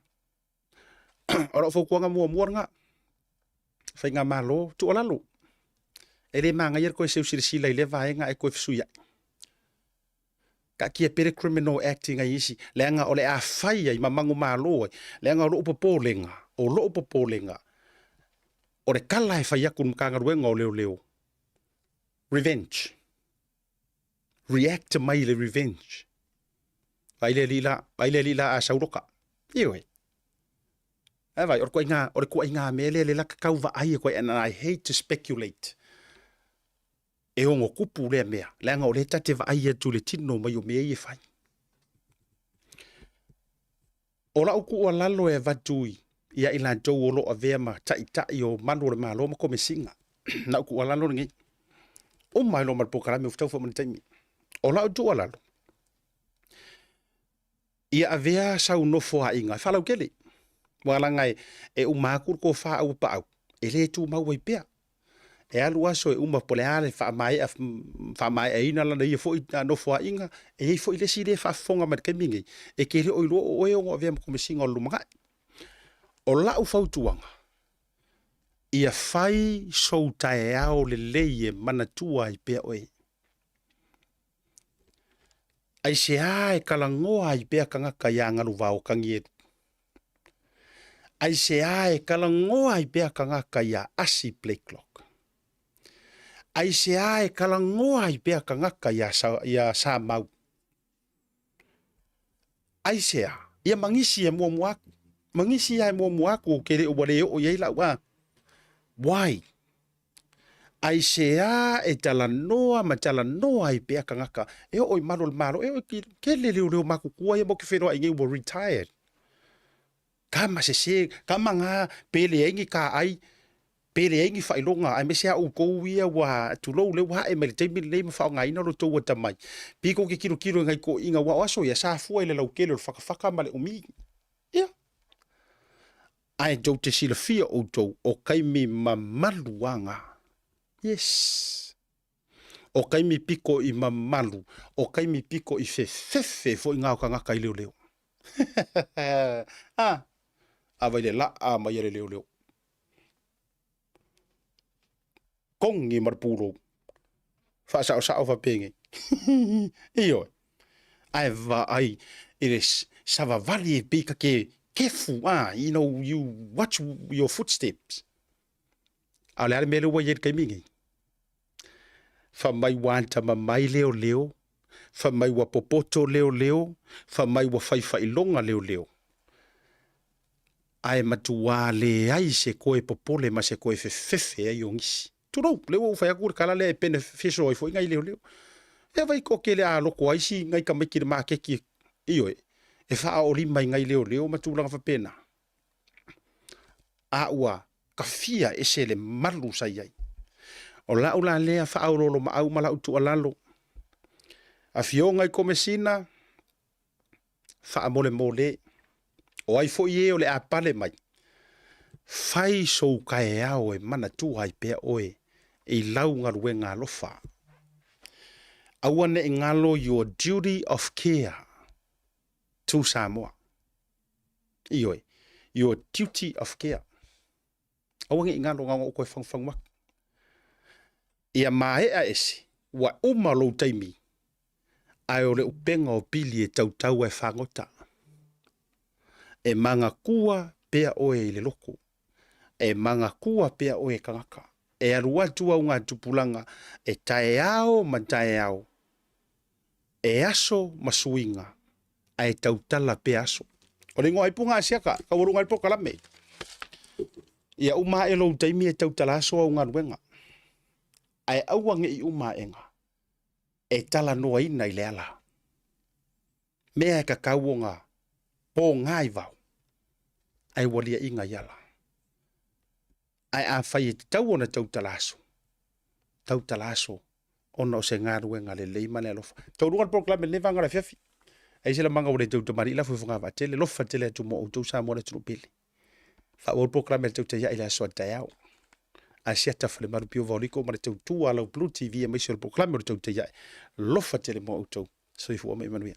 O lau fautuaga muamua lena, Faigamalo, tuualalo, e le manaia le toe seu silasila i lea vaega ae toe fesuiai. Taatia pea le Criminal Act i nai isi, leaga o le a fai ai ma manumalo ai, leaga o lou popolega, o lou popolega, o le tala e fai atu i le Matagaluega o Leoleo, revenge. React mai i le revenge. Vaai le alii la, vaai le alii la a sau loka. Ioe. Ae vaai, o le tuaiga, o le tuaiga mea lea le laka tau vaai atu ai, and I hate to speculate. E ono tupu lea mea, leaga o lea ta te vaai atu i le tino mai o mea ia e fai. O lau tuualalo e avatu ia i latou o lo o avea ma taitai o malu o le Malo ma Komesina, lau tuualalo lenei, uma ai loa ma le polokalame ua fetau foi ma le taimi. O lau tuualalo, ia avea sau nofoaiga e faalautele, aua leaga e uma atu le tofa auapaau, e le tumau ai pea. E alu aso e uma po o le a le faamaea, faamaeaina lana ia foi nofoaiga, e i ai foi le isi lea e faafofoga mai i le taimi lenei, e te le o iloa o oe e ono avea ma Komesina o le lumanai. O lau fautuaga, ia fai sou taeao lelei e manatua ai pea oe. Aisea e talanoa ai pea tagata iā Galuvao Tanielu? Aisea e talanoa ai pea tagata iā Asi Blakelock? Aisea e talanoa ai pea tagata iā, iā Samau? Aisea? Ia ma nisi e muamua atu. Ma nisi lava e muamua atu ou te le ua le oo i ai lau a. Why? Aisea e talanoa ma talanoa ai pea tagata e oo i malu o le Malo, e oo i tele leoleo matutua ia matou te feiloai nei ua retired. Kama sese, kama ngā, pe leai ni taai, pe leai ni faailoga, aemaise lava outou ia ua, tulou, lea ua ae mai le taimi lenei ma faaaogaina lo outou atamai, pei tou te tilotilo i nai toeaiina, aua o aso ia sa fua i le lautele o le fatafata ma le umi. Ia. Ae tou te silafia outou, o taimi mamalu lava na. Yes. O taimi pito i mamalu, o taimi pito i fefefe foi na o tagata i leoleo. Ah, a vai le laa mai a le leoleo. Kongi ma le pulou. Faasaosao faapenei. Ioe. Ae vaai i le savavali e pei ta te kefu, ah, you know, you watch your footsteps. A o le a le mea lea ua i ai i le taimi lenei? Fai mai ua atamamai leoleo, fai mai ua popoto leoleo, fai mai ua fai faailoga leoleo. Ae matuā leai se toe popole ma se toe fefefe ai o nisi. Tulou, lea ua ou fai atu le tala lea e beneficial ai foi nai leoleo. Ia vai toatele a loto ai si nai tamaiti i le maketi, ioe, e faaolima i nai leoleo ma tulaga faapena. A ua tafia ese le malu sa i ai. O lau la lea faaoloolomaau ma lau tuualalo, Afioga i Komesina, faamolemole, o ai foi e o le a pale mai, fai sou taeao e manatua ai pea oe i lau galuega alofa. Aua ne i galo your duty of care to Samoa. Ioe, your duty of care. Aua ne i galo na ona ou toe fagufagu atu. Ia maea ese, ua uma lou taimi, ae o le upega o pili e tautau ae fagota. E manatua pea oe i le loto. E manatua pea oe e tagata. E alu atu au tupulaga e taeao ma taeao, e aso ma suiga, ae tautala pea aso. O le igoa ai puga asiata, taualuga ai le polokalame. Ia uma ae lou taimi e tautala aso au galuega. Ae aua ne i uma aega e talanoaina i le ala. Mea e tatau ona pogā i vao, ae ua liaina i ala. Ae afai e tatau ona tautala aso, tautala aso ona o se galuega lelei ma le alofa. Taualuga le polokalame i lenei vaega o le afiafi. Ai se lamaga ua le tautamalii lafo i fogavaatele, lofa tele atu mo outou Samoa le atunuu pele. Faaauau le polokalame a le Tautai Ae i le aso a taeao. Asiata Falemalu Pio Vaoliko ma le tautua a lau Blue TV aemaise o le polokalame o le Tautai Ae. Lofa tele mo outou. Soifua ma ia manuia.